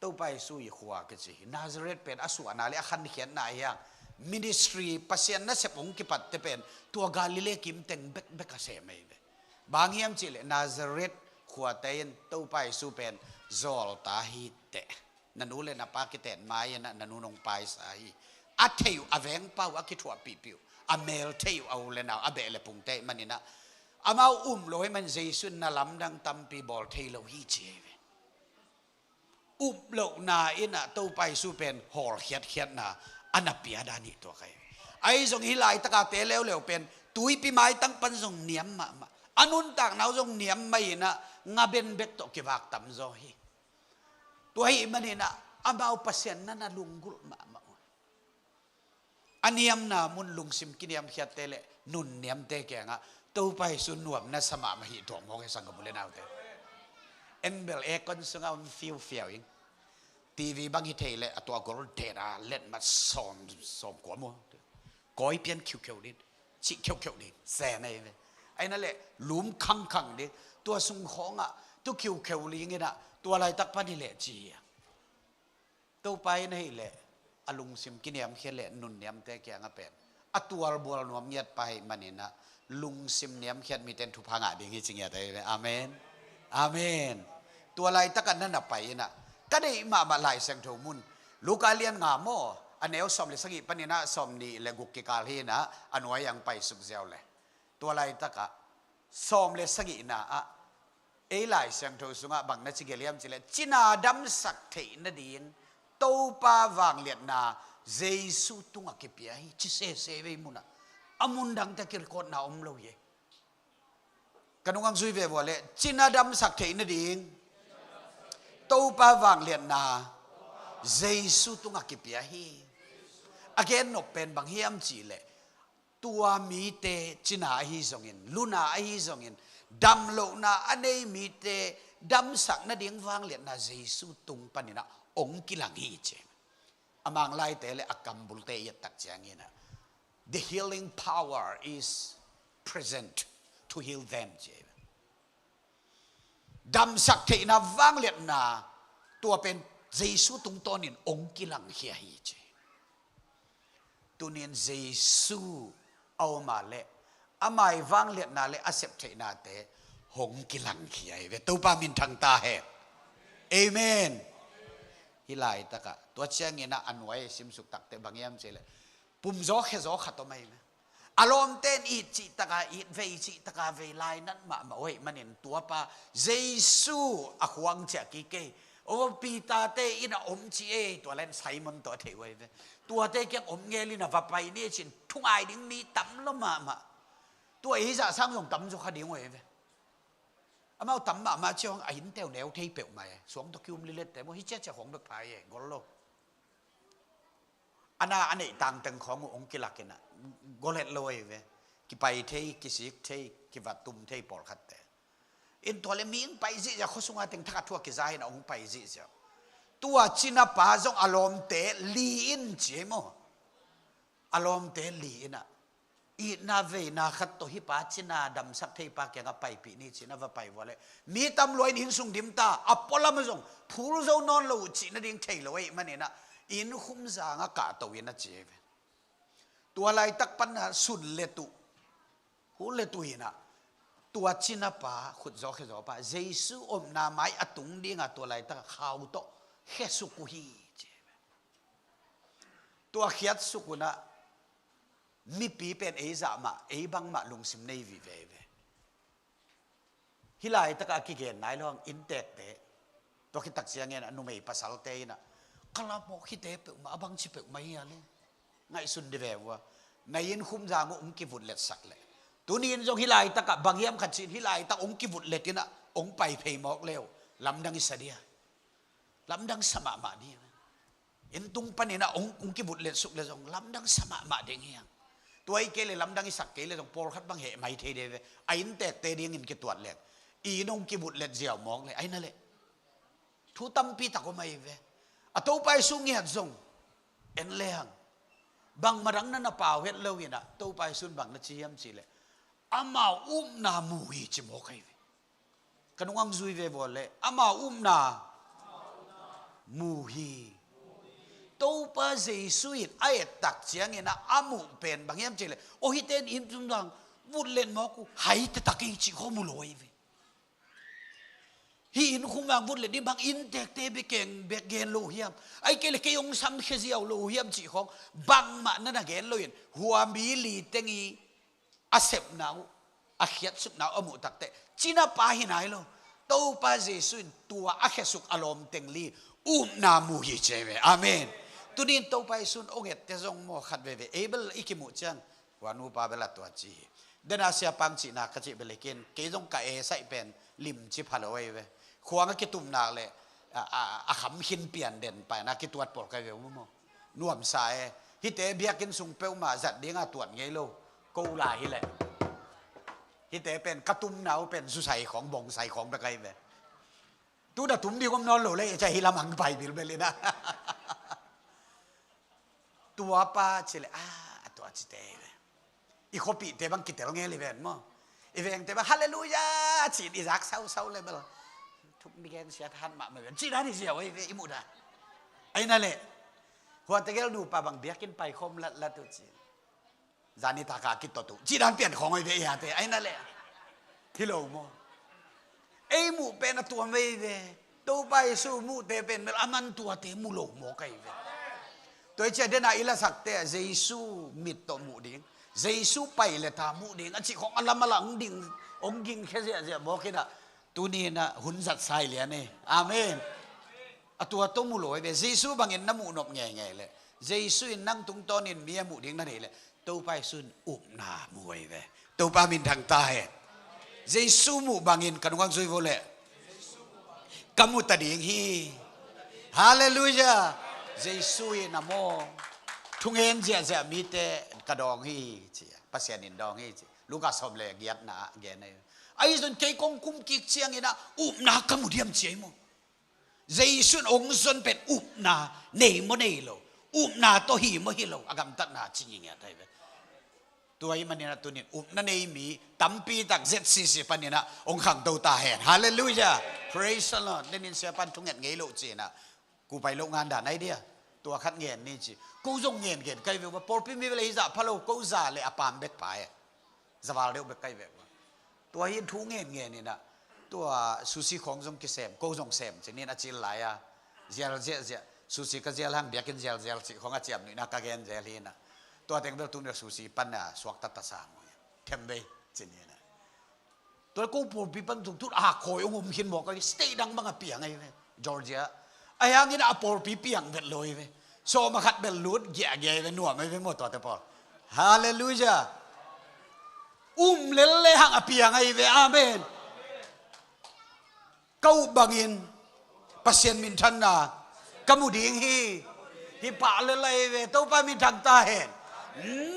Topa Jesu i khua kici hi. Nazareth pen a suahna le a khankhiatna ahi hang, ministry, Pasian nasep hong kipatte pen tua Galilee kim teng bekbek a sem ahi ve. Bang hiam cih leh Nazareth khuate in Topa Jesu pen zawlta hi teh. Na nu le na pa kiten mai-in ah na nu nong paisa hi. A thei uh, a vengpa uh a kithuahpihpih uh, a mel thei uh, a u le nau, a beh le pungte ahih manin ah, Amau um lo ahih man Jesu in na lamdang tampi bawl thei lo hi ci hi ve. Up lohna in ah Topa Jesu pen hawlkhiatkhiatna a na pia dan hi tua kai. Ahi zong hih laitak a te leuleu pen tuipi maitang pan zong niam mahmah, a nuntakna uh zong niam mah in ah ngaben bek tawh kivak tamzaw hi. Tua ahih man in ah amau Pasian na na lunggulh mahmah uh. A niamna mun lungsim kiniamkhiatte le nunniamte kiangah Topa Jesu nuam na sa mahmah hi tuak mawk hi, sanggam u le naute. En bel aircon sungah om fiufiau ing. TV bang hi thei le a tua gol dena letmat sawm, sawm kua maw, kawi pian khiukheu din, cih kheukheu din, sen ahi ve. Ahi na le lum khangkhang din, tua sung khawngah tu khiukheu ling in ah tua laitak pan hi leh ci hi a. Topa in ahih leh a lungsim kiniamkhiat le nunniamte kiangah pen a tualbual nuam ngiat pa ahih man in ah lungsim niamkhiat mite in thupha ngah ding hi ci ngiat ahi ve. Amen. Amen. Tua laitak ah na na pai in ah ka deih mahmah Lai Siangtho mun, Luka lian nga maw, a neu sawm le sagih pan in ah sawm nih le guk kikal hi in ah a nuai ang paisuk ziau le. Tua laitak ah sawm le sagihna ah ei Lai Siangtho sungah bang na ci gelh hiam cih leh cina damsak theih nading Topa vangliatna Jesu tungah kipia hi ci sese ve. Hih munah a mun dangte a kirekodna om lo hi. Ka nung ang zui ve vua le cina damsak theih nading Topa vangliatna Jesu tungah kipia hi. A gen nop pen bang hiam cih leh tua mite cina ahi zongin, luna ahi zongin, damlohna a nei mite damsak nading vangliatna Jesu tung pan in ah ong kilang hi ci. A Manglaite le a kambulte i et tak ciangin ah, the healing power is present to heal them ci. Damsak theihna vangliatna tua pen Jesu tungtawnin ong kilangkhia hi ci. Tunin Jesu a om a le amah vangliatna le a sep theihnate hong kilangkhia hi ve. Topa minthang ta hen. Amen. Hih laitak ah tua ciangin ah a nuai simsuk takte bang hiam cih leh pumzaw khezaw khat om ahi ve. A lawmte in it cih tak a it, vei cih tak a vei, lainat mahmah uh ahih manin tuapa Jesu a khuang ciah kik ei. Aw, Peter-te in ah om ci ei, tua le in Simon tawh a theih uh ahi ve. Tuate kiang om ngel in ah va pai ni ci-in thungai ding mi tam lo mahmah. Tua ei zah sang zong tam zaw kha ding uh ahi ve. Amau tam mahmah ciang a innte uh neu thei peuhmah e, suang tawh ki-um lilette maw, hi ciacia khawng bek pha e, gol lo. A na a neih tangteng khawng uh hong kilak in ah gol het lo ahi ve. Kipai thei, kisik thei, kivat tum thei pawlkhatte. In tua le mi hong pai zihziah, khua sunga teng thak a thu a kiza hi in ah hong pai zihziah. Tua cinapa zong a lawmte li in ci hi maw. A lawmte li in ah itna veina khat tawh hih pa cina damsak thei pa kiangah paipih ni ci-in a va pai vua le mi tam lua in inn sung dim ta, a pualam ah zong phul zo nawn lo uh cih nading thei lo ahih manin ah inn khumzang ah kahto in a ci hi ve. Tua laitak pan ah sun le tuh, hun le tuh in ah tua cinapa, khutzaw khezaw pa Jesu omna mai a tung dingah tua laitak ah khau tawh khiasuk uh hi ci hi ve. Tua khiatsuk un ah mipi pen ei zah mah, ei bangmah lungsim nei vive ve. Hih laitak ah a kigen nai lo hang inntekte. Tua khit tak ciangin a numei pasalte in ah ka lamawk hite peuhmah a bangci peuhmah hi a le ngaihsun di ve vua. Na inn khumzang uh hong kivutletsak le tuni in zong hih laitak ah bang hiam khat ci-in hih laitak hong kivutlet in ah hong pai phei mawk le uh lamdang i sa dia. Lamdang sa mahmah ding. Inn tung panin ah hong, hong kivutletsuk le zong lamdang sa mahmah ding hi hang. Tua hi kei le lamdang i sak kei le zong pawlkhat bang heh mai thei de ve. A inntekte dingin kituat leng i inn hong kivutlet ziau mawk le ahi na le thu tampi tak om ahi ve. A Topa Jesu ngiat zong en le hang bangmah dang na na pau het lo in ah Topa Jesu in bang na ci hiam cih leh amau upna mu hi ci mawk ahi ve. Ka nung ang zui ve vua le amau upna mu hi. Topa Jesu in a et tak ciangin ah a muh pen bang hiam cih leh aw hihte in inn khumzang vutlet mawk uh, hai taktak ei cih khawng mu lo ahi ve. Hih inn khumzang vutlet ding bang inntekte bek keng bek gen lo uh hiam, ahi kei le kei hong samkhia ziau lo uh hiam cih khawng bangmah na na gen lo in hua mi li teng i a sepna uh a khiatsukna a muh takteh, cinapa hi nai lo. Topa Jesu in tua a khiatsuk a lawmteng li upna mu hi ci hi ve. Amen. Tuni in Topa Jesu in hong etteh zong maw, khat veve ei bel i kimuh ciang, hua nupa bel a tua ci hi. Dena siapang cihna ka cih bel hi kei in, kei zong ka e saih pen limci pha lo ahi ve. Khuang a kitumnak le a, a, a kham khin pian den paina kituat pawl ka hi ve maw. Nuamsa e. Hihte biakinn sung peuhmah zat dinga tuat ngei lo. Ko lai hileh, hihte pen ka tumna uh pen zusai khawng, bongsai khawng bek ahi ve. Tu na tum ding om nawn lo le, cia hi lam hang pai bilbel in a. Tuapa ci le, a, a tua cite hi ve. I khuapihte bang kitel ngel hi ven maw. I vengte bang halleluia ci-in i zak sausau le bel, thuk mi gen siat hat mahmah ven ci dan hi ziau ahi ve, i muh dan. Ahi na le, hua tegel nupa bang biakinn pai khawm latlat uh ci, zani taka kitot uh ci dan pian khawng ahi ve, i hate. Ahi na le, hi lo maw. Ei muh pen a tuam ahi ve. Topa Jesu muhte pen bel a man tuate mu lo maw ka hi ve. Tua hi cia dena i lasakte ah Jesu mit tawh muh ding, Jesu pai le ta muh ding a cih khawng a lam a lang ding, hong gingkhia ziahziah bawk in a, tuni in a hun zat sai lian e. Amen. A tua tawh mu lo ahi ve. Jesu bangin na muh nop ngeingei le, Jesu in nang tungtawnin mi a muh ding na nei le, Topa Jesu in upna mu ahi ve. Topa minthang ta hen. Jesu muh bangin ka nungak zui vo le, ka mu ta ding hi. Halleluia. Jesu in a maw, thungen ziahziah mite ka dawng hi ci a, Pasian in dawng hi ci. Luka sawm le giatna ah gen ahi. Ahi zong kei kong kum kik ciangin a upna ka mu diam ci ahi maw. Jesu in hong zon pen upna nei maw nei lo, upna tawh hi maw hi lo, a gamtatna ci ngingiat ahi ve. Tua ahih manin a tunin upna nei mi tampi tak Z C C panin a hong khangto ta hen. Halleluia. Praise the Lord. Denin siapan thunget ngei lo ci-in a, ku pai lo ngan dan ahi dia. Tua khat ngen ni ci. Ko zong ngen gen ka hi ve ua, pawlpi mi vele hi zah pha lo, ko za le a paam bek pha e. Zaval deuh bek ka hi ve ua. Tua hi thu ngen ngen in a, tua sushi khawng zong kisem, ko zong sem ci-in a cil lai a. Zial ziahziah, sushi ka zial hang biakinn zialzial cih khawng a ciam nuihna ka gen zel hi in a. Tua teng bel tun bek sushi pan a suakta ta sang ua. Them vei ci ni in a. Tua ko pawlpi pan zong tun a khawi hong om khin mawk ahi ve, state dang bang a piang ahi ve, Georgia. Ahi hangin a pawlpi piang vet lo ahi ve. Sawm a khat bel lut giahgiah ahi ve, nuam ahi ve maw tuate pawl. Halleluia. Um lel le hang a piang ahi ve. Amen. Ka up bangin Pasian minthanna ka mu ding hi. Hi pah lel ahi ve. Topa minthang ta hen.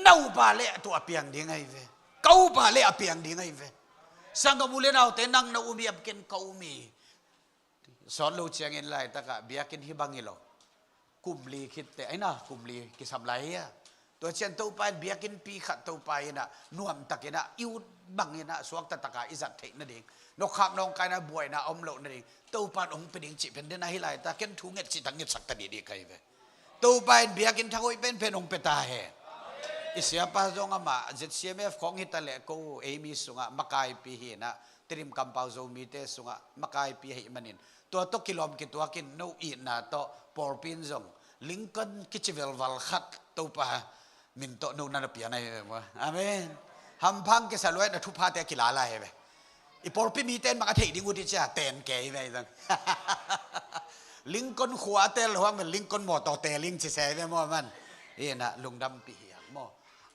Na up a le tua a piang ding ahi ve. Ka up a le a piang ding ahi ve. Sanggam u le naute, nang na um hiam, ken ka um hi. Sawt lo ciangin laitakah biakinn hi bang hi lo, kum li khit teh ahi na, kum li kisam lai hi a. Tua ciang Topa in biakinnpi khat Topa in a nuamtakin a i ut bangin a suakta taka i zat theih nading, nawkkhak nawngkaina buaina a om loh nading Topa in hong pia ding cih pen den ahi laita, ken thu nget cih tak ngetsak ta dihdih ka hi ve. Topa in biakinn thang hoih penpen hong pia ta hen. I siapa zong amah Z C M F khawng hi ta leh ko ei mi sungah makaipi hi in a, Tedim kampau Zomite sungah makaipi ahih manin, tua tawh kilawm kituakin no itna tawh pawlpi in zong Lincoln kici velval khat Topa min tawh no na na pian ahi ve maw. Amen. Hamphang kisa luai na thuphate a kilala hi ve. I pawlpi mite in bang a theih ding uh ti cia ten kei ve zong. Lincoln khua a tel huang ve, Lincoln mawtaw teling ci se ve maw man. Hi in a lungdampih hi hang maw.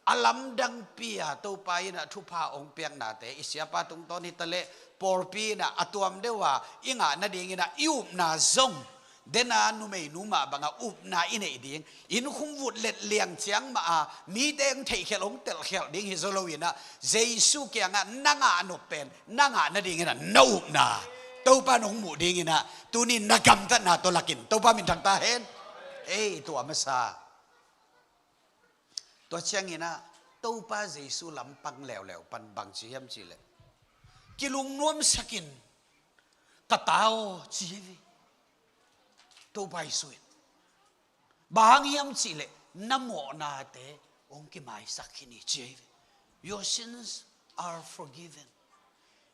A lamdangpi a Topa in a thupha hong piaknate i siapa tungtawn hi ta leh pawlpi in a a tuam deuh a i ngah nadingin a i upna zong, den a numeinu mah bangah upna i neih ding, inn khum vutlet liang ciang mah a mite hong theihkhialh hong telkhialh ding hi zo lo in a, Jesu kiangah na ngah nop pen na ngah nadingin a na upna Topa in hong muh dingin a, tuni na gamtatna tawh lakin Topa minthang ta hen. Ei, tua masa. Tua ciangin a Topa Jesu lampang leuleu pan bang ci hiam cih leh, kilungnuamsakin ka ta aw ci hi ve. Topa Jesu in bang hang hiam cih leh na mawhnate hong kimaisak khin hi ci hi ve. Your sins are forgiven.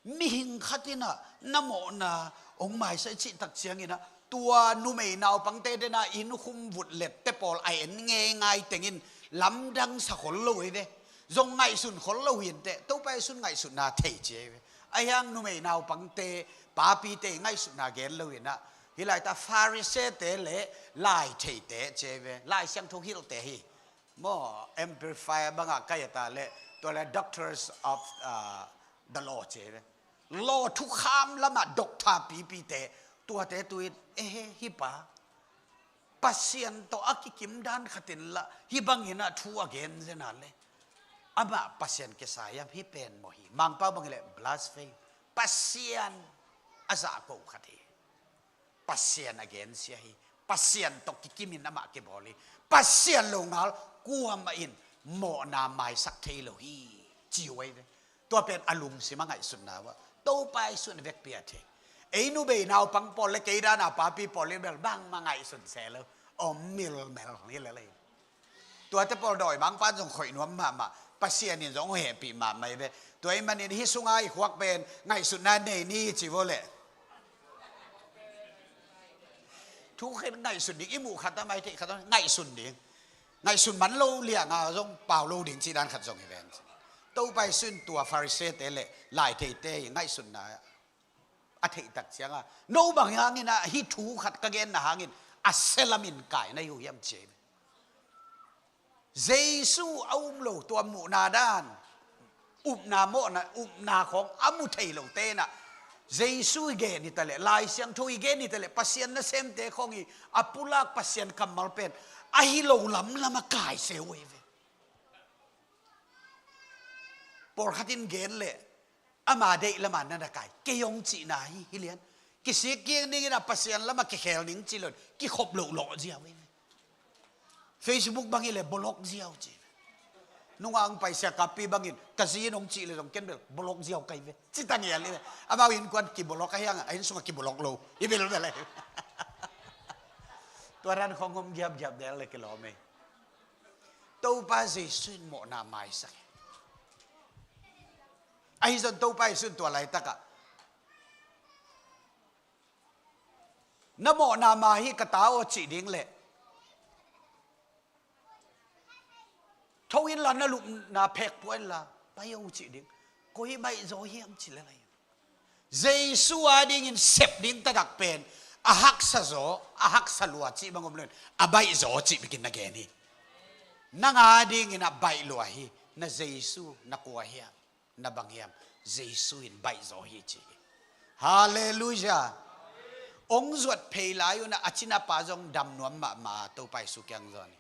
Mihing khat in a na mawhna hong maisak i cih tak ciangin a, tua numei naupangte den a inn khum vutlet te pawl a en ngeingai tengin lamdang sa khol lo hi ve. zong ngaihsun khol lo hi inteh, Topa Jesu'n ngaihsutna thei ci ei ve. Ahi hang numei naupangte, papite ngaihsutna gen lo inah, hih laitah Farisee-te le lai theite ci ei ve, Lai Siangtho hilhte hi. Maw, amplifier bangah kai a ta leh, tua leh doctors of, uh, the law ci ei ve. Law thukham lamah doctor pipite, tuate tu-in, ehe, hih pa Pasian tawh a kikim dan khat in lah hih bangin ah thu a gen zen a leh, amah Pasian kisa hiam? Hih pen maw hi, Mangpau bang hi leh blaspheme, Pasian a zahko khat hi. Pasian a gensia hi. Pasian tawh kikimin amah kibawl hi. Pasian lo ngal kuamah in mawhna maisak thei lo hi, ci uh ei ve. Tua pen a lungsim a ngaihsutna uh ah, Topa Jesu'n a vekpi a thei. Ei numei naupang pawl le kei dan a papi pawl in bel bangmah ngaihsun se lo, om milmel hi lel hi. Tuate pawl dawimangpa'n zong khoih nuam mahmah, Pasian in zong hong hehpih mahmah hi ve. Tua ahih manin hih sunga i khuak pen ngaihsutna nei ni ci vo leh. Thu khen ngaihsun ding, i muh khat a, mai theih khat a, ngaihsun ding. Ngaihsun man lo lianga zong pau lo ding cih dan khat zong hi ven. Topa Jesu'n tua Farisee-te le lai theite hi ngaihsutna a theih tak cianga, no bang hangin ah hih thu khat ka genna hangin a sia lamin kai na hi uh hiam ci ei ve. Jesu a um lo tua muhna dan, upna mawhna, upna khawng a mu thei lote inah, Jesu i gen hi ta leh, Lai Siangtho i gen hi ta leh, Pasian nasemte khawng hi a pulak Pasian kammal pen ahi lo lamlam a kai se uh ei ve. Pawlkhat in gen leh, ama deih lamah na na kai, kei hong cihna hi, hi lian. Kisik kik ning inah Pasian lamah kikhel ning ci lo in, kikhop loh lawh ziau hi. Facebook bang hi leh block ziau ci. Nungah hong paisia kappi bangin, ka zi in hong cih leh zong ken bel block ziau ka hi ve, ci ta ngial hi ve. Amau innkuan kiblock ahi hang a, a inn sungah kiblock lo hi belbel hi. Tua dan khawng hong giapgiap del leh kilawm ei. Topa Jesu in mawhna maisak hi. Ahi zong Topa Jesu'n tua laitakah, na mawhna mai hi ka ta aw cih ding leh, tho inla na lupna phek pua inla pai aw cih ding. Koi baih zaw hiam ci lel ahi. Jesu adingin sep ding taktak pen a haksa zaw, a haksa lua cih bang om lo in, a baih zaw cih bekin na gen hi. Nang adingin a baih lua hi. Na Jesu na kua hiam? Na bang hiam? Jesu in baih zaw hi ci hi. Halleluiah. Hong zuat phei lai un ah a cinapa zong dam nuam mahmah, Topa Jesu kiang zawn hi.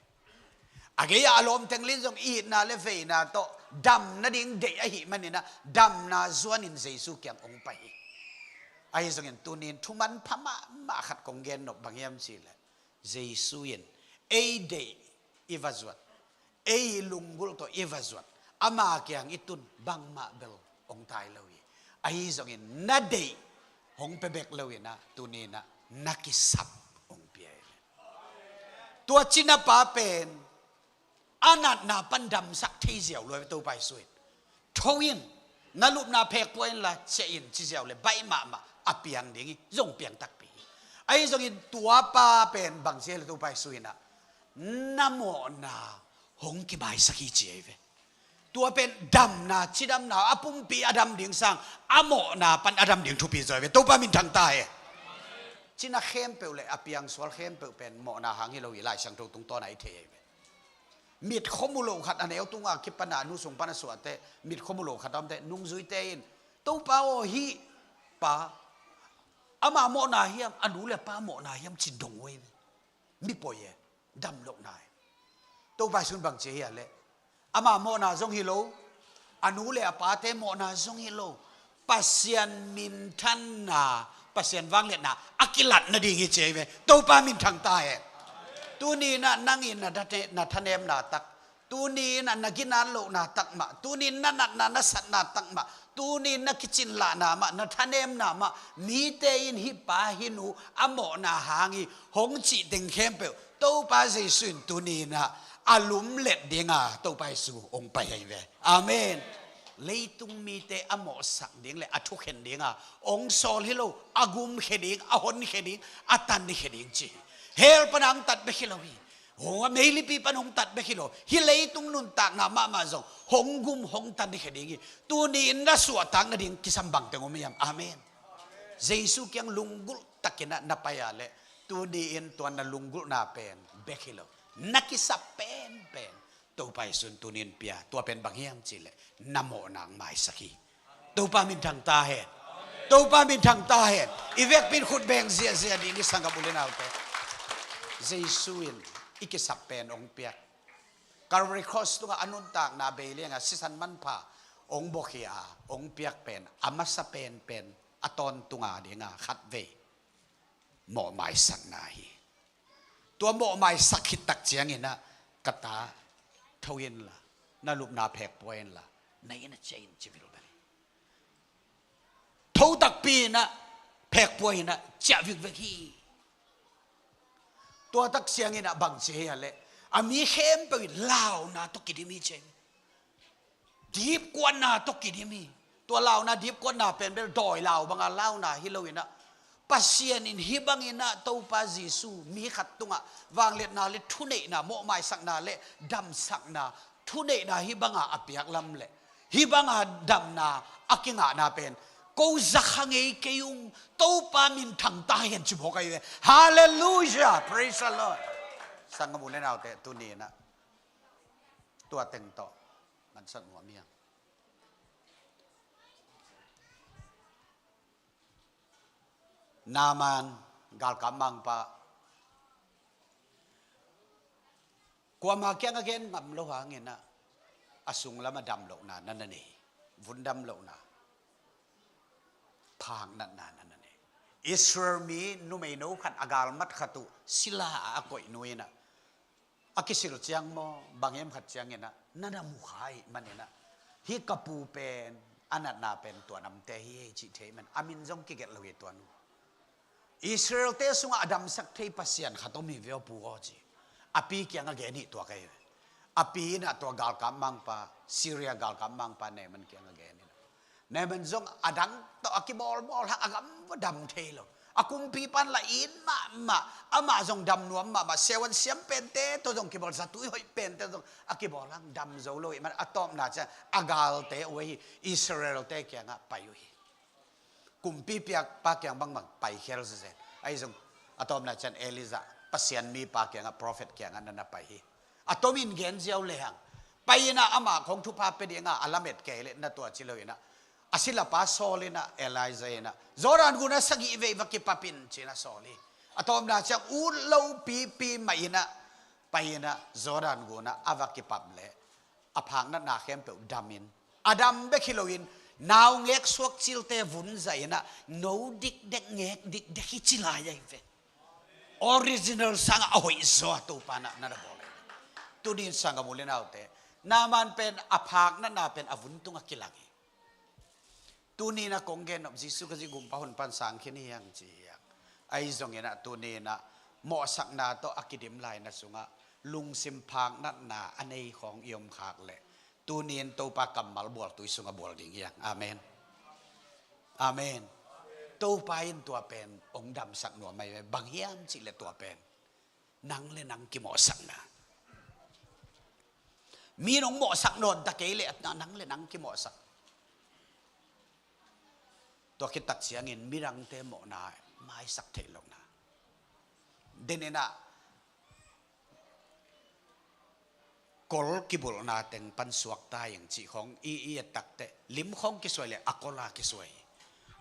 A gei-ah a lawm teng lin zong i itna le veina tawh dam nading deih ahih manin ah damna zuanin Jesu kiang hong pai hi. Ahi zongin tuni-in thuman pha mahmah khat kong gen nop bang hiam cih leh, Jesu in ei deih i va zuat, ei lunggulh tawh i va zuat, ama kiang i tun bangmah bel hong tai lo hi. Ahi zongin na deih hong pia bek lo inah tuni-in ah na kisap hong pia hi. Tua cinapa pen a natna pan damsak thei ziau lua hi ve Topa Jesu in. Tho in, na lupna phek pua inla ciah in ci ziau leh baih mahmah a piang ding hi, zong piang takpi hi. Ahi zongin tuapa pen bang ci leh Topa Jesu in ah na mawhna hong kimaisak hi ci hi ve. Tua pen damna, cidamna, a pumpi a dam ding sang a mawhna pan a dam ding thupi zaw hi ve. Topa minthang ta hen. Cina khempeuh le a piangsual khempeuh pen mawhna hang hi lo hi, Lai Siangtho tungtawn ah i thei hi ve. Mit khua mu lo khat a neu tunga kipan ah, a nu sung pan a suahte, mit khua mu lo khat a omte, nungzuite in, Topa aw, hih pa ama mawhna hiam, a nu le pa mawhna hiam ci dong uh hi ve. Mi poi e, dam lohna hi. Topa Jesu'n bang ci hiam leh, ama mawhna zong hi lo, a nu le a pate mawhna zong hi lo, Pasian minthanna, Pasian vangliatna a kilat nading hi ci hi ve. Topa minthang ta hen. Tuni-in ah nang in na thane-, na thanemna tak, tuni-in ah na ginat lohna tak mah, tuni-in na natna na satna tak mah, tuni-in na kicinlahna mah, na thanemna mah, mite in hih pa hih nu a mawhna hang hi hong cih teng khempeuh Topa Jesu in tuni-in ah a lumlet dinga Topa Jesu hong pai hi ve. Amen. Leitung mite a mawhsak ding le a thukhen dinga hong sawl hi lo, a gumkhia ding, a honkhia ding, a tankhia ding ci hi. Hell pan a hong tat bek hi lo hi. Hong a meilipi pan hong tat bek hi lo, hih leitung nuntakna mahmah zong hong gum hong tan hi khia ding hi. Tuni in na suahtak nading kisam bangteng om hiam? Amen. Jesu kiang lunggulh takin ah na pai a leh, tuni in tua na lunggulhna pen bek hi lo, na kisap penpen Topa Jesu in tuni in pia, tua pen bang hiam cih leh na mawhna hong maisak hi. Topa minthang ta hen. Topa minthang ta hen. I vekpi in khut beng ziahziah dih ni, sanggam u le naute. Jesu in i kisap pen hong piak. Calvary Cross tungah a nuntakna bei liangah sisan manpha hong buakhia a hong piak pen a masa penpen, a tawntung a dingah khatvei mawhmaisakna hi. Tua mawhmaisak khit tak ciangin ah, ka ta, tho inla, na lupna phekpua inla, na inn ah ciah in, ci vilvel hi. Tho takpi in ah, phekpua in ah ciah vikvek hi. Tua tak ciangin ah bang ci hiam cih leh, a mi khempeuh in launa tawh kidim hi, ci hi. Dipkuatna tawh kidim hi. Tua launa, dipkuatna pen bel dawi lau banga launa hi lo in ah, Pasian in hih bangin ah Topa Jesu mi khat tungah vangliatna le thuneihna, mawhmaisakna le damsakna, thuneihna hih banga a piak lam leh, hih banga damna a kingahna pen ko za kha ngei kei ung, Topa minthang ta hen, ci mawk ahi ve. Halleluiah, praise the Lord. Sanggam u le naute, tuni in ah tua teng tawh mansak nuam hi hang. Naaman, galkap mangpa, kuamah kiangah gen ngam lo hangin ah, a sunglam a dam lohna na na nei hi. Vun dam lohna, phaknatna na na nei hi. Israel mi numeino khat, a galmat khat uh sila ah a koih nu in ah, a kisil ciang maw, bang hiam khat ciangin ah, na na mu kha ahih manin ah, hih ka pu pen a natna pen tua namte hi, cih thei man, a min zong kigelh lo hi tua nu. Israelte sungah a damsak thei Pasian khat om hi ve aw pu aw, ci. A pi kiangah gen hi, tua ka hi ve. A pi in ah tua galkap mangpa, Syria galkap mangpa Naaman kiangah gen hi. Naaman zong a dang tawh a kibawlbawl hang, a gam va dam thei lo. A kumpipa'n la it mahmah, amah zong dam nuam mahmah, siavuan siam pente tawh zong kibawl, zatui hoih pente zong a kibawl hang, dam zo lo ahih man a tawpna ciang a galte uh ahi Israelte kiangah pai uh hi. Kumpi piakpa kiang bangbang paikhel zenzen. Ahi zong a tawpna ciang Elijah, Pasian mipa kiangah, prophet kiangah na na pai hi. A tomin gen ziau lehang, pai in ah amah khawng thupha pia dinga a lamet kei leh na tua ci lo in ah, a silapa sawl in ah, Elijah in ah, Jordan gun ah sagih vei va kipap in, ci-in a sawl hi. A tawpna ciang ut lo pipi mah in ah, pai in ah Jordan gun ah a va kipap leh, a phaknatna khempeuh dam in, a dam bek hi loin, naungek suak cilte vun zah in ah, no dikdek, ngek dikdek hi, ci lai ahi ve. Original sangah a hoih zaw a Topa in ah na na bawl hi. Tuni in sanggam u le naute, Naaman pen a phaknatna pen a vun tungah kilang hi. Tuni in ah kong gen nop, Jesu Khazih gumpa hun pan sang khin hi hang, ci hi hang. Ahi zongin ah tuni in ah mawhsakna tawh a kidim laina sungah lungsim phaknatna a nei khawng i om khak leh, tuni in Topa kammal bualtui sungah bual ding hi hang. Amen. Amen. Topa in tua pen hong damsak nuam ahi ve. Bang hiam cih leh tua pen nang le nang kimawhsakna. Mi in hong mawhsak nawn ta kei leh, nang le nang kimawhsak. Tua khit tak ciangin midangte mawhna maisak theih lohna. Den in ah kol kibulhna teng pan suakta ing cih khawng i, i et tak teh, lim khawng kisuai leh a kol a kisuai hi.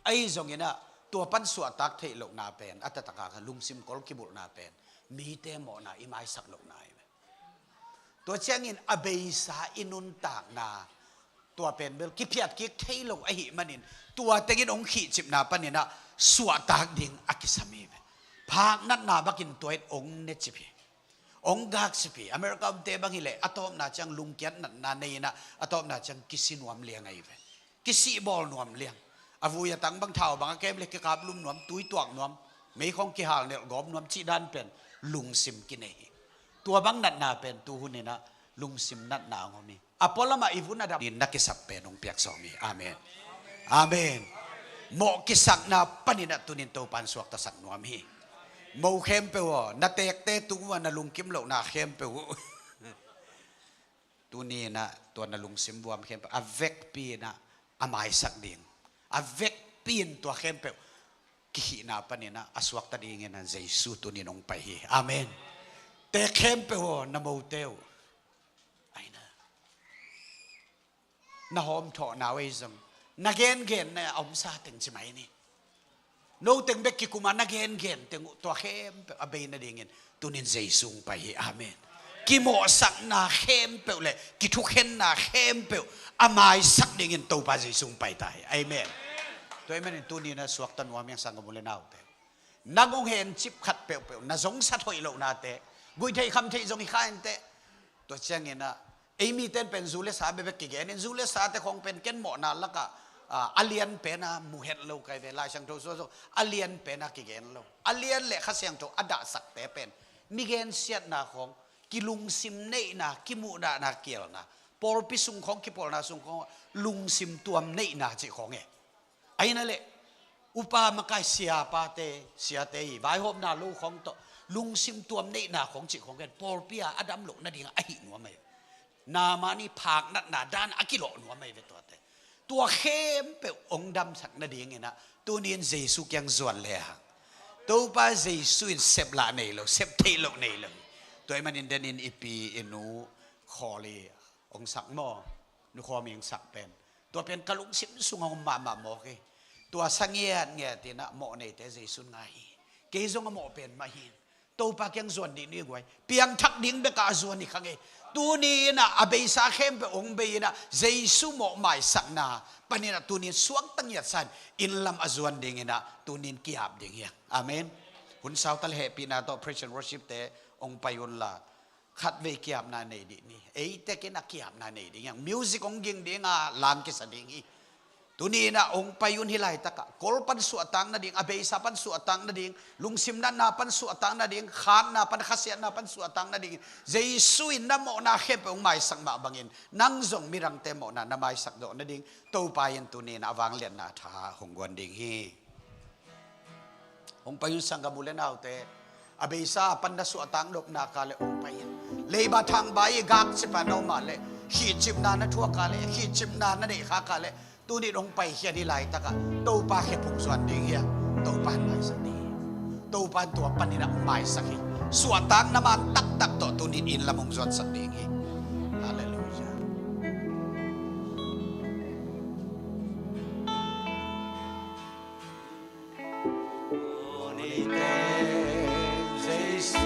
Ahi zongin ah tua pan suahtak theih lohna pen, a taktak a lungsim kol kibulhna pen mite mawhna i maisak lohna hi. Tua ciangin a beisa i nuntakna, tua pen bel kiphiat kik thei lo ahih manin, tua tengin hong khihcipna panin ah suahtak ding a kisam hi ve. Phaknatna bakin tua in hong necip hi. Hong gakcip hi. America omte bang hi leh, a tawpna ciang lungkiat natna nei in ah, a tawpna ciang kisi nuam liang ahi ve. Kisih bawl nuam liang. A vui a tang bang, thau bang a kem leh kikap lum nuam, tui tuak nuam, mei khawng kihal nelh gawp nuam cih dan pen lungsim kinei hi. Tua bang natna pen tu hun in ah lungsim natna hong om hi. A pualamah i vun a dam in na kisap pen hong piak sawm hi. Amen. Amen. Mawh kisakna panin ah tuni in Topa in suaktasak nuam hi. Mo khempeuh aw, na teekte tung uh a na lungkim lohna khempeuh uh. Tuni in ah tua na lungsim vuam khempeuh a vekpi in ah a maisak ding, a vekpi in tua khempeuh kikhihna panin ah a suakta dingin ah Jesu tuni in hong pai hi. Amen. Teek khempeuh aw, na mote uh, ai na na hawmthawhna uh ei zong, na gengen na a omsa teng ci mai ni. No teng bek kikum a na gengen teng uh tua khempeuh a bei nadingin tuni in Jesu hong pai hi. Amen. Kimawhsakna khempeuh le kithukhenna khempeuh a maisak dingin Topa Jesu hong pai ta hi. Amen. Tua ahih manin tuni in ah suakta nuam hi ing, sanggam u le naute. Nang hong hencip khat peuhpeuh, na zongsat hoih lohnate, guih theih kham theih zong hi kha inteh. Tua ciangin ah ei mite in pen zu le sa bekbek kigen in, zu le sate khawng pen ken mawhna lakah, ah, a lian pen a mu het lo ka hi ve. Lai Siangtho sung ah zong a lian pen a kigen lo, a lian le Kha Siangtho a dahsakte pen mi gensiatna khawng, kilungsim neihna, kimuhdahna kielna, pawlpi sung khawng, kipawlna sung khawng lungsim tuam neihna cih khawng e. Ahi na leh upa makai, siapate, siate hi, vaihawmna lo khawng tawh lungsim tuam neihna khawng cih khawng ken pawlpi a a dam loh nading a hih nuam ahi. Naaman ii phaknatna dan a kilawh nuam ahi ve tuate. Tua khempeuh hong damsak nadingin ah tuni in Jesu kiang zuan le hang, Topa Jesu in sep lah nei lo, sep theih loh nei lo. Tua ahih manin den in i pi i nu Khawl ii hong sak maw, Nu Khawm ii hong sak pen, tua pen ka lungsim sungah hong om mahmah mawk hi. Tua sa ngiatngiat in ah mawh neite Jesu in ngai hi. Kei zong a mawh pen mah hi. Topa kiang zuan dih ni guai. Piangthak ding bekah a zuan hi kha ngei. Tuni in ah a beisa khempeuh hong bei in ah Jesu mawh maisakna panin ah tuni in suakta ngiatsa in inn lam a zuan dingin ah tuni in ki-ap ding hi hang. Amen. Hun sau ta le, hehpihna tawh praise and worship te hong pai un la, khatvei ki-apna nei dih ni. Ei tekin a ki-apna nei ding hi hang. Music hong ging ding a, lang kisa ding hi. Tuni in ah hong pai un, hih laitakah kol pan suahtak nading, a beisa pan suahtak nading, lungsim natna pan suahtak nading, khanna pan, khasiatna pan suahtak nading, Jesu in na mawhna khempeuh hong maisak mah bangin nang zong midangte mawhna na maisak zawh nading Topa in tuni in a vangliatna tha hong guan ding hi. Hong pai un, sanggam u le naute. A beisa pan na suahtak nopna ka leh hong pai in. Leiba thangbai ii gakcip a na om a leh, khihcipna na thuak a leh, khihcipna na neih khak a leh, tuni in hong paikhiat, hih laitakah Topa khephung zuan ding hi hang. Topa in maisak ding hi. Topa in tua panin ah hong maisak hi. Suahtakna man taktak tawh tuni in inn lam hong zuansak ding hi. Halleluiah. Mawh neite Jesu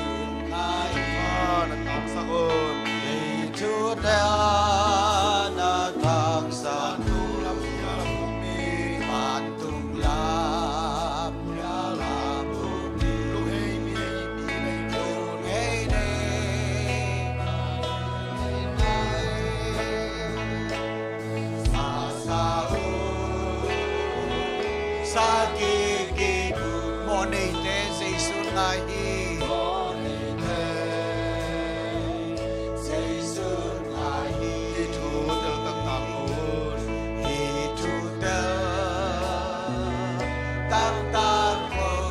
ngai hi. Hih thu tel taktak un. Hih thu tel taktak un.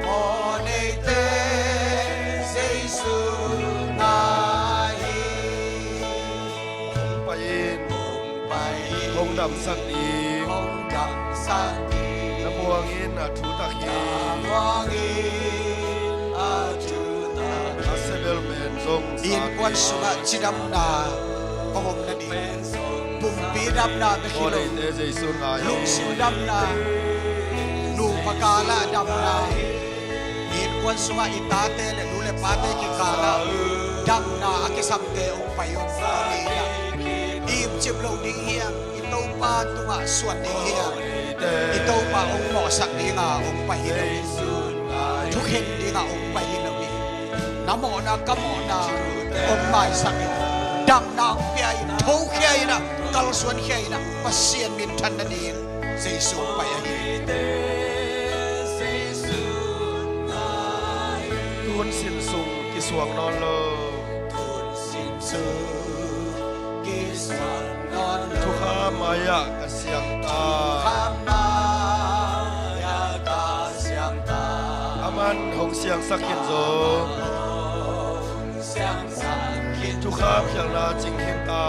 Mawh neite Jesu ngai hi. Hong pai in. Hong pai in. Hong damsak ding. Hong damsak ding. Na muang in, a thutak hi. Na muang in, a thutak hi. A sebel pen zong sa ding. Innkuan sungah cidamna hong om nading, pumpi damna bek hi lo, Mawh neite Jesu ngai hi. Lungsim damna, nupa kalah damna, innkuan sungah i tate le nu le pate kikalah damna a kisamte hong pai un. Tuni in ah i imcip loh ding hi hang. I Topa tungah suan ding hi hang. I Topa hong mawhsak dinga hong pai hi lo hi. Thukhen dinga hong pai hi lo hi. Na mawhna, ka mawhna hong maisak in, damna hong pia in, thokhia in ah, kalsuankhia in ah, Pasian minthan nading Jesu hong pai ahi. Tun sin sung kisuang nawn lo. Tun sin sung kisuang nawn lo. Thukham mai-ah ka siang ta. Thukham mai-ah ka Hong siangsak khin zo. Thukham khialhna cing khin ta.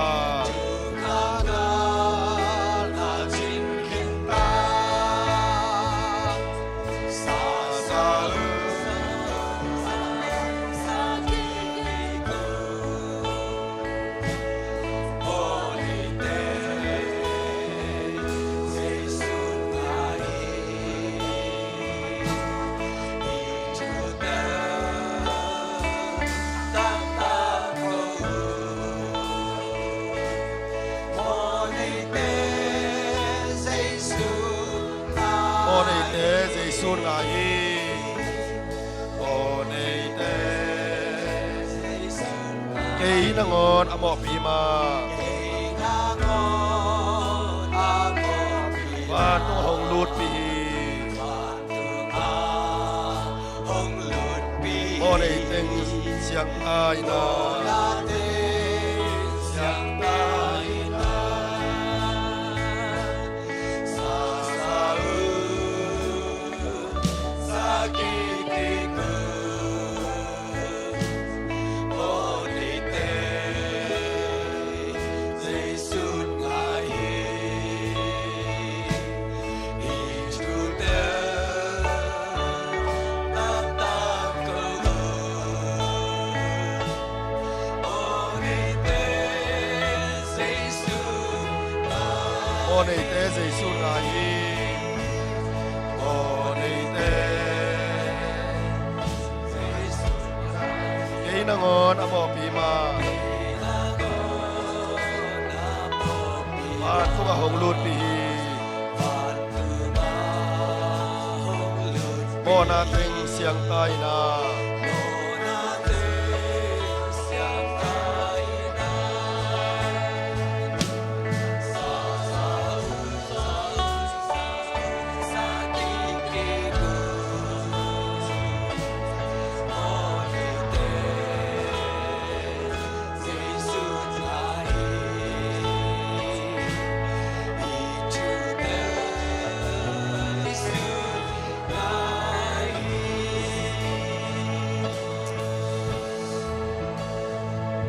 Aw neite Jesu ngai hi. Aw neite. Kei nangawn a mawhpi mah. Vantung hong lutpih hi. Aw neiteng siang ta in ah. Aw neite Jesu ngai hi. Aw neite. Kei nangawn a mawhpi mah. Vantung ah hong lutpih hi. Mawhna teng siang ta in ah.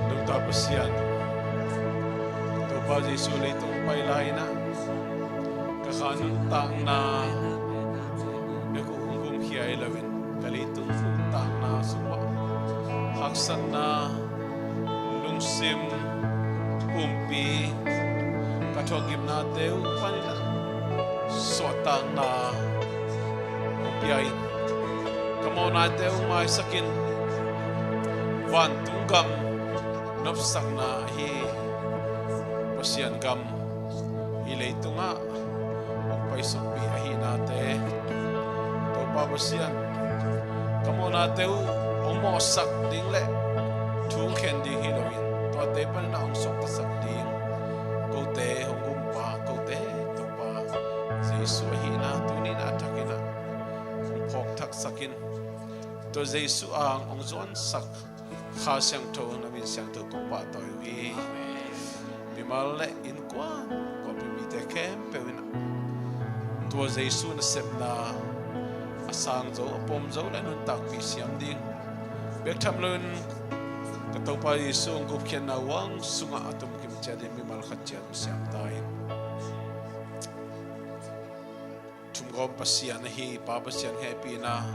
Nungta Pasian, Topa Jesu leitung pai lai-in ah ka kha nuntakna bek uh hong gumkhia hi loin, ka leitung nuntakna sungah haksatna, lungsim pumpi, ka thuakgimnate uh panin ah suahtakna hong pia in, ka mawhnate uh maisak in, vantung gam nopsakna ahi Pasian gam hih leitungah hong paisukpih ahihnate, Topa Pasian, ka mawhnate uh hong mawhsak ding le thu khen ding hi loin, tuate panin ah hong suaktasak ding kote hong gumpa, kote Topa Jesu ahihna tuni-in ah a thakin ah hong phawkthaksak in. Tua Jesu a hong zuansak Kha Siangtho na min siangtho kong pahtawi uh hi. Mimal le innkuan, khuapi mite khempeuh in ah tua Jesu nasepna a sang zo, a pom zo le nuntakpih siam ding, bek tham loin ka Topa Jesu hong gupkhiatna uang sungah a tumkim ciat in mimal khat ciat hong siam ta in. Thumgawm Pasian ahi Pa Pasian hehpihna,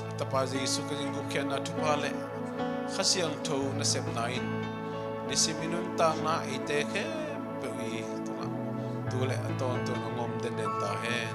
a Tapa Jesu Khazih gupkhiatna thupha le Kha Siangtho nasepna in nisim i nuntakna eite khempeuh i tungah tu le a tawntung hong om denden ta hen.